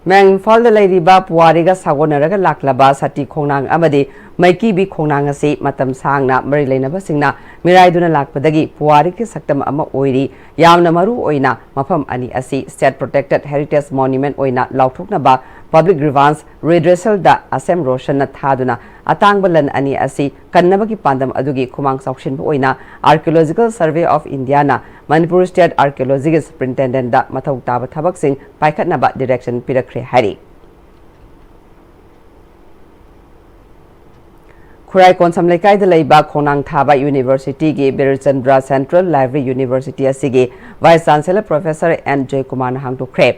ꯃꯌꯥꯡ ꯏꯝꯐꯥꯜꯗ ꯂꯩꯔꯤꯕ ꯄꯨꯋꯥꯔꯤꯒ ꯁꯥꯒꯣꯟꯅꯔꯒ ꯂꯥꯛꯂꯕ ꯁꯇꯤ ꯈꯣꯡꯅꯥꯡ ꯑꯃꯗꯤ ꯃꯩꯀꯤꯕꯤ ꯈꯣꯡꯅꯥꯡ ꯑꯁꯤ ꯃꯇꯝ ꯁꯥꯡꯅ ꯃꯔꯤ ꯂꯩꯅꯕꯁꯤꯡꯅ ꯃꯤꯔꯥꯏꯗꯨꯅ ꯂꯥꯛꯄꯗꯒꯤ ꯄꯨꯋꯥꯔꯤꯒꯤ ꯁꯛꯇꯝ ꯑꯃ ꯑꯣꯏꯔꯤ꯫ ꯌꯥꯝꯅ ꯃꯔꯨ ꯑꯣꯏꯅ ꯃꯐꯝ ꯑꯅꯤ ꯑꯁꯤ State Protected Heritage Monument ꯑꯣꯏꯅ ꯂꯥꯎꯊꯣꯛꯅꯕ Public Grievance Redressalꯗ ꯑꯁꯦꯝ ꯔꯣꯁꯟꯅ ꯊꯥꯗꯨꯅ ꯑꯇꯥꯡꯕ ꯂꯟ ꯑꯅꯤ ꯑꯁꯤ ꯀꯟꯅꯕꯒꯤ ꯄꯥꯟꯗꯝ ꯑꯗꯨꯒꯤ ꯈꯨꯃꯥꯡ ꯆꯥꯎꯁꯤꯟꯕ ꯑꯣꯏꯅ Archaeological Survey of Indiaꯅ Manipur State Archaeologyꯒꯤ Superintendentꯗ ꯃꯊꯧ ꯇꯥꯕ ꯊꯕꯛꯁꯤꯡ ꯄꯥꯏꯈꯠꯅꯕ direction ꯄꯤꯔꯛꯈ꯭ꯔꯦ ꯍꯥꯏꯔꯤ꯫ ꯈꯨꯔꯥꯏ ꯀꯣꯟꯁꯝ ꯂꯩꯀꯥꯏꯗ ꯂꯩꯕ ꯈꯣꯡꯅꯥꯡ ꯊꯥꯕ Universityꯒꯤ ꯕꯤꯔꯆꯟꯗ꯭ꯔ Central Library University ꯑꯁꯤꯒꯤ Vice Chancellor Professor ꯑꯦꯟ ꯖꯣꯏꯀꯨꯃꯥꯔꯅ ꯍꯥꯡꯗꯣꯛꯈ꯭ꯔꯦ꯫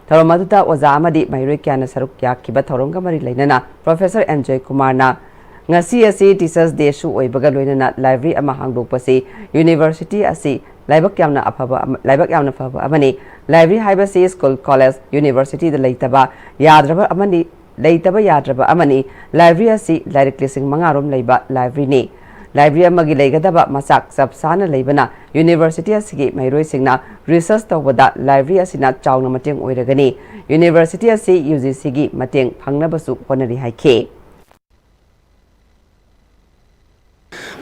ꯊꯧꯔꯝ ꯑꯗꯨꯗ ꯑꯣꯖꯥ ꯑꯃꯗꯤ ꯃꯍꯩꯔꯣꯏ ꯀꯌꯥꯅ ꯁꯔꯨꯛ ꯌꯥꯈꯤꯕ ꯊꯧꯔꯝꯒ ꯃꯔꯤ ꯂꯩꯅꯅ Professor ꯑꯦꯟ ꯖꯣꯏꯀꯨꯃꯥꯔꯅ ꯉꯁꯤ ꯑꯁꯤ Teachers Dayꯁꯨ ꯑꯣꯏꯕꯒ ꯂꯣꯏꯅꯅ library ꯑꯃ ꯍꯥꯡꯗꯣꯛꯄꯁꯤ University ꯑꯁꯤ ꯂꯥꯏꯕꯛ ꯌꯥꯝꯅ ꯑꯐꯕ ꯑꯃ, ꯂꯥꯏꯕꯛ ꯌꯥꯝꯅ ꯐꯕ ꯑꯃꯅꯤ꯫ Library ꯍꯥꯏꯕꯁꯤ school, college, universityꯗ ꯂꯩꯇꯕ ꯌꯥꯗ꯭ꯔꯕ ꯑꯃꯅꯤ, ꯂꯩꯇꯕ ꯌꯥꯗ꯭ꯔꯕ ꯑꯃꯅꯤ꯫ Library ꯑꯁꯤ ꯂꯥꯏꯔꯤꯛ ꯂꯤꯁꯤꯡ ꯃꯉꯥ ꯔꯣꯝ ꯂꯩꯕ libraryꯅꯤ꯫ Library ꯑꯃꯒꯤ ꯂꯩꯒꯗꯕ ꯃꯆꯥꯛ ꯆꯞ ꯆꯥꯅ ꯂꯩꯕꯅ University ꯑꯁꯤꯒꯤ ꯃꯍꯩꯔꯣꯏꯁꯤꯡꯅ research ꯇꯧꯕꯗ library ꯑꯁꯤꯅ ꯆꯥꯎꯅ ꯃꯇꯦꯡ ꯑꯣꯏꯔꯒꯅꯤ꯫ University ꯑꯁꯤ UGCꯒꯤ ꯃꯇꯦꯡ ꯐꯪꯅꯕꯁꯨ ꯍꯣꯠꯅꯔꯤ ꯍꯥꯏꯈꯤ꯫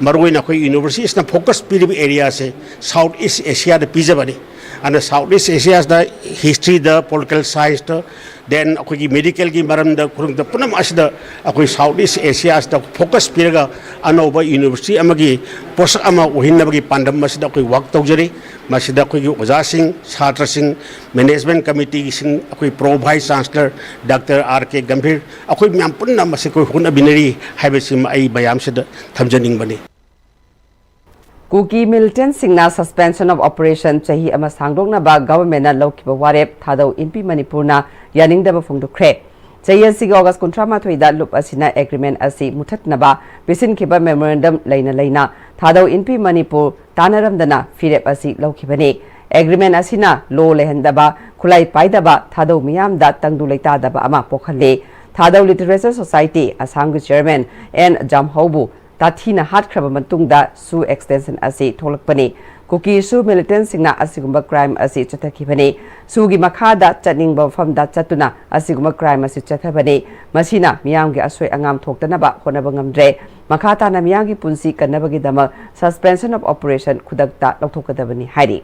ꯃꯔꯨꯑꯣꯏꯅ ꯑꯩꯈꯣꯏ Universityꯁꯤꯅ focus ꯄꯤꯔꯤꯕ areaꯁꯦ South East Asiaꯗ ꯄꯤꯖꯕꯅꯤ꯫ ꯑꯗꯨꯅ South East Asiaꯗ historyꯗ, political scienceꯇ, then ꯑꯩꯈꯣꯏꯒꯤ medicalꯒꯤ ꯃꯔꯝꯗ, ꯈꯨꯗꯤꯡꯃꯛꯇ ꯄꯨꯝꯅꯃꯛ ꯑꯁꯤꯗ ꯑꯩꯈꯣꯏ South East Asiaꯁꯤꯗ focus ꯄꯤꯔꯒ ꯑꯅꯧꯕ university ꯑꯃꯒꯤ ꯄꯣꯠꯁꯛ ꯑꯃ ꯑꯣꯏꯍꯟꯅꯕꯒꯤ ꯄꯥꯟꯗꯝ ꯑꯁꯤꯗ ꯑꯩꯈꯣꯏ work ꯇꯧꯖꯔꯤ꯫ ꯃꯁꯤꯗ ꯑꯩꯈꯣꯏꯒꯤ ꯑꯣꯖꯥꯁꯤꯡ, ꯁꯥꯇ꯭ꯔꯁꯤꯡ, management committeeꯁꯤꯡ, ꯑꯩꯈꯣꯏ Pro Vice Chancellor Doctor R K Gambhir, ꯑꯩꯈꯣꯏ ꯃꯌꯥꯝ ꯄꯨꯟꯅ ꯃꯁꯤ ꯑꯩꯈꯣꯏ ꯍꯣꯠꯅꯃꯤꯟꯅꯔꯤ ꯍꯥꯏꯕꯁꯤꯃ ꯑꯩ ꯃꯌꯥꯝꯁꯤꯗ ꯊꯝꯖꯅꯤꯡꯕꯅꯤ꯫ ꯀꯨꯀꯤ militantꯁꯤꯡꯅ suspension of operation ꯆꯍꯤ ꯑꯃ ꯁꯥꯡꯗꯣꯛꯅꯕ governmentꯅ ꯂꯧꯈꯤꯕ ꯋꯥꯔꯦꯞ ꯊꯥꯗꯧ ꯏꯟꯄꯤ ꯃꯅꯤꯄꯨꯔꯅ ꯌꯥꯅꯤꯡꯗꯕ ꯐꯣꯡꯗꯣꯛꯈ꯭ꯔꯦ꯫ ꯆꯍꯤ ꯑꯁꯤꯒꯤ August ꯀꯨꯟꯊ꯭ꯔꯥ ꯃꯥꯊꯣꯏꯗ ꯂꯨꯞ ꯑꯁꯤꯅ agreement ꯑꯁꯤ ꯃꯨꯊꯠꯅꯕ ꯄꯤꯁꯤꯟꯈꯤꯕ memorandum ꯂꯩꯅ ꯂꯩꯅ ꯊꯥꯗꯧ ꯏꯟꯄꯤ ꯃꯅꯤꯄꯨꯔ ꯇꯥꯟꯅꯔꯝꯗꯅ ꯐꯤꯔꯦꯞ ꯑꯁꯤ ꯂꯧꯈꯤꯕꯅꯤ꯫ Agreement ꯑꯁꯤꯅ law ꯂꯩꯍꯟꯗꯕ, ꯈꯨꯠꯂꯥꯏ ꯄꯥꯏꯗꯕ ꯊꯥꯗꯧ ꯃꯤꯌꯥꯝꯗ ꯇꯪꯗꯨ ꯂꯩꯇꯥꯗꯕ ꯑꯃ ꯄꯣꯛꯍꯜꯂꯤ꯫ ꯊꯥꯗꯧ Literature Society ꯑꯁꯥꯝꯒꯤ chairman N ꯖꯥꯝꯍꯧꯕꯨ ꯇꯥꯊꯤꯅ ꯍꯥꯠꯈ꯭ꯔꯕ ꯃꯇꯨꯡꯗ ꯁꯨ extension ꯑꯁꯤ ꯊꯣꯛꯂꯛꯄꯅꯤ꯫ ꯀꯨꯀꯤ ꯁꯨ militantꯁꯤꯡꯅ ꯑꯁꯤꯒꯨꯝꯕ crime ꯑꯁꯤ ꯆꯠꯊꯈꯤꯕꯅꯤ꯫ ꯁꯨꯒꯤ ꯃꯈꯥꯗ ꯆꯠꯅꯤꯡꯕ ꯃꯐꯝꯗ ꯆꯠꯇꯨꯅ ꯑꯁꯤꯒꯨꯝꯕ crime ꯑꯁꯤ ꯆꯠꯊꯕꯅꯤ꯫ ꯃꯁꯤꯅ ꯃꯤꯌꯥꯝꯒꯤ ꯑꯁꯣꯏ ꯑꯉꯥꯝ ꯊꯣꯛꯇꯅꯕ ꯍꯣꯠꯅꯕ ꯉꯝꯗ꯭ꯔꯦ꯫ ꯃꯈꯥ ꯇꯥꯅ ꯃꯤꯌꯥꯝꯒꯤ ꯄꯨꯟꯁꯤ ꯀꯟꯅꯕꯒꯤꯗꯃꯛ suspension of operation ꯈꯨꯗꯛꯇ ꯂꯧꯊꯣꯛꯀꯗꯕꯅꯤ ꯍꯥꯏꯔꯤ꯫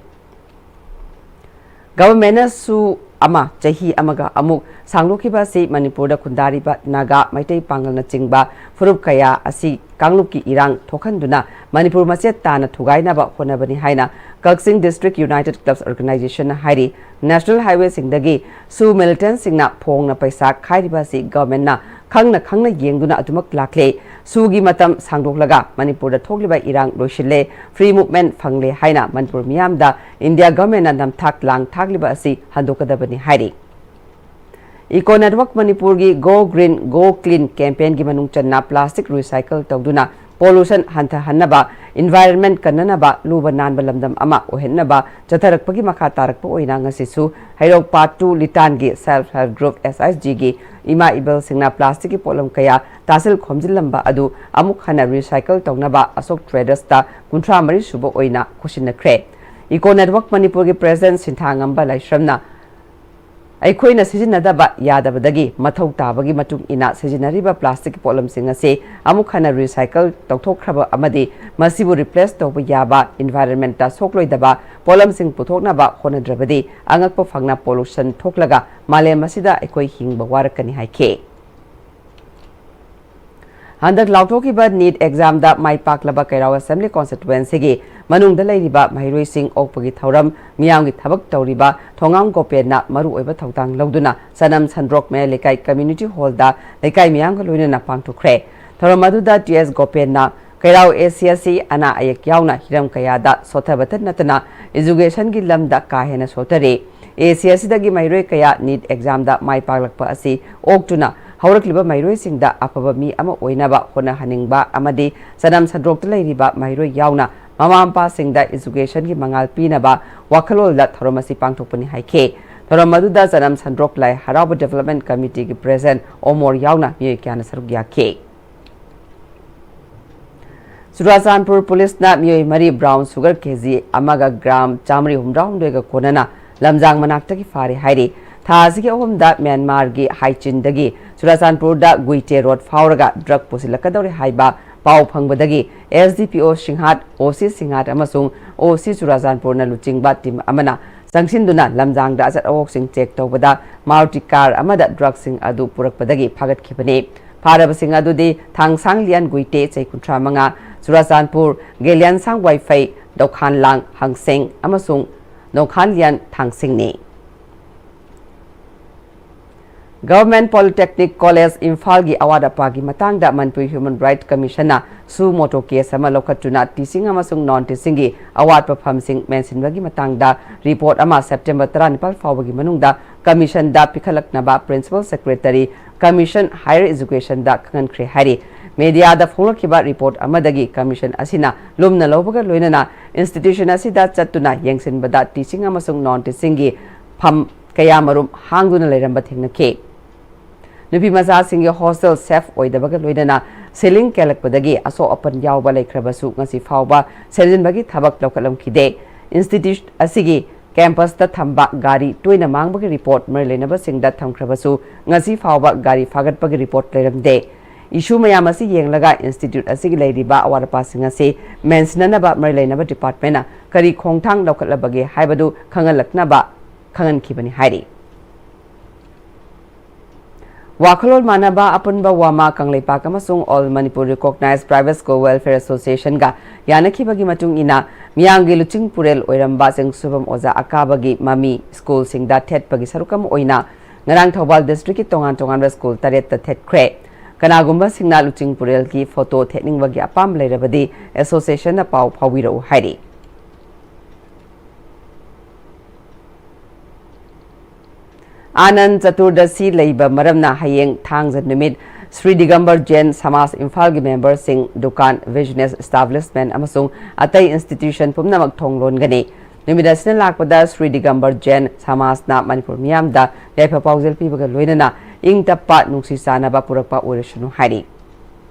Governmentꯅ ꯁꯨ ꯑꯃ ꯆꯍꯤ ꯑꯃꯒ ꯑꯃꯨꯛ ꯁꯥꯡꯗꯣꯛꯈꯤꯕ ꯑꯁꯤ ꯃꯅꯤꯄꯨꯔꯗ ꯈꯨꯟꯗꯥꯔꯤꯕ ꯅꯥꯒꯥ, ꯃꯩꯇꯩ ꯄꯥꯉꯜꯅꯆꯤꯡꯕ ꯐꯨꯔꯨꯞ ꯀꯌꯥ ꯑꯁꯤ ꯀꯥꯡꯂꯨꯞꯀꯤ ꯏꯔꯥꯡ ꯊꯣꯛꯍꯟꯗꯨꯅ ꯃꯅꯤꯄꯨꯔ ꯃꯆꯦꯠ ꯇꯥꯅ ꯊꯨꯒꯥꯏꯅꯕ ꯍꯣꯠꯅꯕꯅꯤ ꯍꯥꯏꯅ ꯀꯛꯆꯤꯡ District United Clubs Organizationꯅ ꯍꯥꯏꯔꯤ꯫ National highwayꯁꯤꯡꯗꯒꯤ ꯁꯨ militantꯁꯤꯡꯅ ꯐꯣꯡꯅ ꯄꯩꯁꯥ ꯈꯥꯏꯔꯤꯕ ꯑꯁꯤ governmentꯅ ꯈꯪꯅ ꯈꯪꯅ ꯌꯦꯡꯗꯨꯅ ꯑꯗꯨꯃꯛ ꯂꯥꯛꯂꯦ꯫ ꯁꯨꯒꯤ ꯃꯇꯝ ꯁꯥꯡꯗꯣꯛꯂꯒ ꯃꯅꯤꯄꯨꯔꯗ ꯊꯣꯛꯂꯤꯕ ꯏꯔꯥꯡ ꯂꯣꯏꯁꯤꯜꯂꯦ, free movement ꯐꯪꯂꯦ ꯍꯥꯏꯅ ꯃꯅꯤꯄꯨꯔ ꯃꯤꯌꯥꯝꯗ ꯏꯟꯗꯤꯌꯥ governmentꯅ ꯅꯝꯊꯥꯛ ꯂꯥꯡ ꯊꯥꯛꯂꯤꯕ ꯑꯁꯤ ꯍꯟꯗꯣꯛꯀꯗꯕꯅꯤ ꯍꯥꯏꯔꯤ꯫ Eco Network ꯃꯅꯤꯄꯨꯔꯒꯤ Go Green, Go Clean campaignꯒꯤ ꯃꯅꯨꯡ ꯆꯟꯅ plastic recycle ꯇꯧꯗꯨꯅ pollution ꯍꯟꯊꯍꯟꯅꯕ, environment ꯀꯟꯅꯅꯕ, ꯂꯨꯕ ꯅꯥꯟꯕ ꯂꯝꯗꯝ ꯑꯃ ꯑꯣꯏꯍꯟꯅꯕ ꯆꯠꯊꯔꯛꯄꯒꯤ ꯃꯈꯥ ꯇꯥꯔꯛꯄ ꯑꯣꯏꯅ ꯉꯁꯤꯁꯨ ꯍꯩꯔꯣꯛ Part two ꯂꯤꯇꯥꯟꯒꯤ Self Help Group, S H Gꯒꯤ ꯏꯃꯥ ꯏꯕꯦꯜꯁꯤꯡꯅ plasticꯀꯤ ꯄꯣꯠꯂꯝ ꯀꯌꯥ ꯇꯥꯁꯤꯜ ꯈꯣꯝꯖꯤꯜꯂꯝꯕ ꯑꯗꯨ ꯑꯃꯨꯛ ꯍꯟꯅ recycle ꯇꯧꯅꯕ ꯑꯁꯣꯛ Tradersꯇ ꯀꯨꯟꯊ꯭ꯔꯥ ꯃꯔꯤ ꯁꯨꯕ ꯑꯣꯏꯅ ꯈꯨꯠꯁꯤꯟꯅꯈ꯭ꯔꯦ꯫ Eco Network ꯃꯅꯤꯄꯨꯔꯒꯤ President ꯁꯤꯟꯊꯥꯉꯝꯕ ꯂꯥꯏꯁ꯭ꯔꯝꯅ ꯑꯩꯈꯣꯏꯅ ꯁꯤꯖꯤꯟꯅꯗꯕ ꯌꯥꯗꯕꯗꯒꯤ ꯃꯊꯧ ꯇꯥꯕꯒꯤ ꯃꯇꯨꯡ ꯏꯟꯅ ꯁꯤꯖꯤꯟꯅꯔꯤꯕ plastic ꯀꯤ ꯄꯣꯠꯂꯝꯁꯤꯡ ꯑꯁꯤ ꯑꯃꯨꯛ ꯍꯟꯅ recycle ꯇꯧꯊꯣꯛꯈ꯭ꯔꯕ ꯑꯃꯗꯤ ꯃꯁꯤꯕꯨ replace ꯇꯧꯕ ꯌꯥꯕ environment ꯇ ꯁꯣꯛꯂꯣꯏꯗꯕ ꯄꯣꯠꯂꯝꯁꯤꯡ ꯄꯨꯊꯣꯛꯅꯕ ꯍꯣꯠꯅꯗ꯭ꯔꯕꯗꯤ ꯑꯉꯛꯄ ꯐꯪꯅ pollution ꯊꯣꯛꯂꯒ ꯃꯥꯂꯦꯝ ꯑꯁꯤꯗ ꯑꯩꯈꯣꯏ ꯍꯤꯡꯕ ꯋꯥꯔꯛꯀꯅꯤ ꯍꯥꯏꯈꯤ꯫ ꯍꯟꯗꯛ ꯂꯥꯎꯊꯣꯛꯈꯤꯕ NEET exam ꯗ ꯃꯥꯏ ꯄꯥꯛꯂꯕ ꯀꯩꯔꯥꯎ Assembly Constituency ꯒꯤ ꯃꯅꯨꯡꯗ ꯂꯩꯔꯤꯕ ꯃꯍꯩꯔꯣꯏꯁꯤꯡ ꯑꯣꯛꯄꯒꯤ ꯊꯧꯔꯝ ꯃꯤꯌꯥꯝꯒꯤ ꯊꯕꯛ ꯇꯧꯔꯤꯕ ꯊꯣꯉꯥꯝ ꯒꯣꯄꯦꯟꯅ ꯃꯔꯨꯑꯣꯏꯕ ꯊꯧꯗꯥꯡ ꯂꯧꯗꯨꯅ ꯆꯅꯝ ꯁꯟꯗ꯭ꯔꯣꯛ ꯃꯌꯥꯏ ꯂꯩꯀꯥꯏ community hall ꯗ ꯂꯩꯀꯥꯏ ꯃꯤꯌꯥꯝꯒ ꯂꯣꯏꯅꯅ ꯄꯥꯡꯊꯣꯛꯈ꯭ꯔꯦ꯫ ꯊꯧꯔꯝ ꯑꯗꯨꯗ ꯇꯤ ꯑꯦꯁ ꯒꯣꯄꯦꯟꯅ ꯀꯩꯔꯥꯎ ꯑꯦ ꯁꯤ ꯑꯁꯤ ꯑꯅꯥ ꯑꯌꯦꯛ ꯌꯥꯎꯅ ꯍꯤꯔꯝ ꯀꯌꯥꯗ ꯁꯣꯠꯊꯕꯇ ꯅꯠꯇꯅ education ꯒꯤ ꯂꯝꯗ ꯀꯥ ꯍꯦꯟꯅ ꯁꯣꯠꯊꯔꯤ꯫ ꯑꯦ ꯁꯤ ꯑꯁꯤꯗꯒꯤ ꯃꯍꯩꯔꯣꯏ ꯀꯌꯥ NEET exam ꯗ ꯃꯥꯏ ꯄꯥꯛꯂꯛꯄ ꯑꯁꯤ ꯑꯣꯛꯇꯨꯅ ꯍꯧꯔꯛꯂꯤꯕ ꯃꯍꯩꯔꯣꯏꯁꯤꯡꯗ ꯑꯐꯕ ꯃꯤ ꯑꯃ ꯑꯣꯏꯅꯕ ꯍꯣꯠꯅꯍꯟꯅꯤꯡꯕ ꯑꯃꯗꯤ ꯆꯅꯝ ꯁꯟꯗ꯭ꯔꯣꯛꯇ ꯂꯩꯔꯤꯕ ꯃꯍꯩꯔꯣꯏ ꯌꯥꯎꯅ ꯃꯃꯥ ꯃꯄꯥꯁꯤꯡꯗ education ꯒꯤ ꯃꯉꯥꯜ ꯄꯤꯅꯕ ꯋꯥꯈꯜꯂꯣꯟꯗ ꯊꯧꯔꯝ ꯑꯁꯤ ꯄꯥꯡꯊꯣꯛꯄꯅꯤ ꯍꯥꯏꯈꯤ꯫ ꯊꯧꯔꯝ ꯑꯗꯨꯗ ꯆꯅꯝ ꯁꯟꯗ꯭ꯔꯣꯛ ꯂꯥꯏ ꯍꯔꯥꯎꯕ Development Committee ꯒꯤ President ꯑꯣꯃꯣꯔ ꯌꯥꯎꯅ ꯃꯤꯑꯣꯏ ꯀꯌꯥꯅ ꯁꯔꯨꯛ ꯌꯥꯈꯤ꯫ ꯆꯨꯔꯥꯆꯥꯟꯄꯨꯔ ꯄꯨꯂꯤꯁꯅ ꯃꯤꯑꯣꯏ ꯃꯔꯤ brown sugar ꯀꯦꯖꯤ ꯑꯃꯒ gram ꯆꯥꯃꯔꯤ ꯍꯨꯝꯗ꯭ꯔꯥꯍꯨꯝꯗꯣꯏꯒ ꯀꯣꯟꯅꯅ ꯂꯝꯖꯥꯡ ꯃꯅꯥꯛꯇꯒꯤ ꯐꯥꯔꯦ ꯍꯥꯏꯔꯤ꯫ ꯊꯥ ꯑꯁꯤꯒꯤ ꯑꯍꯨꯝꯗ ꯃ꯭ꯌꯥꯟꯃꯥꯔꯒꯤ ꯍꯥꯏꯆꯤꯟꯗꯒꯤ ꯆꯨꯔꯥꯆꯥꯟꯄꯨꯔꯗ ꯒꯨꯏꯇꯦ road ꯐꯥꯎꯔꯒ drug ꯄꯨꯁꯤꯜꯂꯛꯀꯗꯧꯔꯦ ꯍꯥꯏꯕ ꯄꯥꯎ ꯐꯪꯕꯗꯒꯤ S D P O ꯁꯤꯡꯍꯥꯠ, O C ꯁꯤꯡꯍꯥꯠ ꯑꯃꯁꯨꯡ O C ꯆꯨꯔꯥꯆꯥꯟꯄꯨꯔꯅ ꯂꯨꯆꯤꯡꯕ team ꯑꯃꯅ ꯆꯪꯁꯤꯟꯗꯨꯅ ꯂꯝꯖꯥꯡꯗ ꯑꯆꯠ ꯑꯋꯣꯛꯁꯤꯡ check ꯇꯧꯕꯗ Maruti car ꯑꯃꯗ drug ꯁꯤꯡ ꯑꯗꯨ ꯄꯨꯔꯛꯄꯗꯒꯤ ꯐꯥꯒꯠꯈꯤꯕꯅꯤ꯫ ꯐꯥꯔꯕꯁꯤꯡ ꯑꯗꯨꯗꯤ ꯊꯥꯡꯁꯥꯡ ꯂꯤꯌꯥꯟ ꯒꯨꯏꯇꯦ, ꯆꯍꯤ ꯀꯨꯟꯊ꯭ꯔꯥ ꯃꯉꯥ, ꯆꯨꯔꯥꯆꯥꯟꯄꯨꯔ, ꯒꯦꯂꯤꯌꯥꯟꯁꯥꯡ ꯋꯥꯏꯐꯩ, ꯗꯧꯈꯥꯟꯂꯥꯡ ꯍꯪꯁꯦꯡ ꯑꯃꯁꯨꯡ ꯅꯣꯡꯈꯥꯟ ꯂꯤꯌꯥꯟ ꯊꯥꯡꯁꯤꯡꯅꯤ꯫ Government Polytechnic College ꯏꯝꯐꯥꯜꯒꯤ ꯑꯋꯥꯠ ꯑꯄꯥꯒꯤ ꯃꯇꯥꯡꯗ ꯃꯅꯤꯄꯨꯔ Human Rights Commission ꯅ suo motu case ꯑꯃ ꯂꯧꯈꯠꯇꯨꯅ teaching ꯑꯃꯁꯨꯡ non teaching ꯒꯤ ꯑꯋꯥꯠꯄ ꯐꯝꯁꯤꯡ ꯃꯦꯟꯁꯤꯟꯕꯒꯤ ꯃꯇꯥꯡꯗ report ꯑꯃ September ꯇꯔꯥꯅꯤꯄꯥꯜ ꯐꯥꯎꯕꯒꯤ ꯃꯅꯨꯡꯗ commission ꯗ ꯄꯤꯈꯠꯂꯛꯅꯕ Principal Secretary, Commission, Higher Education ꯗ ꯈꯪꯍꯟꯈ꯭ꯔꯦ ꯍꯥꯏꯔꯤ꯫ Media ꯗ ꯐꯣꯡꯂꯛꯈꯤꯕ report ꯑꯃꯗꯒꯤ commission ꯑꯁꯤꯅ ꯂꯨꯝꯅ ꯂꯧꯕꯒ ꯂꯣꯏꯅꯅ institution ꯑꯁꯤꯗ ꯆꯠꯇꯨꯅ ꯌꯦꯡꯁꯤꯟꯕꯗ teaching ꯑꯃꯁꯨꯡ non teaching ꯒꯤ ꯐꯝ ꯀꯌꯥꯃꯔꯨꯝ ꯍꯥꯡꯗꯨꯅ ꯂꯩꯔꯝꯕ ꯊꯦꯡꯅꯈꯤ꯫ ꯅꯨꯄꯤ ꯃꯆꯥꯁꯤꯡꯒꯤ hostel safe ꯑꯣꯏꯗꯕꯒ ꯂꯣꯏꯅꯅ ceiling ꯀꯦꯜꯂꯛꯄꯗꯒꯤ ꯑꯁꯣꯛ ꯑꯄꯟ ꯌꯥꯎꯕ ꯂꯩꯈ꯭ꯔꯕꯁꯨ ꯉꯁꯤ ꯐꯥꯎꯕ ꯁꯦꯝꯖꯤꯟꯕꯒꯤ ꯊꯕꯛ ꯂꯧꯈꯠꯂꯝꯈꯤꯗꯦ꯫ Institute ꯑꯁꯤꯒꯤ ꯀꯦꯝꯄꯁꯇ ꯊꯝꯕ ꯒꯥꯔꯤ ꯇꯣꯏꯅ ꯃꯥꯡꯕꯒꯤ ꯔꯤꯄꯣꯔꯠ ꯃꯔꯤ ꯂꯩꯅꯕꯁꯤꯡꯗ ꯊꯝꯈ꯭ꯔꯕꯁꯨ, ꯉꯁꯤ ꯐꯥꯎꯕ ꯒꯥꯔꯤ ꯐꯥꯒꯠꯄꯒꯤ ꯔꯤꯄꯣꯔꯠ ꯂꯩꯔꯝꯗꯦ꯫ ꯏꯁꯨ ꯃꯌꯥꯝ ꯑꯁꯤ ꯌꯦꯡꯂꯒ ꯏꯟꯁꯇꯤꯇ꯭ꯌꯨꯠ ꯑꯁꯤꯒꯤ ꯂꯩꯔꯤꯕ ꯑꯋꯥꯠ ꯑꯄꯥꯁꯤꯡ ꯑꯁꯤ ꯃꯦꯟꯁꯤꯟꯅꯅꯕ ꯃꯔꯤ ꯂꯩꯅꯕ ꯗꯤꯄꯥꯔꯠꯃꯦꯟꯅ ꯀꯔꯤ ꯈꯣꯡꯊꯥꯡ ꯂꯧꯈꯠꯂꯕꯒꯦ ꯍꯥꯏꯕꯗꯨ ꯈꯪꯍꯜꯂꯛꯅꯕ ꯈꯪꯍꯟꯈꯤꯕꯅꯤ ꯍꯥꯏꯔꯤ꯫ ꯋꯥꯈꯜꯂꯣꯟ ꯃꯥꯟꯅꯕ ꯑꯄꯨꯟꯕ ꯋꯥꯃꯥ ꯀꯪꯂꯩꯄꯥꯛ ꯑꯃꯁꯨꯡ All Manipur Recognized Private School Welfare Association ꯒ ꯌꯥꯅꯈꯤꯕꯒꯤ ꯃꯇꯨꯡ ꯏꯟꯅ, ꯃꯤꯌꯥꯝꯒꯤ ꯂꯨꯆꯤꯡ ꯄꯨꯔꯦꯜ ꯑꯣꯏꯔꯝꯕ ꯆꯤꯡꯁꯨꯕꯝ ꯑꯣꯖꯥ ꯑꯀꯥꯕꯒꯤ ꯃꯃꯤ ꯁ꯭ꯀꯨꯜꯁꯤꯡꯗ ꯊꯦꯠꯄꯒꯤ ꯁꯔꯨꯛ ꯑꯃ ꯑꯣꯏꯅ ꯉꯔꯥꯡ ꯊꯧꯕꯥꯜ ꯗꯤꯁꯇ꯭ꯔꯤꯛꯀꯤ ꯇꯣꯉꯥꯟ ꯇꯣꯉꯥꯟꯕ ꯁ꯭ꯀꯨꯜ ꯇꯔꯦꯠꯇ ꯊꯦꯠꯈ꯭ꯔꯦ꯫ ꯀꯅꯥꯒꯨꯝꯕꯁꯤꯡꯅ ꯂꯨꯆꯤꯡ ꯄꯨꯔꯦꯜꯒꯤ ꯐꯣꯇꯣ ꯊꯦꯠꯅꯤꯡꯕꯒꯤ ꯑꯄꯥꯝꯕ ꯂꯩꯔꯕꯗꯤ ꯑꯦꯁꯣꯁꯤꯌꯦꯁꯟꯅ ꯄꯥꯎ ꯐꯥꯎꯕꯤꯔꯛꯎ ꯍꯥꯏꯔꯤ꯫ ꯑꯥꯅꯟꯗ ꯆꯇꯨꯔꯗꯁꯤ ꯂꯩꯕ ꯃꯔꯝꯅ ꯍꯌꯦꯡ ꯊꯥꯡꯖ ꯅꯨꯃꯤꯠ ꯁ꯭ꯔꯤ ꯗꯤꯒꯝꯕꯔ ꯖꯦꯟ ꯁꯃꯥꯖ ꯏꯝꯐꯥꯜꯒꯤ ꯃꯦꯝꯕꯔꯁꯤꯡ, ꯗꯨꯀꯥꯟ, ꯕꯤꯖꯤꯅꯦꯁ ꯏꯁꯇꯥꯕ꯭ꯂꯤꯁꯃꯦꯟ ꯑꯃꯁꯨꯡ ꯑꯇꯩ ꯏꯟꯁꯇꯤꯇ꯭ꯌꯨꯁꯟ ꯄꯨꯝꯅꯃꯛ ꯊꯣꯡ ꯂꯣꯟꯒꯅꯤ꯫ ꯅꯨꯃꯤꯠ ꯑꯁꯤꯅ ꯂꯥꯛꯄꯗ ꯁ꯭ꯔꯤ ꯗꯤꯒꯝꯕꯔ ꯖꯦꯟ ꯁꯃꯥꯖꯅ ꯃꯅꯤꯄꯨꯔ ꯃꯤꯌꯥꯝꯗ ꯌꯥꯏꯐ ꯄꯥꯎꯖꯦꯜ ꯄꯤꯕꯒ ꯂꯣꯏꯅꯅ ꯏꯪ ꯇꯞꯄ ꯅꯨꯡꯁꯤ ꯆꯥꯟꯅꯕ ꯄꯨꯔꯛꯄ ꯑꯣꯏꯔꯁꯅꯨ ꯍꯥꯏꯔꯤ꯫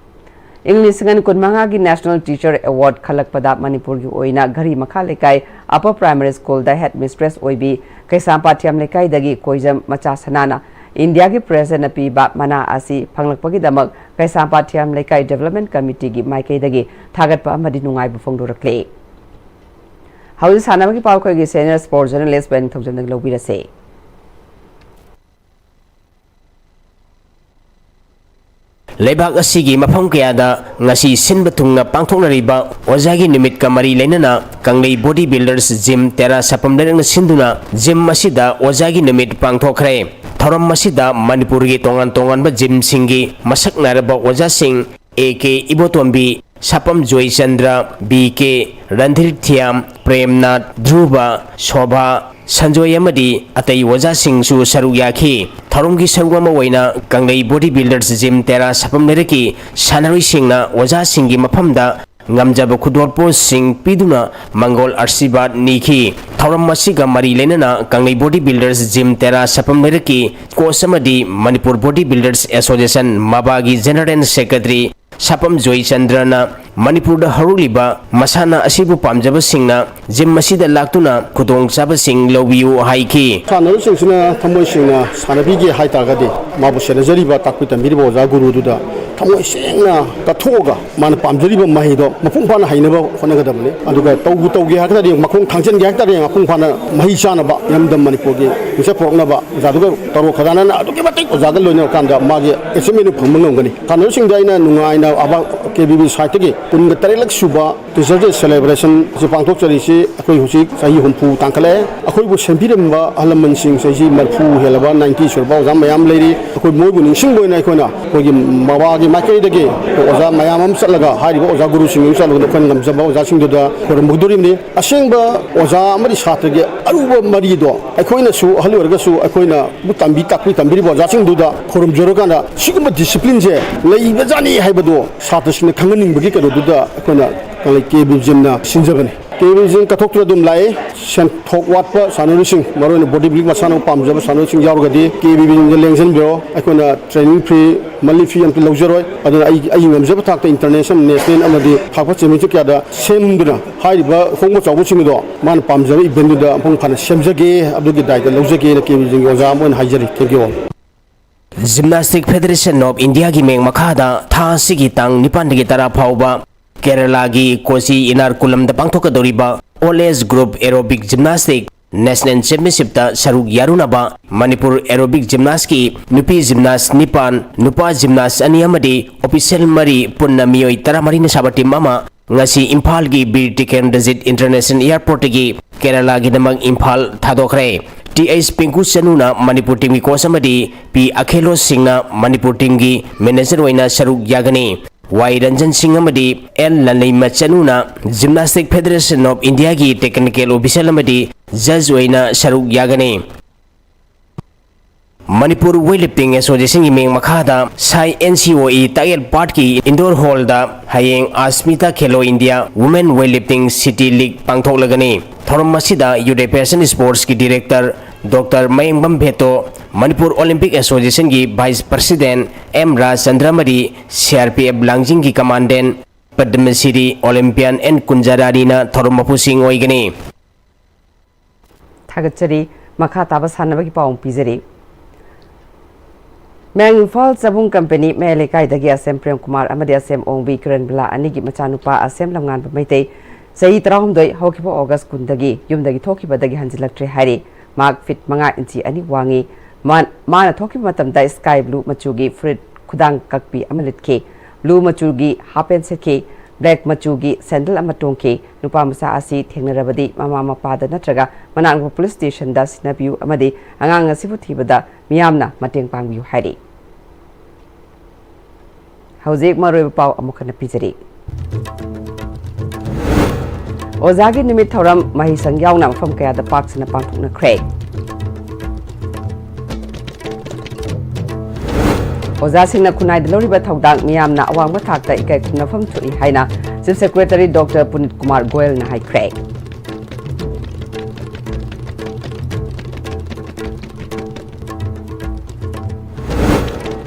ꯏꯪ ꯂꯤꯁꯤꯡ ꯑꯅꯤ ꯀꯨꯟꯃꯉꯥꯒꯤ National Teacher Award ꯈꯜꯂꯛꯄꯗ ꯃꯅꯤꯄꯨꯔꯒꯤ ꯑꯣꯏꯅ ꯘꯔꯤ ꯃꯈꯥ ꯂꯩꯀꯥꯏ ꯑꯄꯔ ꯄ꯭ꯔꯥꯏꯃꯔꯤ ꯁ꯭ꯀꯨꯜꯗ ꯍꯦꯗ ꯃꯤꯁꯇ꯭ꯔꯦꯁ ꯑꯣꯏꯕꯤ ꯀꯩꯁꯥꯝꯄꯥꯠꯊꯤꯌꯥꯝ ꯂꯩꯀꯥꯏꯗꯒꯤ ꯀꯣꯏꯖꯝ ꯃꯆꯥ ꯁꯅꯥꯅ ꯏꯟꯗꯤꯌꯥꯒꯤ ꯄ꯭ꯔꯦꯁꯤꯗꯦꯟꯠꯅ ꯄꯤꯕ ꯃꯅꯥ ꯑꯁꯤ ꯐꯪꯂꯛꯄꯒꯤꯗꯃꯛ ꯀꯩꯁꯥꯝꯄꯥꯠꯊꯤꯌꯥꯝ ꯂꯩꯀꯥꯏ ꯗꯤꯕꯦꯂꯞꯃꯦꯟꯠ ꯀꯃꯤꯇꯤꯒꯤ ꯃꯥꯏꯀꯩꯗꯒꯤ ꯊꯥꯒꯠꯄ ꯑꯃꯗꯤ ꯅꯨꯡꯉꯥꯏꯕ ꯐꯣꯡꯗꯣꯔꯛꯂꯤ꯫ ꯍꯧꯖꯤꯛ ꯁꯥꯟꯅꯕꯒꯤ ꯄꯥꯎ ꯑꯩꯈꯣꯏꯒꯤ ꯁꯦꯅꯤꯌꯔ ꯁ꯭ꯄꯣꯔꯠꯁ ꯖꯔꯅꯦꯂꯤꯁ ꯕꯦꯟ ꯊꯧꯖꯝꯗꯒꯤ ꯂꯧꯕꯤꯔꯁꯦ꯫ ꯂꯩꯕꯥꯛ ꯑꯁꯤꯒꯤ ꯃꯐꯝ ꯀꯌꯥꯗ ꯉꯁꯤ ꯁꯤꯟꯕ ꯊꯨꯡꯅ ꯄꯥꯡꯊꯣꯛꯅꯔꯤꯕ ꯑꯣꯖꯥꯒꯤ ꯅꯨꯃꯤꯠꯀ ꯃꯔꯤ ꯂꯩꯅꯅ ꯀꯪꯂꯩ ꯕꯣꯗꯤ ꯕꯤꯜꯗꯔꯁ ꯖꯤꯝ ꯇꯦꯔꯥ ꯁꯥꯄꯝ ꯂꯩꯔꯛꯅ ꯁꯤꯟꯗꯨꯅ ꯖꯤꯝ ꯑꯁꯤꯗ ꯑꯣꯖꯥꯒꯤ ꯅꯨꯃꯤꯠ ꯄꯥꯡꯊꯣꯛꯈ꯭ꯔꯦ꯫ ꯊꯧꯔꯝ ꯑꯁꯤꯗ ꯃꯅꯤꯄꯨꯔꯒꯤ ꯇꯣꯉꯥꯟ ꯇꯣꯉꯥꯟꯕ ꯖꯤꯝꯁꯤꯡꯒꯤ ꯃꯁꯛ ꯅꯥꯏꯔꯕ ꯑꯣꯖꯥꯁꯤꯡ A K Ibotombi, ꯁꯥꯄꯝ Joychandra, B ꯀꯦ ꯔꯟꯙꯤꯔꯊꯤꯌꯥꯝ, ꯄ꯭ꯔꯦꯝꯅꯥꯊ, ꯙ꯭ꯔꯨꯕ, ꯁꯣꯚꯥ, ꯁꯟꯖꯣꯏ ꯑꯃꯗꯤ ꯑꯇꯩ ꯑꯣꯖꯥꯁꯤꯡꯁꯨ ꯁꯔꯨꯛ ꯌꯥꯈꯤ꯫ ꯊꯧꯔꯝꯒꯤ ꯁꯔꯨꯛ ꯑꯃ ꯑꯣꯏꯅ ꯀꯪꯂꯩ ꯕꯣꯗꯤ ꯕꯤꯜꯗꯔꯁ ꯖꯤꯝ ꯇꯦꯔꯥ ꯁꯥꯄꯝ ꯂꯩꯔꯛꯀꯤ ꯁꯥꯟꯅꯔꯣꯏꯁꯤꯡꯅ ꯑꯣꯖꯥꯁꯤꯡꯒꯤ ꯃꯐꯝꯗ ꯉꯝꯖꯕ ꯈꯨꯗꯣꯜꯄꯣꯠꯁꯤꯡ ꯄꯤꯗꯨꯅ ꯃꯪꯒꯣꯜ ꯑꯥꯁꯤꯔꯕꯥꯗ ꯅꯤꯈꯤ꯫ ꯊꯧꯔꯝ ꯑꯁꯤꯒ ꯃꯔꯤ ꯂꯩꯅꯅ ꯀꯪꯂꯩ ꯕꯣꯗꯤ ꯕꯤꯜꯗꯔꯁ ꯖꯤꯝ ꯇꯦꯔꯥ ꯁꯥꯄꯝ ꯂꯩꯔꯛꯀꯤ ꯀꯣꯆ ꯑꯃꯗꯤ ꯃꯅꯤꯄꯨꯔ ꯕꯣꯗꯤ ꯕꯤꯜꯗꯔꯁ ꯑꯦꯁꯣꯁꯤꯌꯦꯁꯟ, ꯃꯕꯥꯒꯤ ꯖꯦꯅꯔꯦꯜ ꯁꯦꯀ꯭ꯔꯦꯇꯔꯤ ꯁꯥꯄꯝ ꯖꯣꯏꯆꯟꯗ꯭ꯔꯅ ꯃꯅꯤꯄꯨꯔꯗ ꯍꯧꯔꯛꯂꯤꯕ ꯃꯁꯥꯟꯅ ꯑꯁꯤꯕꯨ ꯄꯥꯝꯖꯕꯁꯤꯡꯅ ꯖꯤꯝ ꯑꯁꯤꯗ ꯂꯥꯛꯇꯨꯅ ꯈꯨꯗꯣꯡꯆꯥꯕꯁꯤꯡ ꯂꯧꯕꯤꯌꯨ ꯍꯥꯏꯈꯤ꯫ ꯁꯥꯟꯅꯔꯣꯏꯁꯤꯡꯁꯤꯅ ꯊꯃꯣꯏ ꯁꯦꯡꯅ ꯁꯥꯟꯅꯕꯤꯒꯦ ꯍꯥꯏꯇꯥꯔꯒꯗꯤ, ꯃꯥꯕꯨ ꯁꯦꯟꯅꯖꯔꯤꯕ, ꯇꯥꯛꯄꯤ ꯇꯝꯕꯤꯔꯤꯕ ꯑꯣꯖꯥ ꯒꯨꯔꯨꯗꯨꯗ ꯊꯃꯣꯏ ꯁꯦꯡꯅ ꯀꯠꯊꯣꯛꯑꯒ ꯃꯥꯅ ꯄꯥꯝꯖꯔꯤꯕ ꯃꯍꯩꯗꯣ ꯃꯄꯨꯡ ꯐꯥꯅ ꯍꯩꯅꯕ ꯍꯣꯠꯅꯒꯗꯕꯅꯤ꯫ ꯑꯗꯨꯒ ꯇꯧꯕꯨ ꯇꯧꯒꯦ ꯍꯥꯏ ꯇꯥꯔꯗꯤ, ꯃꯈꯣꯡ ꯊꯥꯡꯖꯟꯒꯦ ꯍꯥꯏ ꯇꯥꯔꯗꯤ, ꯃꯄꯨꯡ ꯐꯥꯅ ꯃꯍꯩ ꯆꯥꯅꯕ, ꯏꯔꯝꯗꯝ ꯃꯅꯤꯄꯨꯔꯒꯤ ꯃꯤꯡꯆꯠ ꯄꯨꯔꯛꯅꯕ ꯑꯣꯖꯥꯗꯨꯒ ꯇꯔꯨ ꯈꯣꯏꯗꯥꯅꯅ ꯑꯗꯨꯛꯀꯤ ꯃꯇꯤꯛ ꯑꯣꯖꯥꯒ ꯂꯣꯏꯅꯔꯀꯥꯟꯗ ꯃꯥꯒꯤ ꯑꯦꯆꯤꯞꯃꯦꯟꯗꯨ ꯐꯪꯕ ꯉꯝꯒꯅꯤ꯫ ꯁꯥꯟꯅꯔꯣꯏꯁꯤꯡꯗ ꯑꯩꯅ ꯅꯨꯡꯉꯥꯏꯅ ꯑꯕꯥ-, ꯀꯦ ꯕꯤ ꯕꯤ ꯁꯥꯏꯠꯇꯒꯤ ꯀꯨꯟꯒ ꯇꯔꯦꯠꯂꯛ ꯁꯨꯕ ꯇꯤꯆꯔ ꯗꯦ ꯁꯦꯂꯦꯕ꯭ꯔꯦꯁꯟ ꯑꯁꯤ ꯄꯥꯡꯊꯣꯛꯆꯔꯤꯁꯤ ꯑꯩꯈꯣꯏ ꯍꯧꯖꯤꯛ ꯆꯍꯤ ꯍꯨꯝꯐꯨ ꯇꯥꯡꯈꯠꯂꯛꯑꯦ꯫ ꯑꯩꯈꯣꯏꯕꯨ ꯁꯦꯝꯕꯤꯔꯝꯕ ꯑꯍꯜ ꯂꯃꯟꯁꯤꯡ, ꯆꯍꯤ ꯃꯔꯤꯐꯨ ꯍꯦꯜꯂꯕ, ꯅꯥꯏꯟꯇꯤ ꯁꯨꯔꯕ ꯑꯣꯖꯥ ꯃꯌꯥꯝ ꯂꯩꯔꯤ꯫ ꯑꯩꯈꯣꯏ ꯃꯣꯏꯕꯨ ꯅꯤꯡꯁꯤꯡꯕ ꯑꯣꯏꯅ ꯑꯩꯈꯣꯏꯅ ꯑꯩꯈꯣꯏꯒꯤ ꯃꯃꯥꯒꯤ ꯃꯥꯏꯀꯩꯗꯒꯤ ꯑꯣꯖꯥ ꯃꯌꯥꯝ ꯑꯃ ꯆꯠꯂꯒ, ꯍꯥꯏꯔꯤꯕ ꯑꯣꯖꯥ ꯒꯨꯔꯨꯁꯤꯡ ꯑꯃ ꯆꯠꯂꯒ ꯑꯩꯈꯣꯏꯅ ꯉꯝꯖꯕ ꯑꯣꯖꯥꯁꯤꯡꯗꯨꯗ ꯈꯨꯔꯨꯝꯃꯨꯗꯣꯔꯤꯕꯅꯤ꯫ ꯑꯁꯦꯡꯕ ꯑꯣꯖꯥ ꯑꯃꯗꯤ ꯁꯥꯇ꯭ꯔꯒꯤ ꯑꯔꯨꯕ ꯃꯔꯤꯗꯣ ꯑꯩꯈꯣꯏꯅꯁꯨ, ꯑꯍꯜ ꯑꯣꯏꯔꯒꯁꯨ, ꯑꯩꯈꯣꯏꯅ ꯇꯝꯕꯤ ꯇꯥꯛꯄꯤ ꯇꯝꯕꯤꯔꯤꯕ ꯑꯣꯖꯥꯁꯤꯡꯗꯨꯗ ꯈꯨꯔꯨꯝꯖꯔꯀꯥꯟꯗ ꯁꯤꯒꯨꯝꯕ ꯗꯤꯁꯤꯄ꯭ꯂꯤꯟꯁꯦ ꯂꯩꯕꯖꯥꯠꯅꯤ ꯍꯥꯏꯕꯗꯣ ꯁꯥꯇ꯭ꯔꯁꯤꯡꯅ ꯈꯪꯍꯟꯅꯤꯡꯕꯒꯤ ꯀꯩꯅꯣꯗꯨꯗ ꯑꯩꯈꯣꯏꯅ ꯀꯪꯂꯩ ꯀꯦ ꯕꯤ ꯖꯤꯝꯅ ꯁꯤꯟꯖꯕꯅꯤ꯫ ꯀꯦ ꯕꯤ ꯖꯤꯝ ꯀꯠꯊꯣꯛꯇꯨꯅ ꯑꯗꯨꯝ ꯂꯥꯛꯏ꯫ ꯁꯦꯟꯊꯣꯛ ꯋꯥꯠꯄ ꯁꯥꯟꯅꯔꯣꯏꯁꯤꯡ, ꯃꯔꯨꯑꯣꯏꯅ ꯕꯣꯗꯤ ꯕꯤꯜꯗꯤꯡ ꯃꯁꯥꯟꯅ ꯄꯥꯝꯖꯕ ꯁꯥꯟꯅꯔꯣꯏꯁꯤꯡ ꯌꯥꯎꯔꯒꯗꯤ ꯀꯦ ꯕꯤ ꯖꯤꯝꯗ ꯂꯦꯡꯁꯤꯟꯕꯤꯔꯣ꯫ ꯑꯩꯈꯣꯏꯅ ꯇ꯭ꯔꯦꯅꯤꯡ ꯐꯤ, ꯃꯟꯂꯤ ꯐꯤ ꯑꯝꯇ ꯂꯧꯖꯔꯣꯏ꯫ ꯑꯗꯨꯅ ꯑꯩ, ꯑꯩ ꯉꯝꯖꯕ ꯊꯥꯛꯇ ꯏꯟꯇꯔꯅꯦꯁꯅꯦꯜ, ꯅꯦꯁꯅꯦꯜ ꯑꯃꯗꯤ ꯊꯥꯛꯄ ꯆꯦꯝꯄꯤꯌꯟꯁꯤꯞ ꯀꯌꯥꯗ ꯁꯦꯝꯗꯨꯅ ꯍꯥꯏꯔꯤꯕ ꯈꯣꯡꯕ ꯆꯥꯎꯕꯁꯤꯡ ꯑꯗꯣ ꯃꯥꯅ ꯄꯥꯝꯖꯕ ꯏꯚꯦꯟꯗꯨꯗ ꯃꯄꯨꯡ ꯐꯥꯅ ꯁꯦꯝꯖꯒꯦ, ꯑꯗꯨꯒꯤ ꯗꯥꯏꯇ ꯂꯧꯖꯒꯦꯅ ꯀꯦ ꯕꯤ ꯖꯤꯝꯒꯤ ꯑꯣꯖꯥ ꯑꯃ ꯑꯣꯏꯅ ꯍꯥꯏꯖꯔꯤ꯫ Thank you all. Gymnastic Federation of India ꯒꯤ ꯃꯤꯡ ꯃꯈꯥꯗ ꯊꯥ ꯑꯁꯤꯒꯤ ꯇꯥꯡ ꯅꯤꯄꯥꯟꯗꯒꯤ ꯇꯔꯥ ꯐꯥꯎꯕ ꯀꯦꯔꯂꯥꯒꯤ ꯀꯣꯆꯤ ꯏꯅꯥꯔꯀꯨꯂꯝꯗ ꯄꯥꯡꯊꯣꯛꯀꯗꯧꯔꯤꯕ All Age Group Aerobic Gymnastic National Championship ꯇ ꯁꯔꯨꯛ ꯌꯥꯔꯨꯅꯕ ꯃꯅꯤꯄꯨꯔ aerobic gymnast ꯀꯤ ꯅꯨꯄꯤ gymnast ꯅꯤꯄꯥꯟ, ꯅꯨꯄꯥ gymnast ꯑꯅꯤ ꯑꯃꯗꯤ official ꯃꯔꯤ, ꯄꯨꯟꯅ ꯃꯤꯑꯣꯏ ꯇꯔꯥꯃꯔꯤꯅ ꯁꯥꯕ team ꯑꯃ ꯉꯁꯤ ꯏꯝꯐꯥꯜꯒꯤ ꯕꯤꯔ ꯇꯤꯀꯦꯟꯗ꯭ꯔꯖꯤꯠ International Airport ꯇꯒꯤ ꯀꯦꯔꯂꯥꯒꯤꯗꯃꯛ ꯏꯝꯐꯥꯜ ꯊꯥꯗꯣꯛꯈ꯭ꯔꯦ꯫ ꯇꯤ ꯑꯩꯆ ꯄꯤꯡꯀꯨ ꯆꯅꯨꯅ ꯃꯅꯤꯄꯨꯔ team ꯒꯤ coach ꯑꯃꯗꯤ ꯄꯤ ꯑꯈꯦꯂꯣ ꯁꯤꯡꯅ ꯃꯅꯤꯄꯨꯔ team ꯒꯤ manager ꯑꯣꯏꯅ ꯁꯔꯨꯛ ꯌꯥꯒꯅꯤ꯫ ꯋꯥꯏ ꯔꯟꯖꯟ ꯁꯤꯡ ꯑꯃꯗꯤ L ꯂꯟꯂꯩꯃ ꯆꯅꯨꯅ Gymnastic Federation of India ꯒꯤ technical official ꯑꯃꯗꯤ judge ꯑꯣꯏꯅ ꯁꯔꯨꯛ ꯌꯥꯒꯅꯤ꯫ ꯃꯅꯤꯄꯨꯔ Weightlifting Association ꯒꯤ ꯃꯤꯡ ꯃꯈꯥꯗ ꯁꯥꯏ N C O E Takyel ꯄꯥꯠꯀꯤ indoor hall ꯗ ꯍꯌꯦꯡ Asmita Khelo India Women Weightlifting City League ꯄꯥꯡꯊꯣꯛꯂꯒꯅꯤ꯫ ꯊꯧꯔꯝ ꯑꯁꯤꯗ Youth Affairs and Sports ꯀꯤ director doctor Mayengbam Veto, Manipur Olympic Association ꯒꯤ vice president ꯑꯦꯝ ꯔꯥꯖꯆꯟꯗ꯭ꯔ ꯑꯃꯗꯤ ꯁꯤ ꯑꯥꯔ ꯄꯤ ꯑꯦꯐ ꯂꯥꯡꯖꯤꯡꯒꯤ commandant Padma Shri Olympian N ꯀꯨꯟꯖꯥꯔꯥꯅꯤꯅ ꯊꯧꯔꯝ ꯃꯄꯨꯁꯤꯡ ꯑꯣꯏꯒꯅꯤ꯫ ꯊꯥꯒꯠꯆꯔꯤ꯫ ꯃꯈꯥ ꯇꯥꯕ ꯁꯥꯟꯅꯕꯒꯤ ꯄꯥꯎ ꯑꯃ ꯄꯤꯖꯔꯤ꯫ ꯃꯌꯥꯡ ꯏꯝꯐꯥꯜ ꯆꯕꯨꯡ ꯀꯝꯄꯦꯅꯤ ꯃꯌꯥꯏ ꯂꯩꯀꯥꯏꯗꯒꯤ ꯑꯁꯦꯝ ꯄ꯭ꯔꯦꯝ ꯀꯨꯃꯥꯔ ꯑꯃꯗꯤ ꯑꯁꯦꯝ ꯑꯣꯡꯕꯤ ꯀꯤꯔꯟ ꯕꯂꯥ ꯑꯅꯤꯒꯤ ꯃꯆꯥꯅꯨꯄꯥ ꯑꯁꯦꯝ ꯂꯝꯉꯥꯟꯕ ꯃꯩꯇꯩ, ꯆꯍꯤ ꯇꯔꯥꯍꯨꯝꯗꯣꯏ, ꯍꯧꯈꯤꯕ ꯑꯣꯒꯁ ꯀꯨꯟꯗꯒꯤ ꯌꯨꯝꯗꯒꯤ ꯊꯣꯛꯈꯤꯕꯗꯒꯤ ꯍꯟꯖꯤꯜꯂꯛꯇ꯭ꯔꯦ ꯍꯥꯏꯔꯤ꯫ ꯃꯍꯥꯛ ꯐꯤꯠ ꯃꯉꯥ ꯏꯟꯆꯤ ꯑꯅꯤ ꯋꯥꯡꯉꯤ꯫ ꯃꯥ-, ꯃꯥꯅ ꯊꯣꯛꯈꯤꯕ ꯃꯇꯝꯗ ꯁ꯭ꯀꯥꯏ ꯕ꯭ꯂꯨ ꯃꯆꯨꯒꯤ ꯐꯨꯔꯤꯠ ꯈꯨꯗꯥꯡ ꯀꯛꯄꯤ ꯑꯃ ꯂꯤꯠꯈꯤ, ꯕ꯭ꯂꯨ ꯃꯆꯨꯒꯤ ꯍꯥꯞ ꯄꯦꯟ ꯁꯦꯠꯈꯤ, ꯕ꯭ꯂꯦꯛ ꯃꯆꯨꯒꯤ ꯁꯦꯟꯗꯜ ꯑꯃ ꯇꯣꯡꯈꯤ꯫ ꯅꯨꯄꯥ ꯃꯆꯥ ꯑꯁꯤ ꯊꯦꯡꯅꯔꯕꯗꯤ ꯃꯃꯥ ꯃꯄꯥꯗ ꯅꯠꯇ꯭ꯔꯒ ꯃꯅꯥꯛ ꯅꯛꯄ ꯄꯨꯂꯤꯁ ꯁ꯭ꯇꯦꯁꯟꯗ ꯁꯤꯟꯅꯕꯤꯌꯨ ꯑꯃꯗꯤ ꯑꯉꯥꯡ ꯑꯁꯤꯕꯨ ꯊꯤꯕꯗ ꯃꯤꯌꯥꯝꯅ ꯃꯇꯦꯡ ꯄꯥꯡꯕꯤꯌꯨ ꯍꯥꯏꯔꯤ꯫ ꯍꯧꯖꯤꯛ ꯃꯔꯨꯑꯣꯏꯕ ꯄꯥꯎ ꯑꯃꯨꯛ ꯍꯟꯅ ꯄꯤꯖꯔꯤ꯫ ꯑꯣꯖꯥꯒꯤ ꯅꯨꯃꯤꯠ ꯊꯧꯔꯝ ꯃꯍꯩꯁꯪ ꯌꯥꯎꯅ ꯃꯐꯝ ꯀꯌꯥꯗ ꯄꯥꯛ ꯁꯟꯅ ꯄꯥꯡꯊꯣꯛꯅꯈ꯭ꯔꯦ꯫ ꯑꯣꯖꯥꯁꯤꯡꯅ ꯈꯨꯟꯅꯥꯏꯗ ꯂꯧꯔꯤꯕ ꯊꯧꯗꯥꯡ ꯃꯤꯌꯥꯝꯅ ꯑꯋꯥꯡꯕ ꯊꯥꯛꯇ ꯏꯀꯥꯏ ꯈꯨꯝꯅꯐꯝ ꯊꯣꯛꯏ ꯍꯥꯏꯅ Chief Secretary Doctor ꯄꯨꯅꯤꯠ ꯀꯨꯃꯥꯔ ꯒꯣꯌꯜꯅ ꯍꯥꯏꯈ꯭ꯔꯦ꯫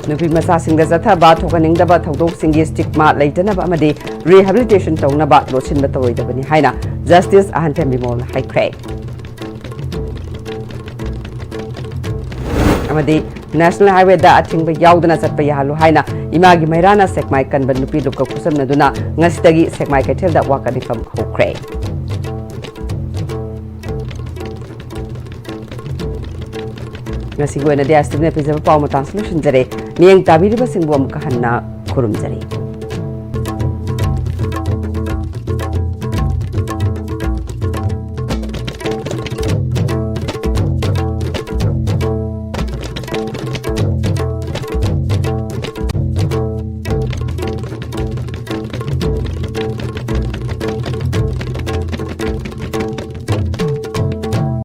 ꯅꯨꯄꯤ ꯃꯆꯥꯁꯤꯡꯗ ꯆꯠꯊꯕ ꯊꯣꯛꯍꯟꯅꯤꯡꯗꯕ ꯊꯧꯗꯣꯛꯁꯤꯡꯒꯤ stigma ꯂꯩꯇꯅꯕ ꯑꯃꯗꯤ rehabilitation ꯇꯧꯅꯕ ꯂꯣꯠꯁꯤꯟꯕ ꯇꯧꯔꯣꯏꯗꯕꯅꯤ ꯍꯥꯏꯅ Justice ꯑꯍꯟꯊꯦꯝ ꯕꯤꯃꯣꯜꯅ ꯍꯥꯏꯈ꯭ꯔꯦ꯫ ꯑꯃꯗꯤ National Highwayꯗ ꯑꯊꯤꯡꯕ ꯌꯥꯎꯗꯅ ꯆꯠꯄ ꯌꯥꯍꯜꯂꯨ ꯍꯥꯏꯅ ꯏꯃꯥꯒꯤ ꯃꯩꯔꯥꯅ ꯁꯦꯛꯃꯥꯏ ꯀꯟꯕ ꯅꯨꯄꯤ ꯂꯨꯞꯀ ꯈꯨꯠꯁꯝꯅꯗꯨꯅ ꯉꯁꯤꯗꯒꯤ ꯁꯦꯛꯃꯥꯏ ꯀꯩꯊꯦꯜꯗ ꯋꯥꯀꯠ ꯃꯤꯐꯝ ꯍꯧꯈ꯭ꯔꯦ꯫ ꯉꯁꯤꯒꯤ ꯑꯣꯏꯅꯗꯤ ꯑꯁꯤꯅ ꯄꯤꯖꯕ ꯄꯥꯎ ꯃꯇꯥꯡꯁꯤ ꯂꯣꯏꯁꯤꯟꯖꯔꯦ꯫ ꯃꯤꯠꯌꯦꯡ ꯇꯥꯕꯤꯔꯤꯕꯁꯤꯡꯕꯨ ꯑꯃꯨꯛꯀ ꯍꯟꯅ ꯈꯨꯔꯨꯝꯖꯔꯤ꯫